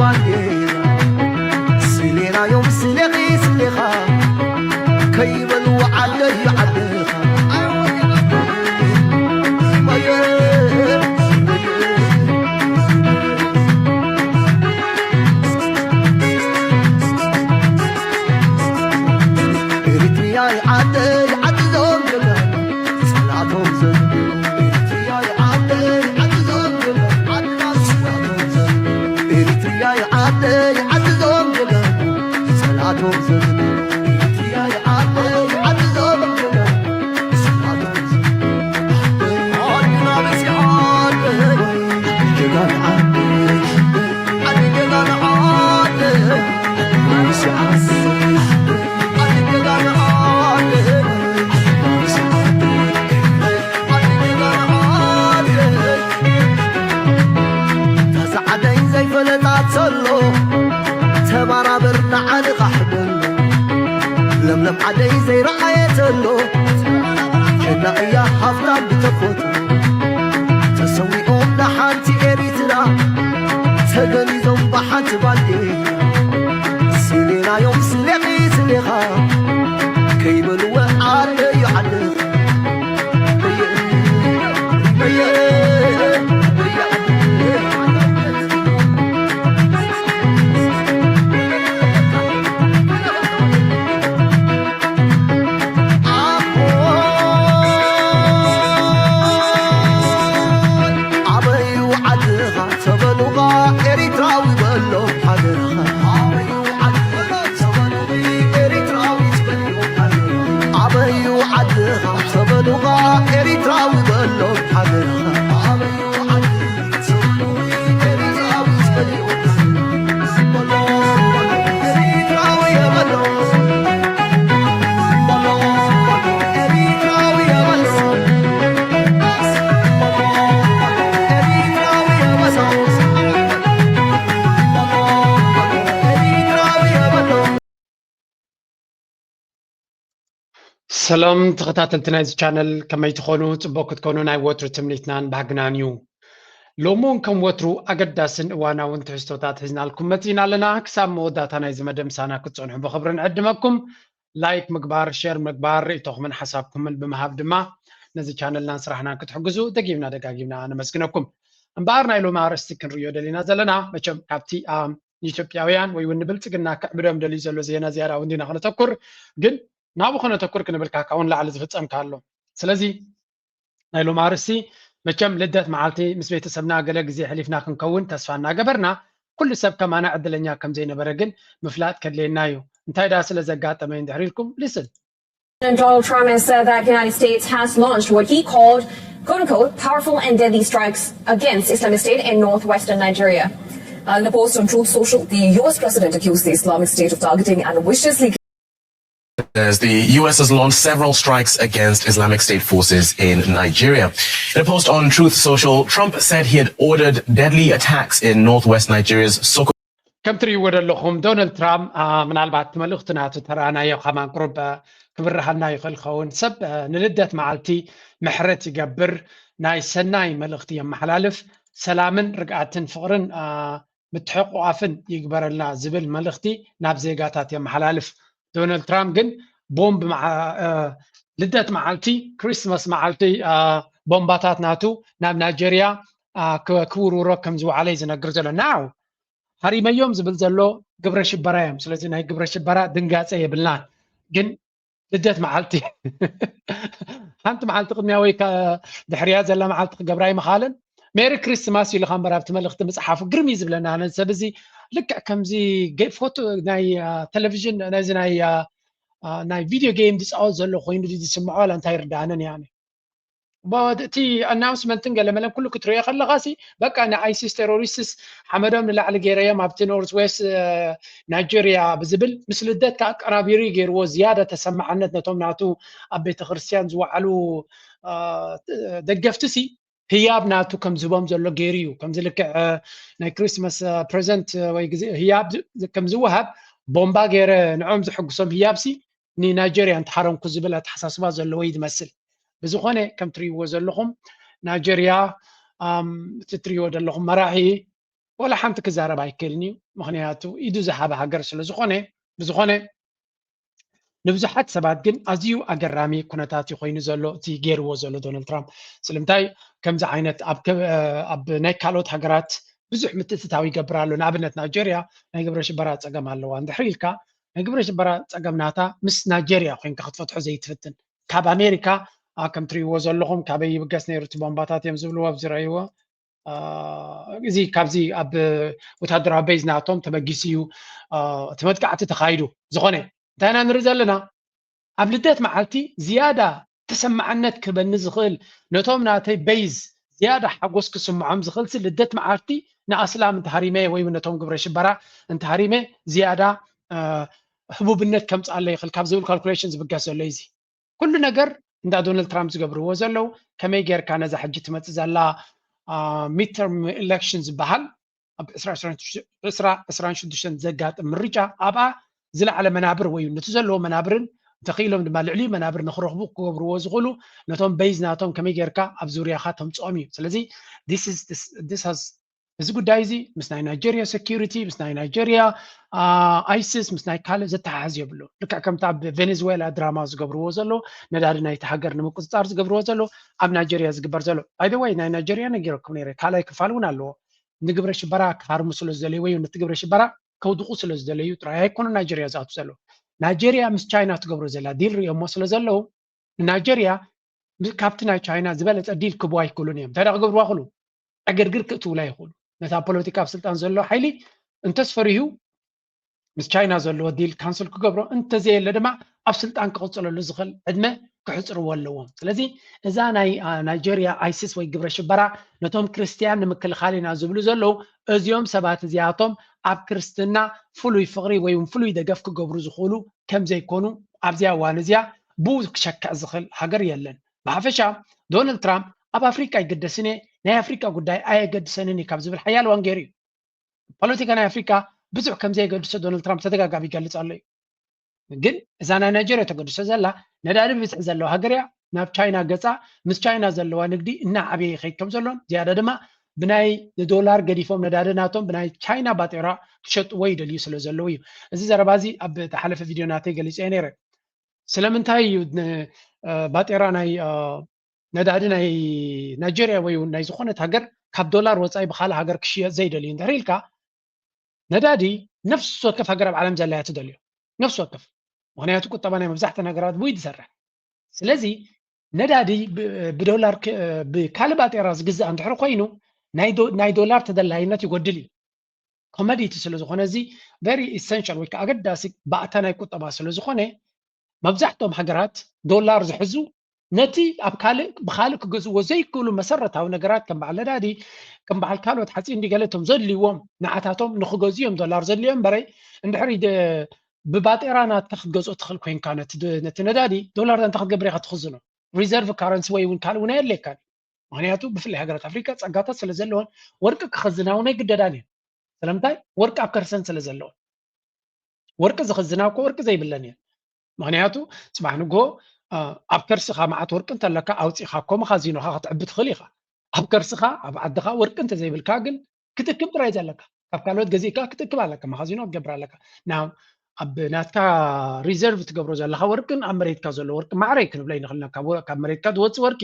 ባንዴራ ስሌናዮም ስሌኺ ስሌኻ ከይበሉ ዓደይ ዓድኻ ኤሪትሪያ ዓደይ ዓድዞም ጀጋኑ ጸላቶም ዘንዱ ኤሪትሪያ ዓደይ ዓድዞም ጀጋኑ ዓድና ጸላቶም ዘንዱ ኤሪትሪያ ዓደይ ዓድዞም ጀጋኑ ጸላቶም ዘንዱ ኤሪትሪያ ዓደይ ዓድዞም ጀጋኑ ጸላቶም ዘንዱ ዓድና በዚሓ ዓደይ ጀጋኑ ዓደይ ዓደይ ዘይፈለጣ ተሎ ተባራበር ንዓንኻ ሕደሎ ለምለም ዓደይ ዘይረኣየ ተሎ ጀና እያ ሃፍታም ብተፈጥሮ ተሰዊኦም ንሓንቲ ኤሪትራ ተገኒዞም ብሓንቲ ባንዴራ ስሌናዮም ስሌኺ ስሌኻ ከይበልወ ዓደይ ዓደይ ኣበዩ ዓድኻ ተበሉኻ ኤሪትራዊ በሎ ሓደርኻ ኣበዩ ዓድኻ ተበሉኺ ኤሪትራዊ ትበልዮ ሓደርኻ ኣበዩ ዓድኻ ተበሉኻ ኤሪትራዊ በሎ ሓደርኻ ኣበዩ ዓድኻ ተበሉኺ ኤሪትራዊ ትበልዮ ሰላም ተኸታተልቲ ናይዚ ቻነል ከመይ ትኾኑ? ጽቡቕ ክትኮኑ ናይ ወትሩ ትምኒትናን ባህግናን እዩ። ሎሚ እውን ከም ወትሩ ኣገዳስን እዋናውን ትሕዝቶታት ሒዝናልኩም መጺእና ኣለና። ክሳብ መወዳእታ ናይዚ መደብ ምሳና ክትጸንሑ ብኽብሪ ንዕድመኩም። ላይክ ምግባር፣ ሼር ምግባር፣ ርእይቶኹምን ሓሳብኩምን ብምሃብ ድማ ነዚ ቻነልናን ስራሕናን ክትሕግዙ ደጊምና ደጋጊምና ነመስግነኩም። እምበኣር ናይ ሎሚ ኣርእስቲ ክንርእዮ ደሊና ዘለና መቸም ካብቲ ንኢትዮጵያውያን ወይ እውን ንብልጽግና ክዕብዶም ደልዩ ዘሎ ዜና ዝያዳ እውን ዲና ከነተኩር ግን ናብኡ ከነተኩር ክንብል ካካ እውን ላዕሊ ዝፍጸም ኣሎ ስለዚ ናይ ሎም ኣርእስቲ መቸም ልደት መዓልቲ ምስ ቤተሰብና ገለ ግዜ ሕሊፍና ክንከውን ተስፋ እናገበርና ኩሉ ሰብ ከማና ዕድለኛ ከም ዘይነበረ ግን ምፍላጥ ከድልየና እዩ እንታይ ደኣ ስለ ዘጋጠመ እንድሕር ኢልኩም listen President Donald Trump has said that the United States has launched what he called, quote unquote, powerful and deadly strikes against Islamic State in northwestern Nigeria. Uh, in a post on Truth Social, the U S president accused the Islamic State of targeting and viciously As the U S has launched several strikes against Islamic State forces in Nigeria. In a post on Truth Social, Trump said he had ordered deadly attacks in northwest Nigeria's Sokoto. ከም ትርእይዎ ዘለኹም ዶናልድ ትራምፕ ምናልባት እቲ መልእኽቲ ናቱ ተረኣናዮ ከማን ቁሩብ ክብርሃልና ይኽእል ኸውን ሰብ ንልደት መዓልቲ ምሕረት ይገብር ናይ ሰናይ መልእኽቲ የመሓላልፍ ሰላምን ርግኣትን ፍቕርን ምትሕቑቓፍን ይግበረልና ዝብል መልእኽቲ ናብ ዜጋታት የመሓላልፍ ዶናልድ ትራምፕ ግን ቦምብ ልደት መዓልቲ ክሪስማስ መዓልቲ ቦምባታት ናቱ ናብ ናይጀርያ ክውርውሮ ከም ዝወዓለ እዩ ዝነግር ዘሎ now ሃሪመዮም ዝብል ዘሎ ግብረ ሽበራ እዮም ስለዚ ናይ ግብረ ሽበራ ድንጋፀ የብልናን ግን ልደት መዓልቲ ሓንቲ መዓልቲ ቅድሚያ ወይ ድሕሪያ ዘላ መዓልቲ ክገብራ ይምኻለን ሜሪ ክሪስትማስ ኢሉ ኸምበር ኣብቲ መልእኽቲ ምፅሓፉ ግርም እዩ ዝብለና ነዚ ሰብ እዚ ልክዕ ከምዚ ፎቶ ናይ ቴሌቪዥን ነዚ ናይ ናይ ቪድዮ ጌም ዝፃወት ዘሎ ኮይኑ ዝስምዖ ዋላ እንታይ ይርዳኣንን ያኒ እቲ ኣናውንስመንትን ገለመለን ኩሉ ክትሪኦ ከለኻ ሲ በቃ ንኣይሲስ ቴሮሪስትስ ሓመዶም ንላዕሊ ገይረዮም ኣብቲ ኖርት ዌስት ናይጀርያ ብዝብል ምስ ልደት ከኣቀናቢሩ ገይርዎ ዝያዳ ተሰማዕነት ነቶም ናቱ ኣብ ቤተ ክርስትያን ዝወዓሉ ደገፍቲ ሲ ህያብ ናቱ ከም ዝህቦም ዘሎ ገይሩ እዩ ከምዚ ልክዕ ናይ ክሪስማስ ፕሬዘንት ወይ ግዜ ህያብ ከም ዝወሃብ ቦምባ ገይረ ንዖም ዝሕጉሶም ህያብ ሲ ንናይጀርያ እንተሓረምኩ ዝብል ኣተሓሳስባ ዘለዎ እዩ ዝመስል ብዝኾነ ከም ትርእይዎ ዘለኹም ናይጀርያ እቲ ትርእይዎ ዘለኹም መራሒ ወላ ሓንቲ ክዛረብ ኣይክእልን እዩ ምኽንያቱ ኢዱ ዝሃበ ሃገር ስለ ዝኾነ። ብዝኾነ ንብዙሓት ሰባት ግን ኣዝዩ ኣገራሚ ኩነታት እዩ ኮይኑ ዘሎ እቲ ገይርዎ ዘሎ ዶናልድ ትራምፕ። ስለምንታይ ከምዚ ዓይነት ኣብ ከ- ኣብ ናይ ካልኦት ሃገራት ብዙሕ ምትእትታው ይገብር ኣሎ። ንኣብነት ናይጀርያ ናይ ግብረ ሽበራ ፀገም ኣለዋ። እንድሕር ኢልካ ናይ ግብረ ሽበራ ፀገም ናታ ምስ ናይጀርያ ኮይንካ ክትፈትሖ ዘይትፍትን ካብ ኣሜሪካ ከም ትሪእዎ ዘለኹም ካበይ ይብገስ ነይሩ እቲ ቦምባታት እዮም ዝብልዎ ኣብዚ ረእይዎ እዚ ካብዚ ኣብ ወታደራዊ ቤዝ ናቶም ተበጊሱ እዩ እቲ መጥቃዕቲ ተኻይዱ። ዝኾነ እንታይ ኢና ንርኢ ዘለና ኣብ ልደት መዓልቲ ዝያዳ ተሰማዕነት ክህበኒ ዝኽእል ነቶም ናተይ ቤዝ ዝያዳ ሓጎስ ክስምዖም ዝኽእል ልደት መዓልቲ ንኣስላም እንተሃሪመ ወይ ነቶም ግብረ ሽበራ እንተሃሪመ ዝያዳ ህቡብነት ከምፅኣለ ይኽእል ካብ ዝብል ካልኩሌሽን ዝብገስ ዘሎ እዚ ኩሉ ነገር እንዳ ዶናልድ ትራምፕ ዝገብርዎ ዘለዉ ከመይ ጌርካ ነዛ ሕጂ ትመፅእ ዘላ ሚድተርም ኢሌክሽን ዝበሃል ኣብ ዕስራ ዕስራን ሽዱሽተን ዘጋጥም ምርጫ ኣብኣ ዝለዓለ መናብር ወይ ነቲ ዘለዎ መናብርን እንተኽኢሎም ድማ ልዕሊ መናብር ንክረኽቡ ክገብርዎ ዝኽእሉ ነቶም በይዝ ናቶም ከመይ ጌርካ ኣብ ዙርያኻ ተምፅኦም እዩ። ስለዚ እዚ ጉዳይ እዚ ምስ ናይ ናይጀርያ ሴኪሪቲ ምስ ናይ ናይጀርያ ኣይሲስ ምስ ናይ ካልእ ዘተሓሕዝ የብሉ። ልክዕ ከምቲ ኣብ ቬኔዝዌላ ድራማ ዝገብርዎ ዘሎ ነዳዲ ናይቲ ሃገር ንምቁፅፃር ዝገብርዎ ዘሎ ኣብ ናይጀርያ ዝግበር ዘሎ ባይደወይ ናይ ናይጀርያ ነጊረኩም ነይረ ካልኣይ ክፋል እውን ኣለዎ። ንግብረ ሽበራ ክሃርሙ ስለ ዝደለዩ ወይ ነቲ ግብረ ሽበራ ከውድቑ ስለ ዝደለዩ ጥራይ ኣይኮኑ ናይጀርያ ዝኣቱ ዘለዉ። ናይጀርያ ምስ ቻይና ትገብሮ ዘላ ዲል ሪኦሞ ስለ ዘለዉ ንናይጀርያ ካብቲ ናይ ቻይና ዝበለፀ ዲል ክቡ ኣይክእሉን እዮም። እንታይ ክገብርዋ ክሉ ዕግርግር ክእትውላ ይኽእሉ። ነታ ፖለቲካ ኣብ ስልጣን ዘሎ ሓይሊ እንተስፈሪሁ ምስ ቻይና ዘለዎ ዲል ካንስል ክገብሮ እንተዘየለ ድማ ኣብ ስልጣን ክቕፅለሉ ዝኽእል ዕድመ ክሕፅርዎ ኣለዎም። ስለዚ እዛ ናይ ናይጀርያ ኣይሲስ ወይ ግብረ ሽበራ ነቶም ክርስትያን ንምክልኻል ኢና ዝብሉ ዘለዉ እዚኦም ሰባት እዚኣቶም ኣብ ክርስትና ፍሉይ ፍቕሪ ወይ እውን ፍሉይ ደገፍ ክገብሩ ዝኽእሉ ከም ዘይኮኑ ኣብዚኣ እዋን እዚኣ ብኡ ክሸክዕ ዝኽእል ሃገር የለን። ብሓፈሻ ዶናልድ ትራምፕ ኣብ ኣፍሪቃ ኣይግደስን እየ፣ ናይ ኣፍሪቃ ጉዳይ ኣየገድሰንን እዩ ካብ ዝብል ሓያል እዋን ገይሩ እዩ። ፖለቲካ ናይ ኣፍሪቃ ብዙሕ ከም ዘየገድሶ ዶናልድ ትራምፕ ተደጋጋሚ ይገልፅ ኣሎ እዩ። ግን እዛ ናይ ናይጀርያ ተገድሶ ዘላ ነዳዲ ብብዝሒ ዘለዋ ሃገር እያ። ናብ ቻይና ገፃ ምስ ቻይና ዘለዋ ንግዲ እናዓበየ ይኸይድ ከም ዘሎን ዝያዳ ድማ ብናይ ንዶላር ገዲፎም ነዳዲ ናቶም ብናይ ቻይና ባጤራ ክሸጥዎ ይደልዩ ስለ ዘለዉ እዩ። እዚ ዘረባ እዚ ኣብ ተሓለፈ ቪድዮ ናተይ ገሊፀ ነይረ። ስለምንታይ እዩ ባጤራ ናይ ነዳዲ ናይ ናይጀርያ ወይ ናይ ዝኾነት ሃገር ካብ ዶላር ወፃኢ ብካልእ ሃገር ክሽየጥ ዘይደልዩ እንድሕር ኢልካ ነዳዲ ነፍሲ ወከፍ ሃገር ኣብ ዓለም ዘላያ ትደልዮ ነፍሲ ወከፍ ምክንያቱ ቁጠባ ናይ መብዛሕተ ነገራት ብይ ዝሰርሕ ስለዚ ነዳዲ ብዶላር ብካልእ ባጤራ ዝግዛእ እንድሕር ኮይኑ ናይ ዶላር ተደላይነት ይጎድል እዩ ኮመዲቲ ስለ ዝኾነ እዚ very essential ወይ ከዓ ኣገዳሲ ባእታ ናይ ቁጠባ ስለ ዝኾነ መብዛሕትኦም ሃገራት ዶላር ዝሕዙ ነቲ ኣብ ካልእ ብካልእ ክገዝዎ ዘይክእሉ መሰረታዊ ነገራት ከም በዓል ነዳዲ ከም በዓል ካልኦት ሓፂን ዲገለቶም ዘድልዎም ንዓታቶም ንክገዝኡ እዮም ዶላር ዘድልዮም እምበረይ እንድሕር ብባጤራ ናትካ ክትገዝኦ ትኽእል ኮይንካ ነቲ ነዳዲ ዶላር እንታይ ክትገብር ኢኻ ትኽዝኖ reserve currency ወይ እውን ካልእ እውን ኣየድልየካን ምክንያቱ ብፍላይ ሃገራት ኣፍሪካ ፀጋታት ስለ ዘለዎን ወርቂ ክኸዝና እውን ኣይግደዳን እየን ስለምንታይ ወርቂ ኣብ ከርሰን ስለ ዘለዎን ወርቂ ዝኽዝና እኮ ወርቂ ዘይብለን እየን ምክንያቱ ፅባሕ ንግሆ ኣብ ከርስኻ መዓት ወርቂ እንተለካ ኣውፂኻ እኮ መኻዚኖኻ ክትዕቢ ትኽእል ኢኻ ኣብ ከርስኻ ኣብ ዓድኻ ወርቂ እንተዘይብልካ ግን ክትእክብ ጥራይ ዘለካ ካብ ካልኦት ገዚእካ ክትእክብ ኣለካ መኻዚኖ ክትገብር ኣለካ ናብ ኣብ ናትካ reserve ትገብሮ ዘለካ ወርቅን ኣብ መሬትካ ዘሎ ወርቂ ማዕረ ክንብሎ ይንኽልና ካብ መሬትካ ዝወፅእ ወርቂ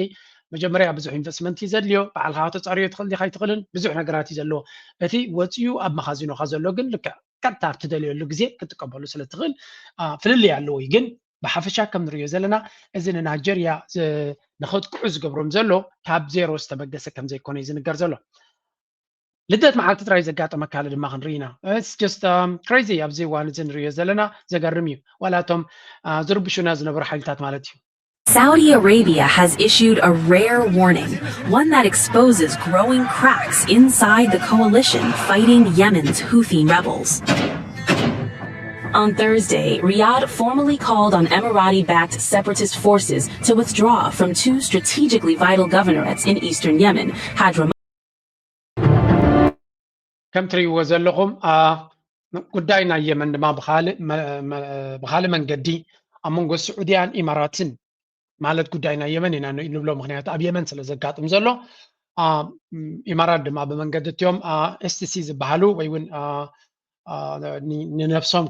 መጀመርያ ብዙሕ ኢንቨስትመንት እዩ ዘድልዮ በዓልካ ተፃርዮ ትኽእል ዲካ ይትኽእልን ብዙሕ ነገራት እዩ ዘለዎ እቲ ወፅኡ ኣብ መኻዚኖካ ዘሎ ግን ልክዕ ቀጥታ ኣብ ትደልየሉ ግዜ ክትጥቀመሉ ስለ ትኽእል ፍልልይ ኣለዎ እዩ ግን ብሓፈሻ ከም ንሪኦ ዘለና እዚ ንናይጀርያ ንኸጥቅዑ ዝገብሮም ዘሎ ካብ ዜሮ ዝተበገሰ ከም ዘይኮነ እዩ ዝንገር ዘሎ ልደት መዓልቲ ጥራይ ዘጋጠመ ካልእ ድማ ክንርኢ ኢና just crazy ኣብዚ እዋን እዚ ንሪኦ ዘለና ዘገርም እዩ ዋላ እቶም ዝርብሹና ዝነበሩ ሓይልታት ማለት እዩ Saudi Arabia has issued a rare warning, one that exposes growing cracks inside the coalition fighting Yemen's Houthi rebels. On Thursday, Riyadh formally called on Emirati backed separatist forces to withdraw from two strategically vital governorates in eastern Yemen, Hadramaut. ከም ትርእይዎ ዘለኹም ጉዳይ ናይ የመን ድማ ብኻልእ መንገዲ ኣብ መንጎ ስዑድያን ኢማራትን ማለት ጉዳይ ናይ የመን ኢና ንብሎ ምክንያቱ ኣብ የመን ስለ ዘጋጥም ዘሎ ኢማራት ድማ ብመንገዲ እቲኦም ኤስቲሲ ዝበሃሉ ወይ እውን ንነብሶም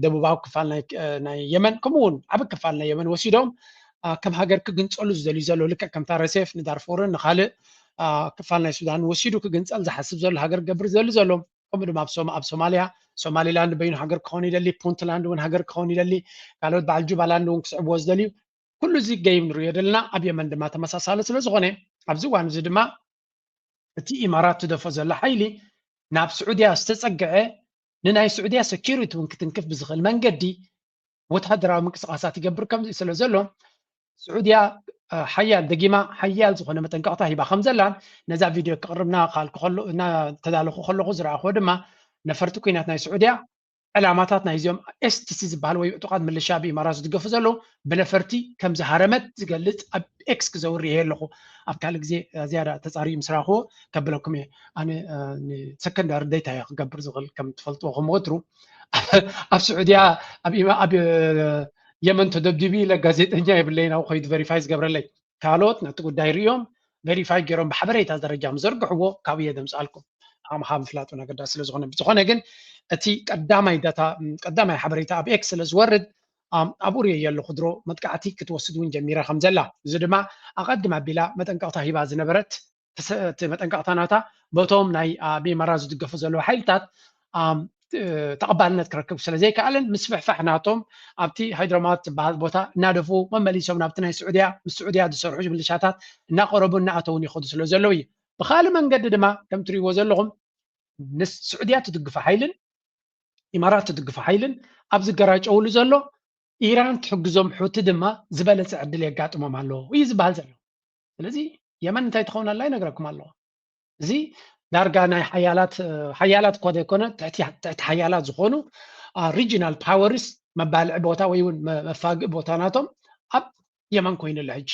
ደቡባዊ ክፋል ናይ የመን ከምኡ እውን ዓብ ክፋል ናይ የመን ወሲዶም ከም ሃገር ክግንፀሉ ዝደልዩ ዘለዉ ልክዕ ከምታ ረሴፍ ንዳርፎርን ንካልእ ክፋል ናይ ሱዳን ወሲዱ ክግንፀል ዝሓስብ ዘሎ ሃገር ክገብር ዝደሊ ዘሎ ከምኡ ድማ ኣብ ሶማልያ ሶማሊላንድ በይኑ ሃገር ክኸውን ይደሊ ፑንትላንድ እውን ሃገር ክኸውን ይደሊ ካልኦት በዓል ጁባላንድ እውን ክስዕብዎ ዝደልዩ ኩሉ እዚ ገይም ንሪኦ ዘለና ኣብ የመን ድማ ተመሳሳሊ ስለ ዝኾነ ኣብዚ እዋን እዚ ድማ እቲ ኢማራት ትደፎ ዘላ ሓይሊ ናብ ስዑድያ ዝተፀግዐ ንናይ ስዑድያ ሰኪሪቲ እውን ክትንክፍ ብዝኽእል መንገዲ ወታደራዊ ምንቅስቃሳት ይገብር ከም ስለ ዘሎ ስዑድያ ሓያል ደጊማ ሓያል ዝኾነ መጠንቀቕታ ሂባ ከም ዘላን ነዛ ቪድዮ ክቕርብና ካልኩ እናተዳለኹ ከለኹ ዝረኣኽዎ ድማ ነፈርቲ ኩናት ናይ ስዑድያ ዕላማታት ናይዚኦም ኤስቲሲ ዝበሃል ወይ ዕጡቃት ምልሻ ብኢማራት ዝድገፉ ዘለዉ ብነፈርቲ ከም ዝሃረመት ዝገልፅ ኣብ ኤክስ ክዘውር ይሄ ኣለኹ ኣብ ካልእ ግዜ ዝያዳ ተፃሪኡ ምስ ረኣኽዎ ከብለኩም እየ ኣነ ሰከንዳሪ ዴታ እየ ክገብር ዝኽእል ከም ትፈልጥዎ ከም ወትሩ ኣብ ስዑድያ ኣብ የመን ተደብዲቡ ኢለ ጋዜጠኛ የብለይን ኣብ ከይዱ ቨሪፋይ ዝገብረለይ ካልኦት ነቲ ጉዳይ ሪኦም ቨሪፋይ ገይሮም ብሓበሬታ ደረጃ ምዘርግሕዎ ካብኡ እየ ደምፅኣልኩም ኣምሃ ምፍላጡ ነገዳ ስለ ዝኾነ ብዝኾነ ግን እቲ ቀዳማይ ዳታ ቀዳማይ ሓበሬታ ኣብ ኤክስ ስለ ዝወርድ ኣብኡ ሪኦ የለኹ ድሮ መጥቃዕቲ ክትወስድ እውን ጀሚራ ከም ዘላ እዚ ድማ ኣቐድም ኣቢላ መጠንቀቕታ ሂባ ዝነበረት እቲ መጠንቀቕታ ናታ በቶም ናይ ብኢማራ ዝድገፉ ዘለዉ ሓይልታት ተቐባልነት ክረክብ ስለ ዘይከኣለን ምስፍሕፋሕ ናቶም ኣብቲ ሃይድሮማት ዝበሃል ቦታ እናደፍኡ መመሊሶም ናብቲ ናይ ስዑድያ ምስ ስዑድያ ዝሰርሑ ምልሻታት እናቐረቡ እናኣተውን ይኸዱ ስለ ዘለዉ እዩ ብካልእ መንገዲ ድማ ከም ትሪእዎ ዘለኹም ንስዑድያ ትድግፎ ሓይልን ኢማራት ትድግፎ ሓይልን ኣብ ዝገራጨውሉ ዘሎ ኢራን ትሕግዞም ሑቲ ድማ ዝበለፀ ዕድል የጋጥሞም ኣሎ እዩ ዝበሃል ዘሎ ስለዚ የመን እንታይ ትኸውን ኣላ ይነግረኩም ኣለኹ እዚ ዳርጋ ናይ ሓያላት ሓያላት እኳ ዘይኮነ ትሕቲ ሓያላት ዝኾኑ regional powers መባልዒ ቦታ ወይ እውን መፋግእ ቦታ ናቶም ኣብ የመን ኮይኑሎ ሕጂ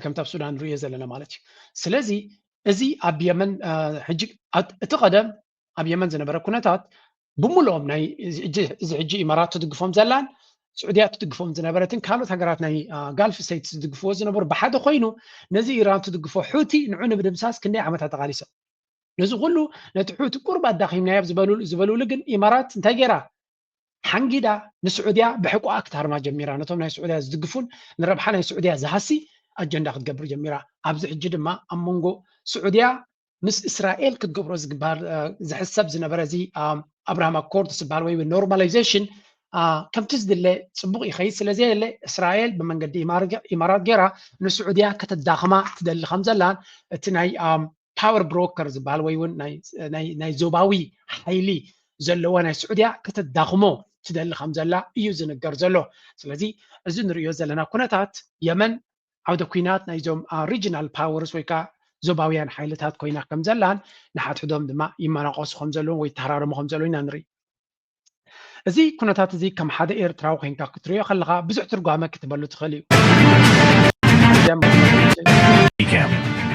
ከምቲ ኣብ ሱዳን ንሪኦ ዘለና ማለት እዩ ስለዚ እዚ ኣብ የመን ሕጂ እቲ ቀደም ኣብ የመን ዝነበረ ኩነታት ብምልኦም ናይ እዚ ሕጂ ኢማራት ትድግፎም ዘላን ስዑድያ ትድግፎም ዝነበረትን ካልኦት ሃገራት ናይ ጋልፍ ስቴትስ ዝድግፍዎ ዝነበሩ ብሓደ ኮይኑ ነዚ ኢራን ትድግፎ ሑቲ ንዑ ንምድምሳስ ክንደይ ዓመታት ተቓሊሶም ነዚ ኩሉ ነቲ ሑቲ ቁርብ ኣዳኺምናዮ ዝበልሉ ግን ኢማራት እንታይ ገይራ ሓንጊዳ ንስዑድያ ብሕቁኣ ክትሃርማ ጀሚራ ነቶም ናይ ስዑድያ ዝድግፉን ንረብሓ ናይ ስዑድያ ዝሃሲ ኣጀንዳ ክትገብር ጀሚራ ኣብዚ ሕጂ ድማ ኣብ መንጎ ስዑድያ ምስ እስራኤል ክትገብሮ ዝግበር ዝሕሰብ ዝነበረ እዚ ኣብርሃም ኣኮርድ ዝበሃል ወይ ኖርማላይዜሽን ከምቲ ዝድለ ፅቡቅ ይኸይድ ስለዘየለ እስራኤል ብመንገዲ ኢማራት ገይራ ንስዑድያ ከተዳኽማ ትደሊ ከም ዘላን እቲ ናይ ፓወር ብሮከር ዝበሃል ወይ እውን ናይ ዞባዊ ሓይሊ ዘለዋ ናይ ስዑድያ ከተዳኽሞ ትደሊ ከም ዘላ እዩ ዝንገር ዘሎ ስለዚ እዚ ንሪኦ ዘለና ኩነታት የመን ዓውደ ኩናት ናይዞም regional powers ወይ ከዓ ዞባውያን ሓይልታት ኮይና ከም ዘላን ንሓድሕዶም ድማ ይመናቐሱ ከም ዘለውን ወይ ይተሃራረሙ ከም ዘለዉ ኢና ንርኢ እዚ ኩነታት እዚ ከም ሓደ ኤርትራዊ ኮይንካ ክትሪኦ ከለካ ብዙሕ ትርጓመ ክትበሉ ትኽእል እዩ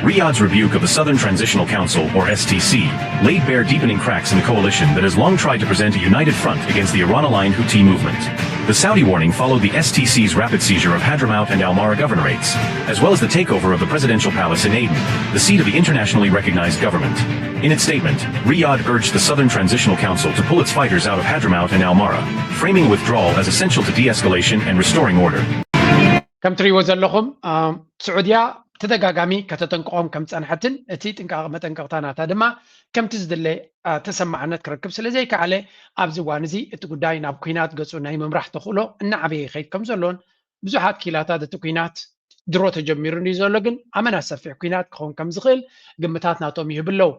Riyadh's rebuke of the Southern Transitional Council, or S T C, laid bare deepening cracks in the coalition that has long tried to present a united front against the Iran-aligned Houthi movement. The Saudi warning followed the S T C's rapid seizure of Hadramaut and Al Mara governorates, as well as the takeover of the presidential palace in Aden, the seat of the internationally recognized government. In its statement, Riyadh urged the Southern Transitional Council to pull its fighters out of Hadramaut and Al Mara, framing withdrawal as essential to de-escalation and restoring order. ከም ትሪእዎ ዘለኹም ስዑድያ ተደጋጋሚ ከተጠንቅቖም ከም ዝፀንሐትን እቲ ጥንቃቕ መጠንቀቕታ ናታ ድማ ከምቲ ዝድለ ተሰማዕነት ክረክብ ስለ ዘይከኣለ ኣብዚ እዋን እዚ እቲ ጉዳይ ናብ ኩናት ገፁ ናይ ምምራሕ ተኽእሎ እናዓበየ ይኸይድ ከም ዘሎን ብዙሓት ኪላታት እቲ ኩናት ድሮ ተጀሚሩ እዩ ዘሎ ግን ኣመና ሰፊሕ ኩናት ክኸውን ከም ዝኽእል ግምታት ናቶም ይህብ ኣለዉ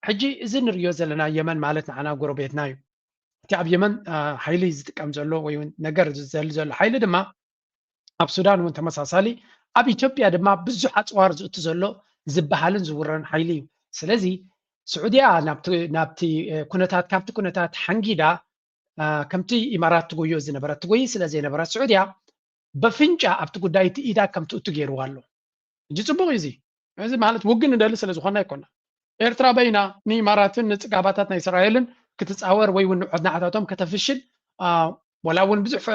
ሕጂ እዚ ንሪዮ ዘለና የመን ማለት ንዓና ጎረቤትና እዩ እቲ ኣብ የመን ሓይሊ ዝጥቀም ዘሎ ወይ ነገር ዝዘሊ ዘሎ ሓይሊ ድማ ኣብ ሱዳን እውን ተመሳሳሊ ኣብ ኢትዮጵያ ድማ ብዙሕ ኣፅዋር ዝእቱ ዘሎ ዝበሃልን ዝውረን ሓይሊ እዩ ስለዚ ስዑድያ ናብቲ ኩነታት ካብቲ ኩነታት ሓንጊዳ ከምቲ ኢማራት ትጎዮ ዝነበረት ትጎይ ስለ ዘይነበረት ስዑድያ በፍንጫ ኣብቲ ጉዳይ እቲ ኢዳ ከም ትእቱ ገይርዋ ኣሎ ሕጂ ፅቡቅ እዩ እዚ እዚ ማለት ውግን ንደሊ ስለ ዝኾና ኣይኮና ኤርትራ በይና ንኢማራትን ንፅጋባታት ናይ እስራኤልን ክትፃወር ወይ እውን ንዕድናዕታቶም ከተፍሽል ወላ እውን ብዙሕ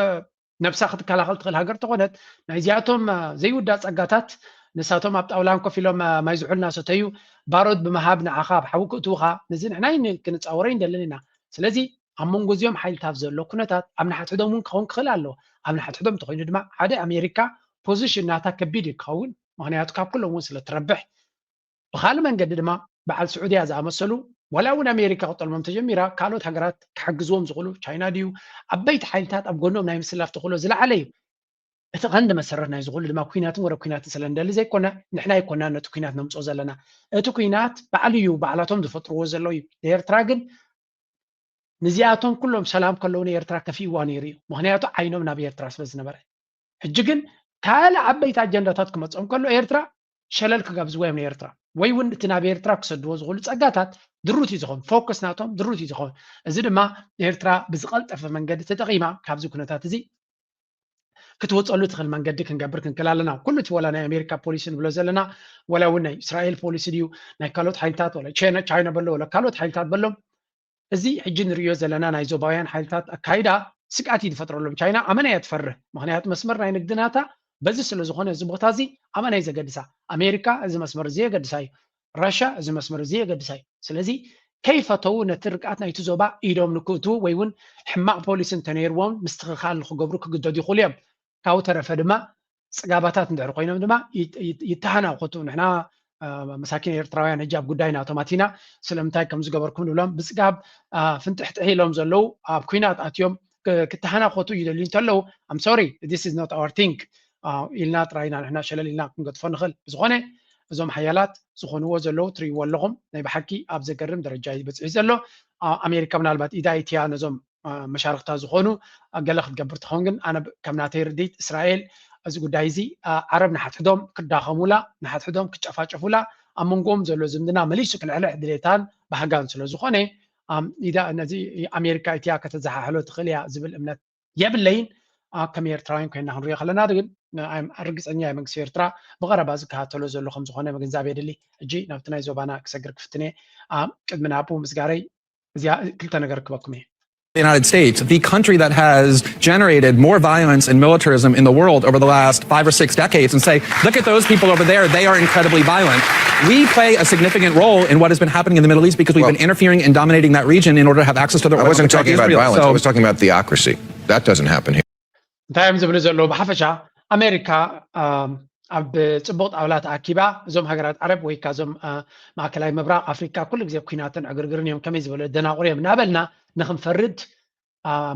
ነብሳ ክትከላኸል ትኽእል ሃገር ተኾነት ናይዚኣቶም ዘይውዳእ ፀጋታት ንሳቶም ኣብ ጣውላን ኮፍ ኢሎም ማይ ዝሑል እናሰተዩ ባሮድ ብምሃብ ንዓኻ ኣብ ሓዊ ክእትውኻ ነዚ ንሕና ክንፃወሮ ይንደልን ኢና ስለዚ ኣብ መንጎ እዚኦም ሓይልታት ዘሎ ኩነታት ኣብ ንሓድሕዶም እውን ክኸውን ክኽእል ኣለዎ። ኣብ ንሓድሕዶም እንተኮይኑ ድማ ሓደ ኣሜሪካ ፖዚሽን ናታ ከቢድ እዩ ክኸውን፣ ምክንያቱ ካብ ኩሎም እውን ስለ ትረብሕ። ብካልእ መንገዲ ድማ በዓል ስዑድያ ዝኣመሰሉ ዋላ እውን ኣሜሪካ ክጠልሞም ተጀሚራ ካልኦት ሃገራት ክሕግዝዎም ዝኽእሉ ቻይና ድዩ ዓበይቲ ሓይልታት ኣብ ጎኖም ናይ ምስላፍ ተኽእሎ ዝለዓለ እዩ። እቲ ቀንዲ መሰረት ናይ ዝኹሉ ድማ ኩናትን ወረ ኩናትን ስለ ንደሊ ዘይኮነ ንሕና ኣይኮና ነቲ ኩናት ነምፅኦ ዘለና። እቲ ኩናት ባዕሉ እዩ ባዕላቶም ዝፈጥርዎ ዘለዉ እዩ። ኤርትራ ግን ንዚኣቶም ኩሎም ሰላም ከለዉ ንኤርትራ ከፊእዋ ነይሩ እዩ። ምክንያቱ ዓይኖም ናብ ኤርትራ ስለ ዝነበረ። ሕጂ ግን ካልእ ዓበይቲ ኣጀንዳታት ክመፅኦም ከሎ ኤርትራ ሸለል ክጋብዝዋ እዮም ንኤርትራ ወይ እውን እቲ ናብ ኤርትራ ክሰድዎ ዝኽእሉ ፀጋታት ድሩት እዩ ዝኸውን። ፎከስ ናቶም ድሩት እዩ ዝኸውን። እዚ ድማ ኤርትራ ብዝቐልጠፈ መንገዲ ተጠቒማ ካብዚ ኩነታት እዚ ክትወፀሉ ትኽእል መንገዲ ክንገብር ክንክእል ኣለና። ኩሉ እቲ ወላ ናይ ኣሜሪካ ፖሊሲ ንብሎ ዘለና ወላ እውን ናይ እስራኤል ፖሊሲ ድዩ ናይ ካልኦት ሓይልታት ወላ ቻይና ቻይና በሎ ወላ ካልኦት ሓይልታት በሎም እዚ ሕጂ ንሪኦ ዘለና ናይ ዞባውያን ሓይልታት ኣካይዳ ስግኣት እዩ ዝፈጥረሎም። ቻይና ኣመና እያ ትፈርህ። ምክንያቱ መስመር ናይ ንግዲ ናታ በዚ ስለ ዝኾነ እዚ ቦታ እዚ ኣመና እዩ ዘገድሳ። ኣሜሪካ እዚ መስመር እዚ የገድሳ እዩ። ራሻ እዚ መስመር እዚ የገድሳ እዩ። ስለዚ ከይፈተዉ ነቲ ርግኣት ናይቲ ዞባ ኢዶም ንክእትዉ ወይ እውን ሕማቕ ፖሊሲ እንተነይርዎም ምስትኽኻል ንክገብሩ ክግደዱ ይኽእሉ እዮም። ካብኡ ተረፈ ድማ ፅጋባታት እንድሕር ኮይኖም ድማ ይተሃናኮቱ። ንሕና መሳኪን ኤርትራውያን ሕጂ ኣብ ጉዳይ ናቶም ኣቲና ስለምንታይ ከም ዝገበርኩም ንብሎም ብፅጋብ ፍንጥሕጥሕ ኢሎም ዘለዉ ኣብ ኩናት ኣትዮም ክተሃናኮቱ ይደልዩ እንተለዉ I'm sorry, this is not our thing ኢልና ጥራይና ንሕና ሸለል ኢልና ክንገጥፎ ንኽእል። ብዝኾነ እዞም ሓያላት ዝኾንዎ ዘለዉ ትርእይዎ ኣለኹም። ናይ ብሓቂ ኣብ ዘገርም ደረጃ እዩ በፂሑ ዘሎ። ኣሜሪካ ምናልባት ኢዳ ኢትያ ነዞም መሻርክታ ዝኾኑ ገለ ክትገብር ትኸውን ግን ኣነ ከም ናተይ ርድኢት እስራኤል እዚ ጉዳይ እዚ ዓረብ ንሓትሕዶም ክዳኸሙላ ንሓትሕዶም ክጨፋጨፉላ ኣብ መንጎኦም ዘሎ ዝምድና መሊሱ ክልሕልሕ ድሌታን ባህጋን ስለ ዝኾነ ኢዳ ነዚ ኣሜሪካ ኢትያ ከተዘሓሕሎ ትኽእል እያ ዝብል እምነት የብለይን። ከም ኤርትራውያን ኮይና ክንሪኦ ከለና ግን ርግፀኛ መንግስቲ ኤርትራ ብቐረባ ዝከታተሎ ዘሎ ከም ዝኾነ ምግንዛብ የድሊ። ሕጂ ናብቲ ናይ ዞባና ክሰግር ክፍትነ ቅድሚ ናብኡ ምስጋረይ እዚኣ ክልተ ነገር ክበኩም እየ። The United States, the country that has generated more violence and militarism in the world over the last five or six decades, and say, look at those people over there, they are incredibly violent. We play a significant role in what has been happening in the Middle East because we've been interfering and dominating that region in order to have access to the oil. I wasn't talking about violence, I was talking about theocracy. That doesn't happen here. እንታይ እዮም ዝብሉ ዘለዉ? ብሓፈሻ ኣሜሪካ ኣብ ፅቡቕ ጣውላ ተኣኪባ እዞም ሃገራት ዓረብ ወይ ካ እዞም ማእከላይ ምብራቕ ኣፍሪካ ኩሉ ግዜ ኩናትን ዕግርግርን እዮም ከመይ ዝበለ ደናቑር እዮም እናበልና ንክንፈርድ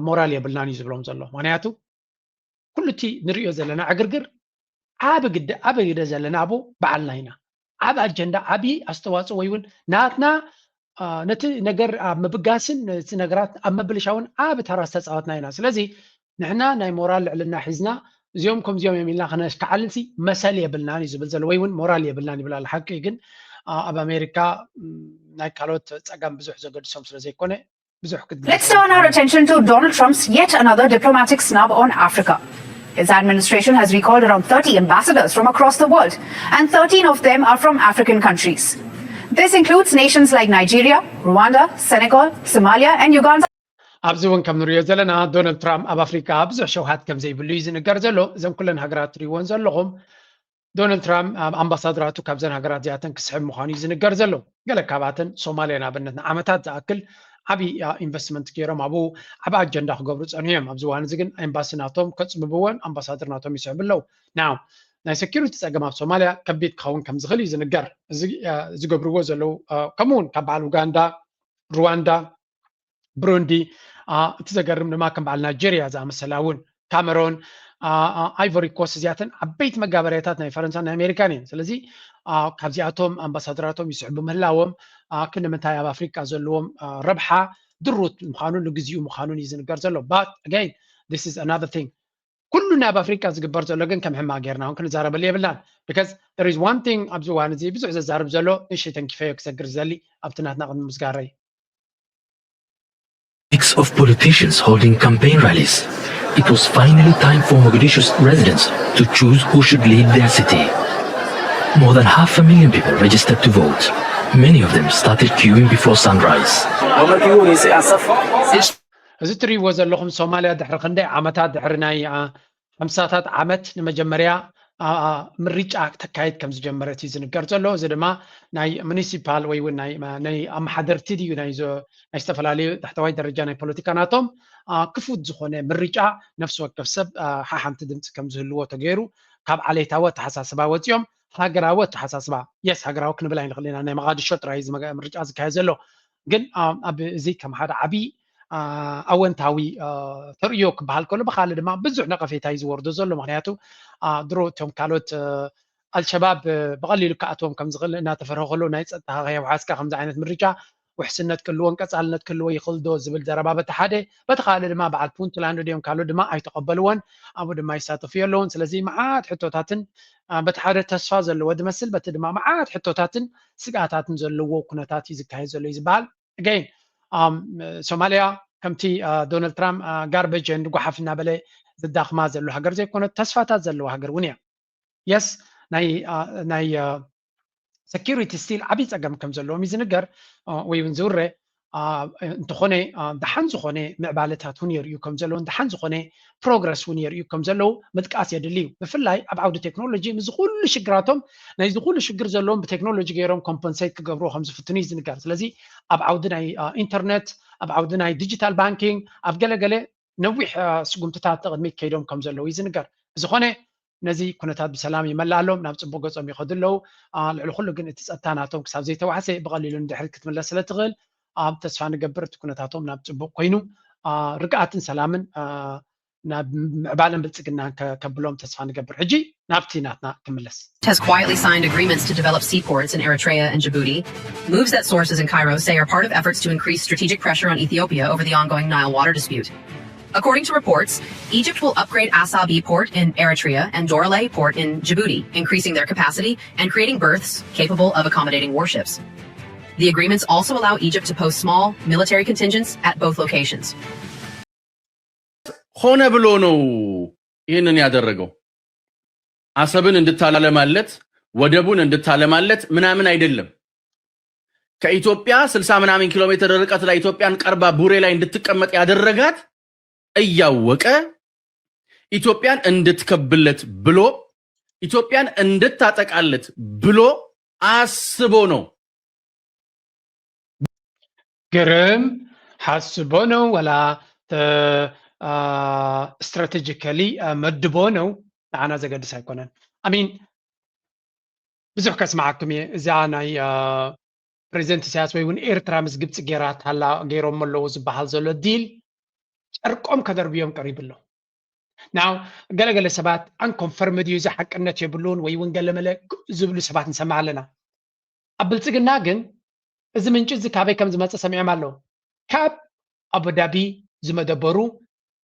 ሞራል የብልናን እዩ ዝብሎም ዘሎ። ምክንያቱ ኩሉ እቲ ንሪኦ ዘለና ዕግርግር ዓብ ግደ ዓብ ግደ ዘለና ኣቦ በዓልና ኢና። ዓብ ኣጀንዳ ዓብ ኣስተዋፅኦ ወይ እውን ናትና ነቲ ነገር ኣብ ምብጋስን ነቲ ነገራት ኣብ ምብልሻውን ዓብ ተራ ዝተፃወትና ኢና። ስለዚ ንሕና ናይ ሞራል ልዕልና ሒዝና እዚኦም ከምዚኦም እዮም ኢልና ክነሽካዓልልሲ መሰል የብልናን እዩ ዝብል ዘሎ ወይ እውን ሞራል የብልናን ይብል ኣሎ። ሓቂ ግን ኣብ ኣሜሪካ ናይ ካልኦት ፀገም ብዙሕ ዘገድሶም ስለ ዘይኮነ ብዙሕ ክትብል Let's turn our attention to Donald Trump's yet another diplomatic snub on Africa. His administration has recalled around thirty ambassadors from across the world, and thirteen of them are from African countries. This includes nations like Nigeria, Rwanda, Senegal, Somalia, and Uganda. ኣብዚ እውን ከም ንሪኦ ዘለና ዶናልድ ትራምፕ ኣብ ኣፍሪካ ብዙሕ ሸውሃት ከም ዘይብሉ እዩ ዝንገር ዘሎ። እዘን ኩለን ሃገራት ትሪእዎን ዘለኹም ዶናልድ ትራምፕ ኣምባሳደራቱ ካብዘን ሃገራት እዚኣተን ክስሕብ ምዃኑ እዩ ዝንገር ዘሎ። ገለ ካብኣተን ሶማልያ ንኣብነት ንዓመታት ዝኣክል ዓብዪ ኢንቨስትመንት ገይሮም ኣብኡ ዓብ ኣጀንዳ ክገብሩ ፀንሑ እዮም። ኣብዚ እዋን እዚ ግን ኤምባሲ ናቶም ከፅብብዎን ኣምባሳደር ናቶም ይስሕቡ ኣለዉ። ናው ናይ ሴኪሪቲ ፀገም ኣብ ሶማልያ ከቢድ ክኸውን ከም ዝኽእል እዩ ዝንገር። እዚ ዝገብርዎ ዘለዉ ከምኡ እውን ካብ በዓል ኡጋንዳ፣ ሩዋንዳ፣ ብሩንዲ እቲ ዘገርም ድማ ከም በዓል ናይጀርያ ዝኣመሰላ እውን ካመሮን ኣይቮሪ ኮስት እዚኣተን ዓበይቲ መጋበርያታት ናይ ፈረንሳን ናይ ኣሜሪካን እየን። ስለዚ ካብዚኣቶም ኣምባሳደራቶም ይስሕቡ ምህላዎም ክንምንታይ ኣብ ኣፍሪቃ ዘለዎም ረብሓ ድሩት ምዃኑን ንግዚኡ ምዃኑን እዩ ዝንገር ዘሎ። But again, this is another thing. ኩሉ ናብ ኣፍሪቃ ዝግበር ዘሎ ግን ከም ሕማቅ ጌርና እውን ክንዛረበሉ የብልናን። Because there is one thing ኣብዚ እዋን እዚ ብዙሕ ዘዛርብ ዘሎ ንእሽተይ ተንኪፈዮ ክሰግር ዝደሊ ኣብቲ ናትና ቅድሚ ምስጋረይ Mix of politicians holding campaign rallies. It was finally time for Mogadishu residents to choose who should lead their city. More than half a million people registered to vote. Many of them started queuing before sunrise. እዚ እትሪእዎ ዘለኹም ሶማልያ ድሕሪ ክንደይ ዓመታት ድሕሪ ናይ ሓምሳታት ዓመት ንመጀመርያ ምርጫ ክተካየድ ከም ዝጀመረት እዩ ዝንገር ዘሎ። እዚ ድማ ናይ ሙኒሲፓል ወይ እውን ናይ ኣመሓደርቲ ድዩ ናይ ዝተፈላለዩ ታሕተዋይ ደረጃ ናይ ፖለቲካ ናቶም ክፉት ዝኾነ ምርጫ ነፍሲ ወከፍ ሰብ ሓሓንቲ ድምፂ ከም ዝህልዎ ተገይሩ ካብ ዓሌታዊ ኣተሓሳስባ ወፂኦም ሃገራዊ ኣተሓሳስባ፣ የስ፣ ሃገራዊ ክንብል ኣይንኽእል ኢና፣ ናይ መቓድሾ ጥራይ ምርጫ ዝካየድ ዘሎ። ግን ኣብ እዚ ከም ሓደ ዓብዪ ኣወንታዊ ተርእዮ ክበሃል ከሎ፣ ብካልእ ድማ ብዙሕ ነቐፌታ እዩ ዝወርዶ ዘሎ። ምክንያቱ ድሮ እቶም ካልኦት ኣልሸባብ ብቐሊሉ ክኣትዎም ከም ዝኽእል እናተፈርሀ ከሎ፣ ናይ ፀጥታ ከየውሓስካ ከምዚ ዓይነት ምርጫ ውሕስነት ክህልዎን ቀፃልነት ክህልዎ ይኽእል ዶ ዝብል ዘረባ በቲ ሓደ፣ በቲ ካልእ ድማ በዓል ፑንትላንድ ድዮም ካልኦት ድማ ኣይተቐበልዎን፣ ኣብኡ ድማ ይሳተፉ የለውን። ስለዚ መዓት ሕቶታትን በቲ ሓደ ተስፋ ዘለዎ ዝመስል፣ በቲ ድማ መዓት ሕቶታትን ስግኣታትን ዘለዎ ኩነታት እዩ ዝካየድ ዘሎ እዩ ዝበሃል። ኣገይን ሶማልያ ከምቲ ዶናልድ ትራምፕ ጋርበጅ ኤንድ ጓሓፍ እናበለ ዝዳኽማ ዘሎ ሃገር ዘይኮነት፣ ተስፋታት ዘለዎ ሃገር እውን እያ። የስ፣ ናይ ናይ ሰኪሪቲ ስቲል ዓብዪ ፀገም ከም ዘለዎም እዩ ዝንገር ወይ እውን ዝውረ። እንተኾነ ደሓን ዝኾነ ምዕባለታት እውን የርእዩ ከም ዘለውን ደሓን ዝኾነ ፕሮግረስ እውን የርእዩ ከም ዘለዉ ምጥቃስ የድሊ እዩ። ብፍላይ ኣብ ዓውዲ ቴክኖሎጂ ምስዚ ኩሉ ሽግራቶም፣ ናይዚ ኩሉ ሽግር ዘለዎም ብቴክኖሎጂ ገይሮም ኮምፐንሴት ክገብርዎ ከም ዝፍትኑ እዩ ዝንገር። ስለዚ ኣብ ዓውዲ ናይ ኢንተርኔት፣ ኣብ ዓውዲ ናይ ዲጂታል ባንኪንግ፣ ኣብ ገለገለ ነዊሕ ስጉምትታት ቅድሚት ከይዶም ከም ዘለዉ እዩ ዝንገር። ብዝኾነ ነዚ ኩነታት ብሰላም ይመላሎም፣ ናብ ፅቡቅ ገፆም ይኸዱ ኣለዉ። ልዕሊ ኩሉ ግን እቲ ፀጥታ ናቶም ክሳብ ዘይተዋሕሰ ብቐሊሉ ንድሕሪት ክትምለስ ስለ ትኽእል ኣብ ተስፋ ንገብር እቲ ኩነታቶም ናብ ፅቡቅ ኮይኑ ርግኣትን ሰላምን ናብ ምዕባለን ብልፅግናን ከብሎም ተስፋ ንገብር። ሕጂ ናብቲ ናትና ክምለስ። has quietly signed agreements to develop seaports in Eritrea and Djibouti, moves that sources in Cairo say are part of efforts to increase strategic pressure on Ethiopia over the ongoing Nile water dispute. According to reports, Egypt will upgrade Asabi port in Eritrea and Doralay port in Djibouti, increasing their capacity and creating berths capable of accommodating warships. The agreements also allow Egypt to post small military contingents at both locations. ሆነ ብሎ ነው ይህንን ያደረገው። አሰብን እንድታለማለት ወደቡን እንድታለማለት ምናምን አይደለም። ከኢትዮጵያ ስልሳ ምናምን ኪሎ ሜትር ርቀት ላይ ኢትዮጵያን ቀርባ ቡሬ ላይ እንድትቀመጥ ያደረጋት እያወቀ ኢትዮጵያን እንድትከብለት ብሎ ኢትዮጵያን እንድታጠቃለት ብሎ አስቦ ነው። ግርም ሓስቦ ነው ወላ ስትራቴጂካሊ መድቦ ነው ንዓና ዘገድስ ኣይኮነን። ኣሚን ብዙሕ ከስምዓኩም እየ። እዚኣ ናይ ፕሬዚደንት ኢሳያስ ወይ እውን ኤርትራ ምስ ግብፂ ገይራታላ ገይሮም ኣለዉ ዝበሃል ዘሎ ዲል ጨርቆም ከደርብዮም ቀሪቡ ኣሎ። ናው ገለገለ ሰባት ኣንኮንፈርምድ እዩ እዚ ሓቅነት የብሉን ወይ እውን ገለመለ ዝብሉ ሰባት ንሰምዕ ኣለና። ኣብ ብልፅግና ግን እዚ ምንጪ እዚ ካበይ ከም ዝመፀ ሰሚዖም ኣለዉ። ካብ ኣቡዳቢ ዝመደበሩ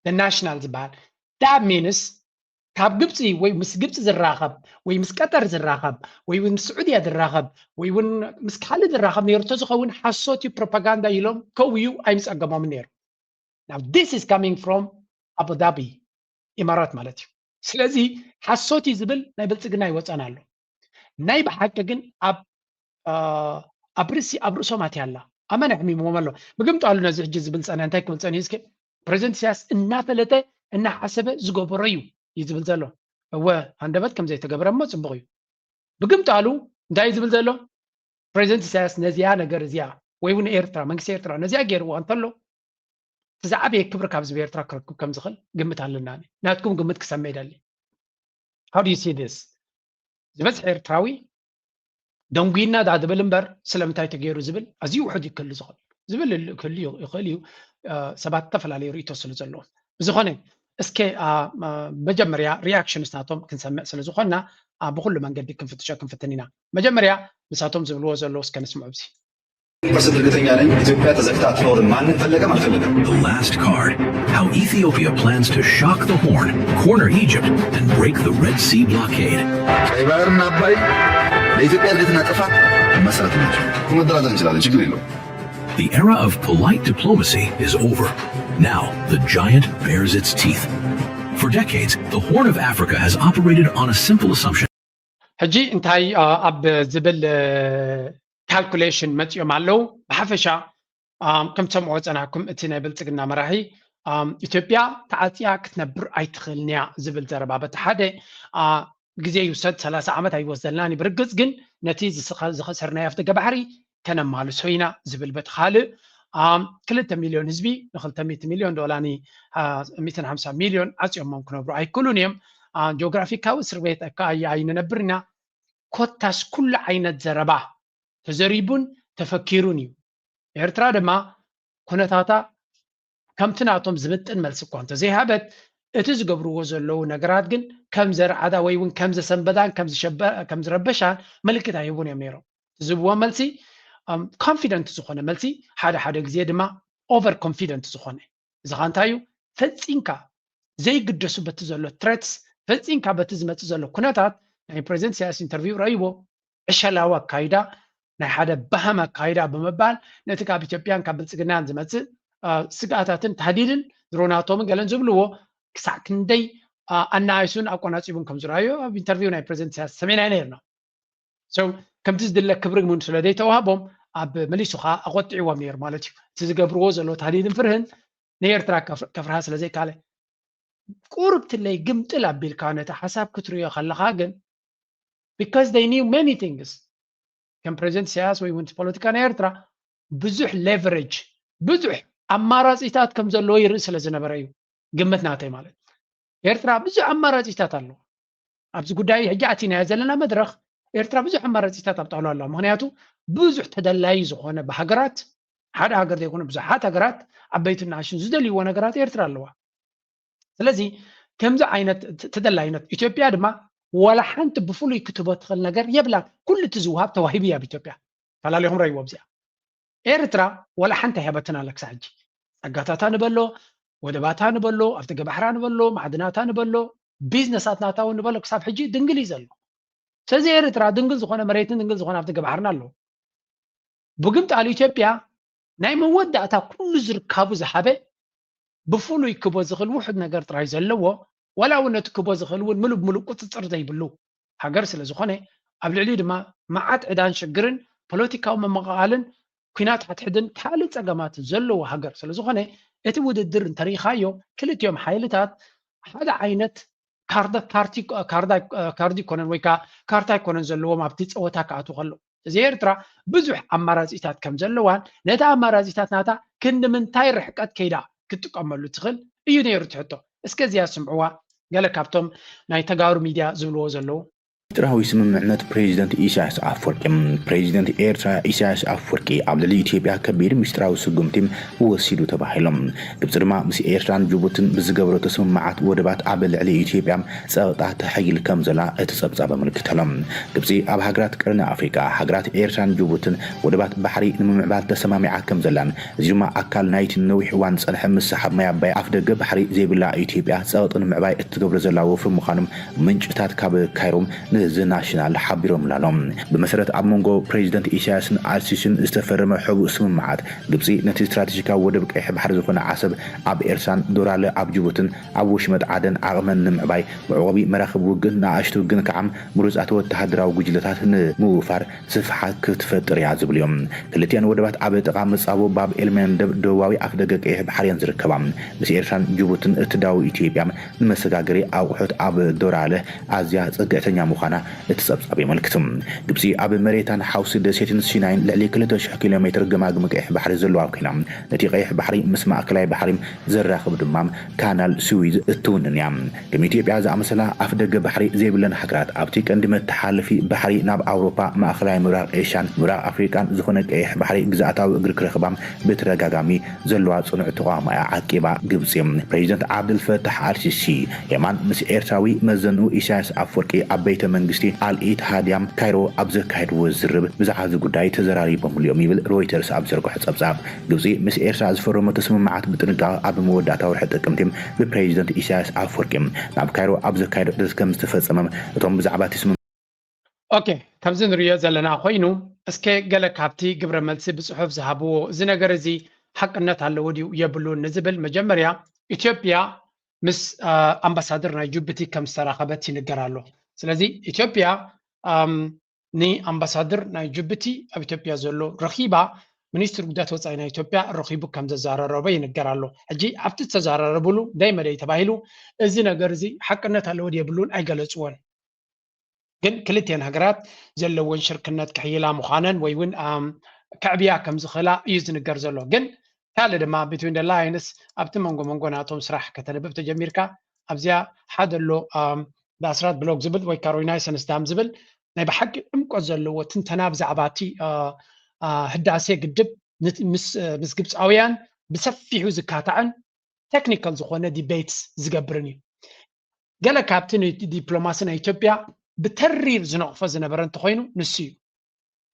ናሽናል ዝበሃል ዳ ሚንስ ካብ ግብፂ ወይ ምስ ግብፂ ዝራኸብ ወይ ምስ ቀጠር ዝራኸብ ወይ እውን ምስ ስዑድያ ዝራኸብ ወይ እውን ምስ ካልእ ዝራኸብ ነይሩ ተዝኸውን ሓሶት እዩ ፕሮፓጋንዳ ኢሎም ከውዩ ኣይምፀገሞምን ነይሩ። Now this is coming from Abu Dhabi ኢማራት ማለት እዩ። ስለዚ ሓሶት እዩ ዝብል ናይ ብልፅግና ይወፀና ኣሎ። ናይ ብሓቂ ግን ኣብ ኣብ ርእሲ ኣብ ርእሶም ኣትያ ኣላ። ኣመን ኣሕሚምዎም ኣሎ። ምግምጡ ኣሉ ነዚ ሕጂ ዝብል ፀነ እንታይ ክብል ፀኒሁ እስኪ ፕሬዚደንት ኢሳያስ እናፈለጠ እናሓሰበ ዝገበሮ እዩ እዩ ዝብል ዘሎ። እወ ሃንደበት ከም ዘይተገበረ እሞ ፅቡቕ እዩ። ብግምጣሉ እንታይ እዩ ዝብል ዘሎ? ፕሬዚደንት ኢሳያስ ነዚኣ ነገር እዚኣ ወይ እውን ኤርትራ መንግስቲ ኤርትራ ነዚኣ ገይርዋ እንተሎ እቲ ዝዓበየ ክብሪ ካብ ህዝቢ ኤርትራ ክረክብ ከም ዝኽእል ግምት ኣለና። ናትኩም ግምት ክሰምዕ ይደሊ። How do you see this? ዝበዝሐ ኤርትራዊ ደንጉይና ዳ ዝብል እምበር ስለምንታይ ተገይሩ ዝብል ኣዝዩ ውሑድ እዩ ክህሉ ዝኽእል ዝብል ክህሉ ይኽእል እዩ። ሰባት ዝተፈላለዩ ርእቶ ስለ ዘለዎም ብዝኾነ እስከ መጀመርያ ሪያክሽንስ ናቶም ክንሰምዕ ስለ ዝኾንና ብኩሉ መንገዲ ክንፍትሾ ክንፍትን ኢና። መጀመርያ ንሳቶም ዝብልዎ ዘለዉ እስከ ንስምዑ። ብዚ ፐርሰንት እርግጠኛ ነኝ ኢትዮጵያ ተዘግታ አትኖርም። ማንም ፈለገም አልፈለገም። The last card. How Ethiopia plans to shock the Horn, corner Egypt, and break the Red Sea blockade. ቀይ ባህርና አባይ ለኢትዮጵያ እድገትና ጥፋት መሰረት ናቸው። መደራደር እንችላለን፣ ችግር የለውም። The era of polite diplomacy is over. Now, the giant bares its teeth. For decades, the Horn of Africa has operated on a simple assumption. ሕጂ እንታይ ኣብ ዝብል ካልኩሌሽን መፂኦም ኣለዉ። ብሓፈሻ ከም ትሰምዕዎ ፀናሕኩም እቲ ናይ ብልፅግና መራሒ ኢትዮጵያ ተዓፅያ ክትነብር ኣይትኽእልን እያ ዝብል ዘረባ በቲ ሓደ ግዜ ይውሰድ፣ ሰላሳ ዓመት ኣይወስደልናን እዩ። ብርግጽ ግን ነቲ ዝኸሰርናዮ ኣፍደገ ባሕሪ ከነማልሶ ኢና ዝብል በቲ ካልእ፣ ክልተ ሚልዮን ህዝቢ ንክልተ ሚእቲ ሚልዮን ዶላኒ ሚእትን ሓምሳ ሚልዮን ዓጽዮሞም ክነብሩ ኣይክእሉን እዮም። ጂኦግራፊካዊ እስር ቤት ኣይንነብር ኢና። ኮታስ ኩሉ ዓይነት ዘረባ ተዘሪቡን ተፈኪሩን እዩ። ኤርትራ ድማ ኩነታታ ከምቲ ናቶም ዝምጥን መልሲ እኳ እንተዘይሃበት፣ እቲ ዝገብርዎ ዘለዉ ነገራት ግን ከም ዘርዓዳ ወይ እውን ከም ዘሰንበዳን ከም ዝረበሻን ምልክት ኣይህቡን እዮም ነይሮም። ዝህብዎ መልሲ ኮንፊደንት ዝኾነ መልሲ፣ ሓደ ሓደ ግዜ ድማ ኦቨር ኮንፊደንት ዝኾነ። እዚ ኸ እንታይ እዩ? ፈጺምካ ዘይግደሱ በቲ ዘሎ ትረትስ፣ ፈጺምካ በቲ ዝመጽእ ዘሎ ኩነታት። ናይ ፕሬዚደንት ኢሳያስ ኢንተርቪው ረእይዎ፣ ዕሸላዊ ኣካይዳ፣ ናይ ሓደ ባሃም ኣካይዳ ብምባል ነቲ ካብ ኢትዮጵያን ካብ ብልጽግናን ዝመጽእ ስግኣታትን ታህዲድን ድሮናቶምን ገለን ዝብልዎ ክሳዕ ክንደይ ኣናኣይሱን ኣቆናጺቡን ከም ዝረኣዩ ኣብ ኢንተርቪው ናይ ፕሬዚደንት ኢሳያስ ሰሚዕና ነይርና። ከምቲ ዝድለ ክብሪ እውን ስለ ዘይተዋህቦም ኣብ መሊሱ ከዓ ኣቆጢዕዎም ነይሩ ማለት እዩ። እቲ ዝገብርዎ ዘሎ ታህዲድን ፍርህን ንኤርትራ ከፍርሃ ስለ ዘይካለ፣ ቁርብትለይ ግምጥል ኣቢልካ ነቲ ሓሳብ ክትርእዮ ከለኻ ግን because they knew many things። ከም ፕሬዚደንት ኢሳያስ ወይ እውን ፖለቲካ ናይ ኤርትራ ብዙሕ ሌቨሬጅ፣ ብዙሕ ኣማራፂታት ከም ዘለዎ ይርኢ ስለ ዝነበረ እዩ። ግምት ናተይ ማለት፣ ኤርትራ ብዙሕ ኣማራፂታት ኣለዋ። ኣብዚ ጉዳይ ሕጂ ኣቲናዮ ዘለና መድረኽ፣ ኤርትራ ብዙሕ ኣማራፂታት ኣብ ጣውላ ኣለዋ። ምክንያቱ ብዙሕ ተደላዪ ዝኾነ ብሃገራት፣ ሓደ ሃገር ዘይኮነ ብዙሓት ሃገራት፣ ዓበይትን ንኣሽቱን ዝደልይዎ ነገራት ኤርትራ ኣለዋ። ስለዚ ከምዚ ዓይነት ተደላይነት ኢትዮጵያ ድማ ዋላ ሓንቲ ብፍሉይ ክትህቦ ትኽእል ነገር የብላን። ኩሉ እቲ ዝወሃብ ተዋሂቡ እዩ ኣብ ኢትዮጵያ። ፈላሊኹም ረእይዎ ኣብዚኣ። ኤርትራ ዋላ ሓንቲ ኣይሃበትን ኣላ ክሳብ ሕጂ። ጸጋታታ ንበሎ፣ ወደባታ ንበሎ፣ ኣፍደገ ባሕራ ንበሎ፣ ማዕድናታ ንበሎ፣ ቢዝነሳት ናታ እውን ንበሎ ክሳብ ሕጂ ድንግል እዩ ዘሎ። ስለዚ ኤርትራ ድንግል ዝኾነ መሬትን ድንግል ዝኾነ ኣፍደገ ባሕርን ኣለዎ። ብግምጣል ኢትዮጵያ ናይ መወዳእታ ኩሉ ዝርካቡ ዝሃበ ብፍሉይ ክቦ ዝኽእል ውሑድ ነገር ጥራይ ዘለዎ፣ ዋላ እውን ነቲ ክቦ ዝኽእል እውን ምሉእ ብምሉእ ቁጽጽር ዘይብሉ ሃገር ስለ ዝኾነ፣ ኣብ ልዕሊኡ ድማ መዓት ዕዳን ሽግርን ፖለቲካዊ መመቓቓልን ኲናት ሓድሕድን ካልእ ጸገማትን ዘለዎ ሃገር ስለ ዝኾነ፣ እቲ ውድድር እንተሪኢኻዮ ክልቲኦም ሓይልታት ሓደ ዓይነት ካርዳ ፓርቲ ካርዲ ኮነን ወይ ከዓ ካርታ ኣይኮነን ዘለዎም ኣብቲ ፀወታ ክኣትዉ ከለዉ። እዚ ኤርትራ ብዙሕ ኣማራፂታት ከም ዘለዋን ነቲ ኣማራፂታት ናታ ክንዲ ምንታይ ርሕቀት ከይዳ ክትጥቀመሉ ትኽእል እዩ ነይሩ እቲ ሕቶ። እስከ እዚኣ ስምዕዋ፣ ገለ ካብቶም ናይ ተጋሩ ሚድያ ዝብልዎ ዘለዉ። ሚስጥራዊ ስምምዕነት ፕሬዚደንት ኢሳያስ ኣፍወርቂ። ፕሬዚደንት ኤርትራ ኢሳያስ ኣፍወርቂ ኣብ ልዕሊ ኢትዮጵያ ከቢድ ሚስጥራዊ ስጉምቲ ወሲዱ ተባሂሎም። ግብፂ ድማ ምስ ኤርትራን ጅቡትን ብዝገበረቶ ስምምዓት ወደባት ኣብ ልዕሊ ኢትዮጵያ ፀቕጣ ተሐይል ከም ዘላ እቲ ፀብፃብ ኣመልክተሎም። ግብፂ ኣብ ሃገራት ቀርኒ ኣፍሪቃ ሃገራት ኤርትራን ጅቡትን ወደባት ባሕሪ ንምምዕባል ተሰማሚዓ ከም ዘላን እዚ ድማ ኣካል ናይቲ ንነዊሕ እዋን ዝፀንሐ ምስሓብ ማይ ኣባይ ኣፍደገ ባሕሪ ዘይብላ ኢትዮጵያ ፀቕጢ ንምዕባይ እትገብሮ ዘላ ወፍሪ ምዃኖም ምንጭታት ካብ ካይሮም ንዚ ናሽናል ሓቢሮምላ ኣሎ። ብመሰረት ኣብ መንጎ ፕሬዚደንት ኢሳያስን ኣልሲሲን ዝተፈረመ ሕቡእ ስምምዓት ግብፂ ነቲ ስትራቴጂካዊ ወደብ ቀይሕ ባሕሪ ዝኾነ ዓሰብ ኣብ ኤርትራን ዶራለ ኣብ ጅቡትን ኣብ ወሽመጥ ዓደን ዓቕመን ንምዕባይ መዕቆቢ መራኽብ ውግእን ንኣሽቱ ግን ከዓ ምሩፃት ወተሃደራዊ ጉጅለታት ንምውፋር ስፍሓት ክትፈጥር እያ ዝብሉ እዮም። ክልቲኣን ወደባት ኣብ ጥቓ መፃቦ ባብ ኤልመንደብ ደቡባዊ ኣፍደገ ቀይሕ ባሕሪ እየን ዝርከባ። ምስ ኤርትራን ጅቡትን እትዳወብ ኢትዮጵያ ንመሰጋገሪ ኣቑሑት ኣብ ዶራለ ኣዝያ ፅግዕተኛ ምዃና እቲ ፀብፃብ የመልክት። ግብፂ ኣብ መሬታን ሓውሲ ደሴትን ሲናይን ልዕሊ ክልተ ሽሕ ኪሎ ሜትር ገማግም ቀይሕ ባሕሪ ዘለዋ ኮይና ነቲ ቀይሕ ባሕሪ ምስ ማእከላይ ባሕሪ ዘራኽብ ድማ ካናል ስዊዝ እትውንን እያ። ከም ኢትዮጵያ ዝኣመሰላ ኣፍደገ ባሕሪ ዘይብለን ሃገራት ኣብቲ ቀንዲ መተሓላለፊ ባሕሪ ናብ ኣውሮፓ፣ ማእከላይ ምብራቕ ኤሽያን ምብራቕ ኣፍሪቃን ዝኾነ ቀይሕ ባሕሪ ግዝኣታዊ እግሪ ክረኽባ ብተደጋጋሚ ዘለዋ ጽኑዕ ተቓውሞ እያ ዓቂባ ግብጺ። ፕሬዚደንት ዓብደልፈታሕ ኣልሲሲ የማን ምስ ኤርትራዊ መዘንኡ ኢሳያስ ኣፍወርቂ ኣብ ቤተ መንግስቲ ኣልኢትሃድያ ካይሮ ኣብ ዘካየድዎ ዝርርብ ብዛዕባ እዚ ጉዳይ ተዘራሪቦምሉ እዮም ይብል ሮይተርስ ኣብ ዘርግሖ ጸብጻብ። ግብጺ ምስ ኤርትራ ዝፈረመቶ ስምምዓት ብጥንቃቐ ኣብ መወዳእታ ወርሒ ጥቅምቲ ብፕሬዚደንት ኢሳያስ ኣፍወርቂ ናብ ካይሮ ኣብ ዘካየዶ ዑደት ከም ዝተፈጸመ እቶም ብዛዕባ እቲ ስምምዕ ኦኬ፣ ከምዚ ንርእዮ ዘለና ኮይኑ፣ እስከ ገለ ካብቲ ግብረ መልሲ ብጽሑፍ ዝሃብዎ፣ እዚ ነገር እዚ ሓቅነት ኣለዎ ድዩ የብሉን ንዝብል፣ መጀመርያ ኢትዮጵያ ምስ ኣምባሳደር ናይ ጅቡቲ ከም ዝተራኸበት ይንገር ኣሎ። ስለዚ ኢትዮጵያ ንኣምባሳደር ናይ ጅቡቲ ኣብ ኢትዮጵያ ዘሎ ረኺባ፣ ሚኒስትር ጉዳያት ወፃኢ ናይ ኢትዮጵያ ረኺቡ ከም ዘዘራረበ ይንገር ኣሎ። ሕጂ ኣብቲ ዝተዘራረብሉ ደይ መደይ ተባሂሉ፣ እዚ ነገር እዚ ሓቅነት ኣለዎ ድዩ የብሉን ኣይገለፅዎን። ግን ክልቲኤን ሃገራት ዘለወን ሽርክነት ክሕይላ ምዃነን ወይ እውን ኣም፣ ከዕብያ ከም ዝኽእላ እዩ ዝንገር ዘሎ። ግን ካልእ ድማ between the lines ኣብቲ መንጎ መንጎ ናቶም ስራሕ ከተንብብ ተጀሚርካ ኣብዚኣ ሓደ ኣሎ ኣም፣ the Asrat Block ዝብል ወይ ከዓ ሪናይሰንስ ዳም ዝብል ናይ ብሓቂ ዕምቆት ዘለዎ ትንተና ብዛዕባ እቲ አ፣ አ፣ ህዳሴ ግድብ ን- ምስ ምስ ግብፃውያን ብሰፊሑ ዝካታዕን ቴክኒካል ዝኾነ ዲቤትስ ዝገብርን እዩ። ገለ ካብቲ ንዲፕሎማሲ ናይ ኢትዮጵያ ብተሪር ዝነቕፎ ዝነበረ እንተኾይኑ ንሱ እዩ።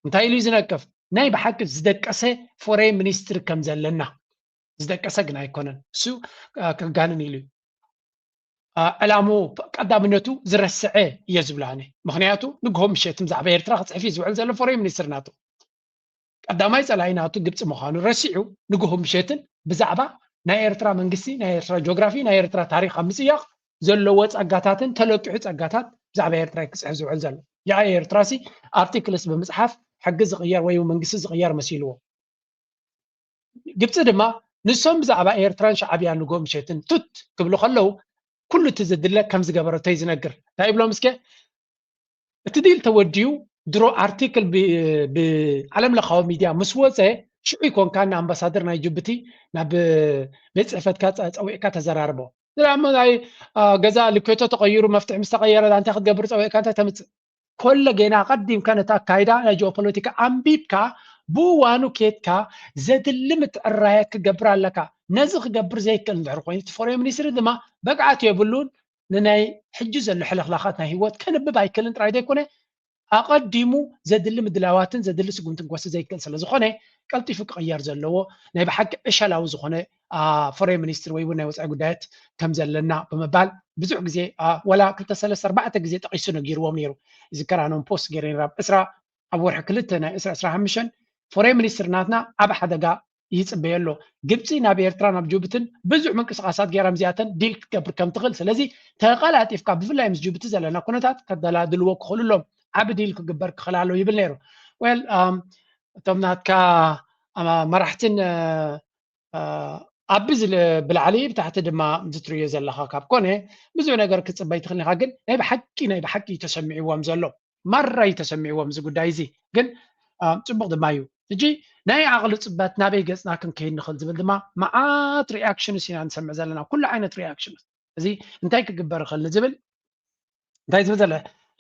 እንታይ ኢሉ እዩ ዝነቅፍ? ናይ ብሓቂ ዝደቀሰ ፎሬን ሚኒስትሪ ከም ዘለና። ዝደቀሰ ግን ኣይኮነን፣ እሱ አ፣ ከጋንን ኢሉ እዩ። አ፣ ዕላምኡ ቀዳምነቱ ዝረስዐ እየ ዝብሎ ኣነ። ምክንያቱ ንግሆ ምሸት ብዛዕባ ኤርትራ ክፅሕፍ እዩ ዝውዕል ዘሎ ፎሬን ሚኒስትሪ ናቱ። ቀዳማይ ፀላኢ ናቱ ግብፂ ምዃኑ ረሲዑ ንግሆ ምሸትን ብዛዕባ ናይ ኤርትራ መንግስቲ፣ ናይ ኤርትራ ጂኦግራፊ፣ ናይ ኤርትራ ታሪክ ኣብ ምፅያቕ ዘለዎ ፀጋታትን ተለቂሑ ፀጋታት ብዛዕባ ኤርትራ ክፅሕፍ ዝውዕል ዘሎ። ያኢ ኤርትራ ሲ ኣርቲክልስ ብምፅሓፍ ሕጊ ዝቕየር ወይ መንግስቲ ዝቕየር መሲልዎ። ግብፂ ድማ ንሶም ብዛዕባ ኤርትራን ሻዕብያን ንግሆ ምሸትን ቱት ክብሉ ከለዉ ኩሉ እቲ ዘድለ ከም ዝገበረቶ እዩ ዝነግር። እንታይ ይብሎም እስከ? እቲ ዲል ተወዲኡ ድሮ ኣርቲክል ብ- ብዓለም ለኻዊ ሚድያ ምስ ወፀ ሽዑ ይኮንካ ንኣምባሳደር ናይ ጅቡቲ ናብ ቤት ፅሕፈትካ ፀ- ፀዊዕካ ተዘራርቦ። ዝላሞ ናይ አ፣ ገዛ ልኬቶ ተቐይሩ መፍትሒ ምስ ተቐየረ እንታይ ክትገብር ፀዊዕካ እንታይ ተምፅእ? ኮለ ጌና ኣቐዲምካ ነቲ ኣካይዳ ናይ ጂኦፖለቲካ ኣንቢብካ ብእዋኑ ኬድካ ዘድሊ ምትዕራያት ክገብር ኣለካ። ነዚ ክገብር ዘይክእል እንድሕር ኮይኑ እቲ ፎሬን ሚኒስትሪ ድማ ብቕዓት የብሉን። ንናይ ሕጂ ዘሎ ሕልኽላኻት ናይ ህይወት ከንብብ ኣይክእልን ጥራይ ዘይኮነ ኣቐዲሙ ዘድሊ ምድላዋትን ዘድሊ ስጉምትን ክወስድ ዘይክእል ስለ ዝኾነ ቀልጢፉ ክቕየር ዘለዎ ናይ ብሓቂ ዕሸላዊ ዝኾነ ፎሬን ሚኒስትሪ ወይ እውን ናይ ወፃኢ ጉዳያት ከም ዘለና ብምባል ብዙሕ ግዜ ወላ ክልተ ሰለስተ ኣርባዕተ ግዜ ጠቒሱ ነጊርዎም ነይሩ። ይዝከር ኣነ ፖስት ገይረ ነይረ ኣብ ዕስራ ኣብ ወርሒ ክልተ ናይ ዕስራ ዕስራ ሓሙሽተ ፎሬን ሚኒስትሪ ናትና ዓብ ሓደጋ ይፅበዮ ኣሎ። ግብፂ ናብ ኤርትራ ናብ ጅቡትን ብዙሕ ምንቅስቃሳት ገይራ እዚኣተን ዲል ክትገብር ከም ትኽእል ስለዚ ተቀላጢፍካ ብፍላይ ምስ ጅቡቲ ዘለና ኩነታት ከደላድልዎ ክኽእሉ ኣሎም ዓብ ዲል ክግበር ክኽእል ኣሎ ይብል ነይሩ። ወል እቶም ናትካ መራሕትን ኣብ ብላዕሊ ብታሕቲ ድማ ዝትርእዮ ዘለኻ ካብ ኮነ ብዙሕ ነገር ክትፅበይ ትኽእል ኢኻ ግን ናይ ብሓቂ ናይ ብሓቂ ተሰሚዕዎም ዘሎ ማራ እዩ ተሰሚዕዎም እዚ ጉዳይ እዚ ግን ፅቡቅ ድማ እዩ ሕጂ ናይ ዓቕሊ ፅበት ናበይ ገፅና ክንከይድ ንኽእል ዝብል ድማ መዓት ሪኣክሽንስ ኢና ንሰምዕ ዘለና ኩሉ ዓይነት ሪኣክሽንስ እዚ እንታይ ክግበር ይኽእል ንዝብል እንታይ ዝብል ዘለ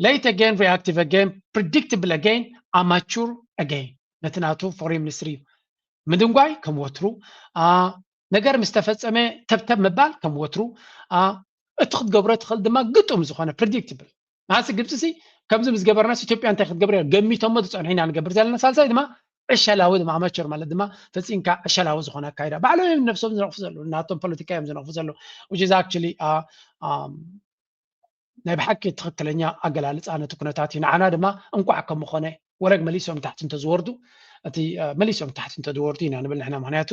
late again reactive again predictable again amateur again ነቲ ናቱ ፎሬን ሚኒስትሪ እዩ ምድንጓይ ከም ወትሩ ነገር ምስ ተፈፀመ ተብተብ ምባል ከም ወትሩ እቲ ክትገብሮ ትኽእል ድማ ግጡም ዝኾነ ፕሪዲክትብል ማሲ ግብፂ ሲ ከምዚ ምስ ገበርናስ ኢትዮጵያ እንታይ ክትገብር እያ ገሚቶሞ ዝፀንሑ ኢና ንገብር ዘለና ሳልሳይ ድማ ዕሸላዊ ድማ ኣመቸር ማለት ድማ ፈፂምካ ዕሸላዊ ዝኾነ ኣካይዳ ባዕሎም እዮም ነብሶም ዝነቕፉ ዘለዉ ናቶም ፖለቲካ እዮም ዝነቕፉ ዘለዉ which is actually ናይ ብሓቂ ትኽክለኛ ኣገላልፃ ነቲ ኩነታት እዩ ንዓና ድማ እንቋዕ ከም ምኾነ ወረግ መሊሶም ታሕቲ እንተዝወርዱ እቲ መሊሶም ታሕቲ እንተዝወርዱ ኢና ንብል ንሕና ምክንያቱ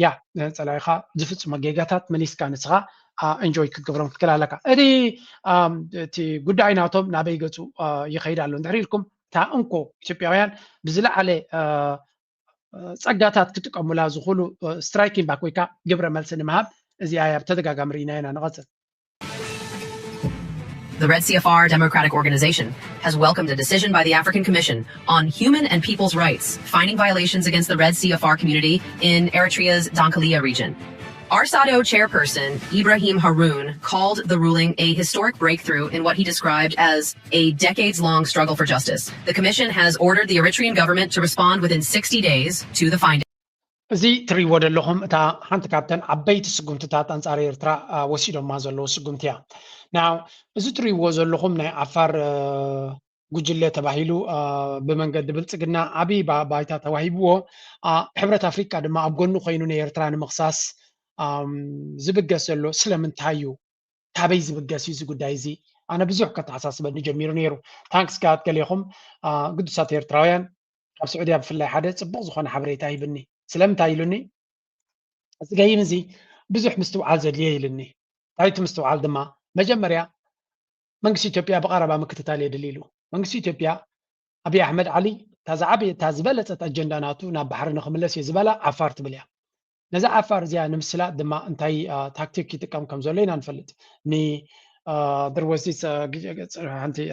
ያ ፀላኢኻ ዝፍፅሞ ጌጋታት መሊስካ ንስኻ እንጆይ ክትገብሮም ክትክእል ኣለካ እቲ እቲ ጉዳይ ናቶም ናበይ ገፁ ይኸይድ ኣሎ እንድሕር ኢልኩም እታ እንኮ ኢትዮጵያውያን ብዝለዓለ ፀጋታት ክጥቀሙላ ዝኽእሉ ስትራይኪንግ ባክ ወይካ ግብረ መልሲ ንምሃብ እዚኣ እያ ብተደጋጋሚ ርኢና ኢና ንቐፅል The Red C F R Democratic Organization has welcomed a decision by the African Commission on human and people's rights, finding violations against the Red C F R community in Eritrea's Dankalia region. ARSADO chairperson Ibrahim Haroun called the ruling a historic breakthrough in what he described as a decades long struggle for justice. The commission has ordered the Eritrean government to respond within sixty days to the findings. እዚ ትሪእዎ ዘለኹም እታ ሓንቲ ካብተን ዓበይቲ ስጉምትታት ኣንጻር ኤርትራ ወሲዶማ ዘለዉ ስጉምቲ እያ። ናው እዚ ትሪእዎ ዘለኹም ናይ ዓፋር ጉጅለ ተባሂሉ ብመንገዲ ብልፅግና ዓብዪ ባይታ ተዋሂብዎ ሕብረት ኣፍሪቃ ድማ ኣብ ጎኑ ኮይኑ ንኤርትራ ንምኽሳስ ዝብገስ ዘሎ ስለምንታይ እዩ? ካበይ ዝብገስ እዩ እዚ ጉዳይ እዚ? ኣነ ብዙሕ ከተሓሳስበኒ ጀሚሩ ነይሩ። ታንክስ ጋድ ገሌኹም ግዱሳት ኤርትራውያን ካብ ስዑድያ ብፍላይ ሓደ ፅቡቕ ዝኾነ ሓበሬታ ሂብኒ። ስለምንታይ ኢሉኒ? እዚ ገይም እዚ ብዙሕ ምስትውዓል ዘድልዮ ኢሉኒ። እንታይ እቲ ምስትውዓል ድማ መጀመርያ መንግስቲ ኢትዮጵያ ብቐረባ ምክትታል የድሊ ኢሉ። መንግስቲ ኢትዮጵያ ኣብይ ኣሕመድ ዓሊ እታ ዝዓበየ እታ ዝበለፀት ኣጀንዳ ናቱ ናብ ባሕሪ ንክምለስ እየ ዝበላ ዓፋር ትብል እያ። ነዛ ዓፋር እዚኣ ንምስላጥ ድማ እንታይ ታክቲክ ይጥቀም ከም ዘሎ ኢና ንፈልጥ። ን there was this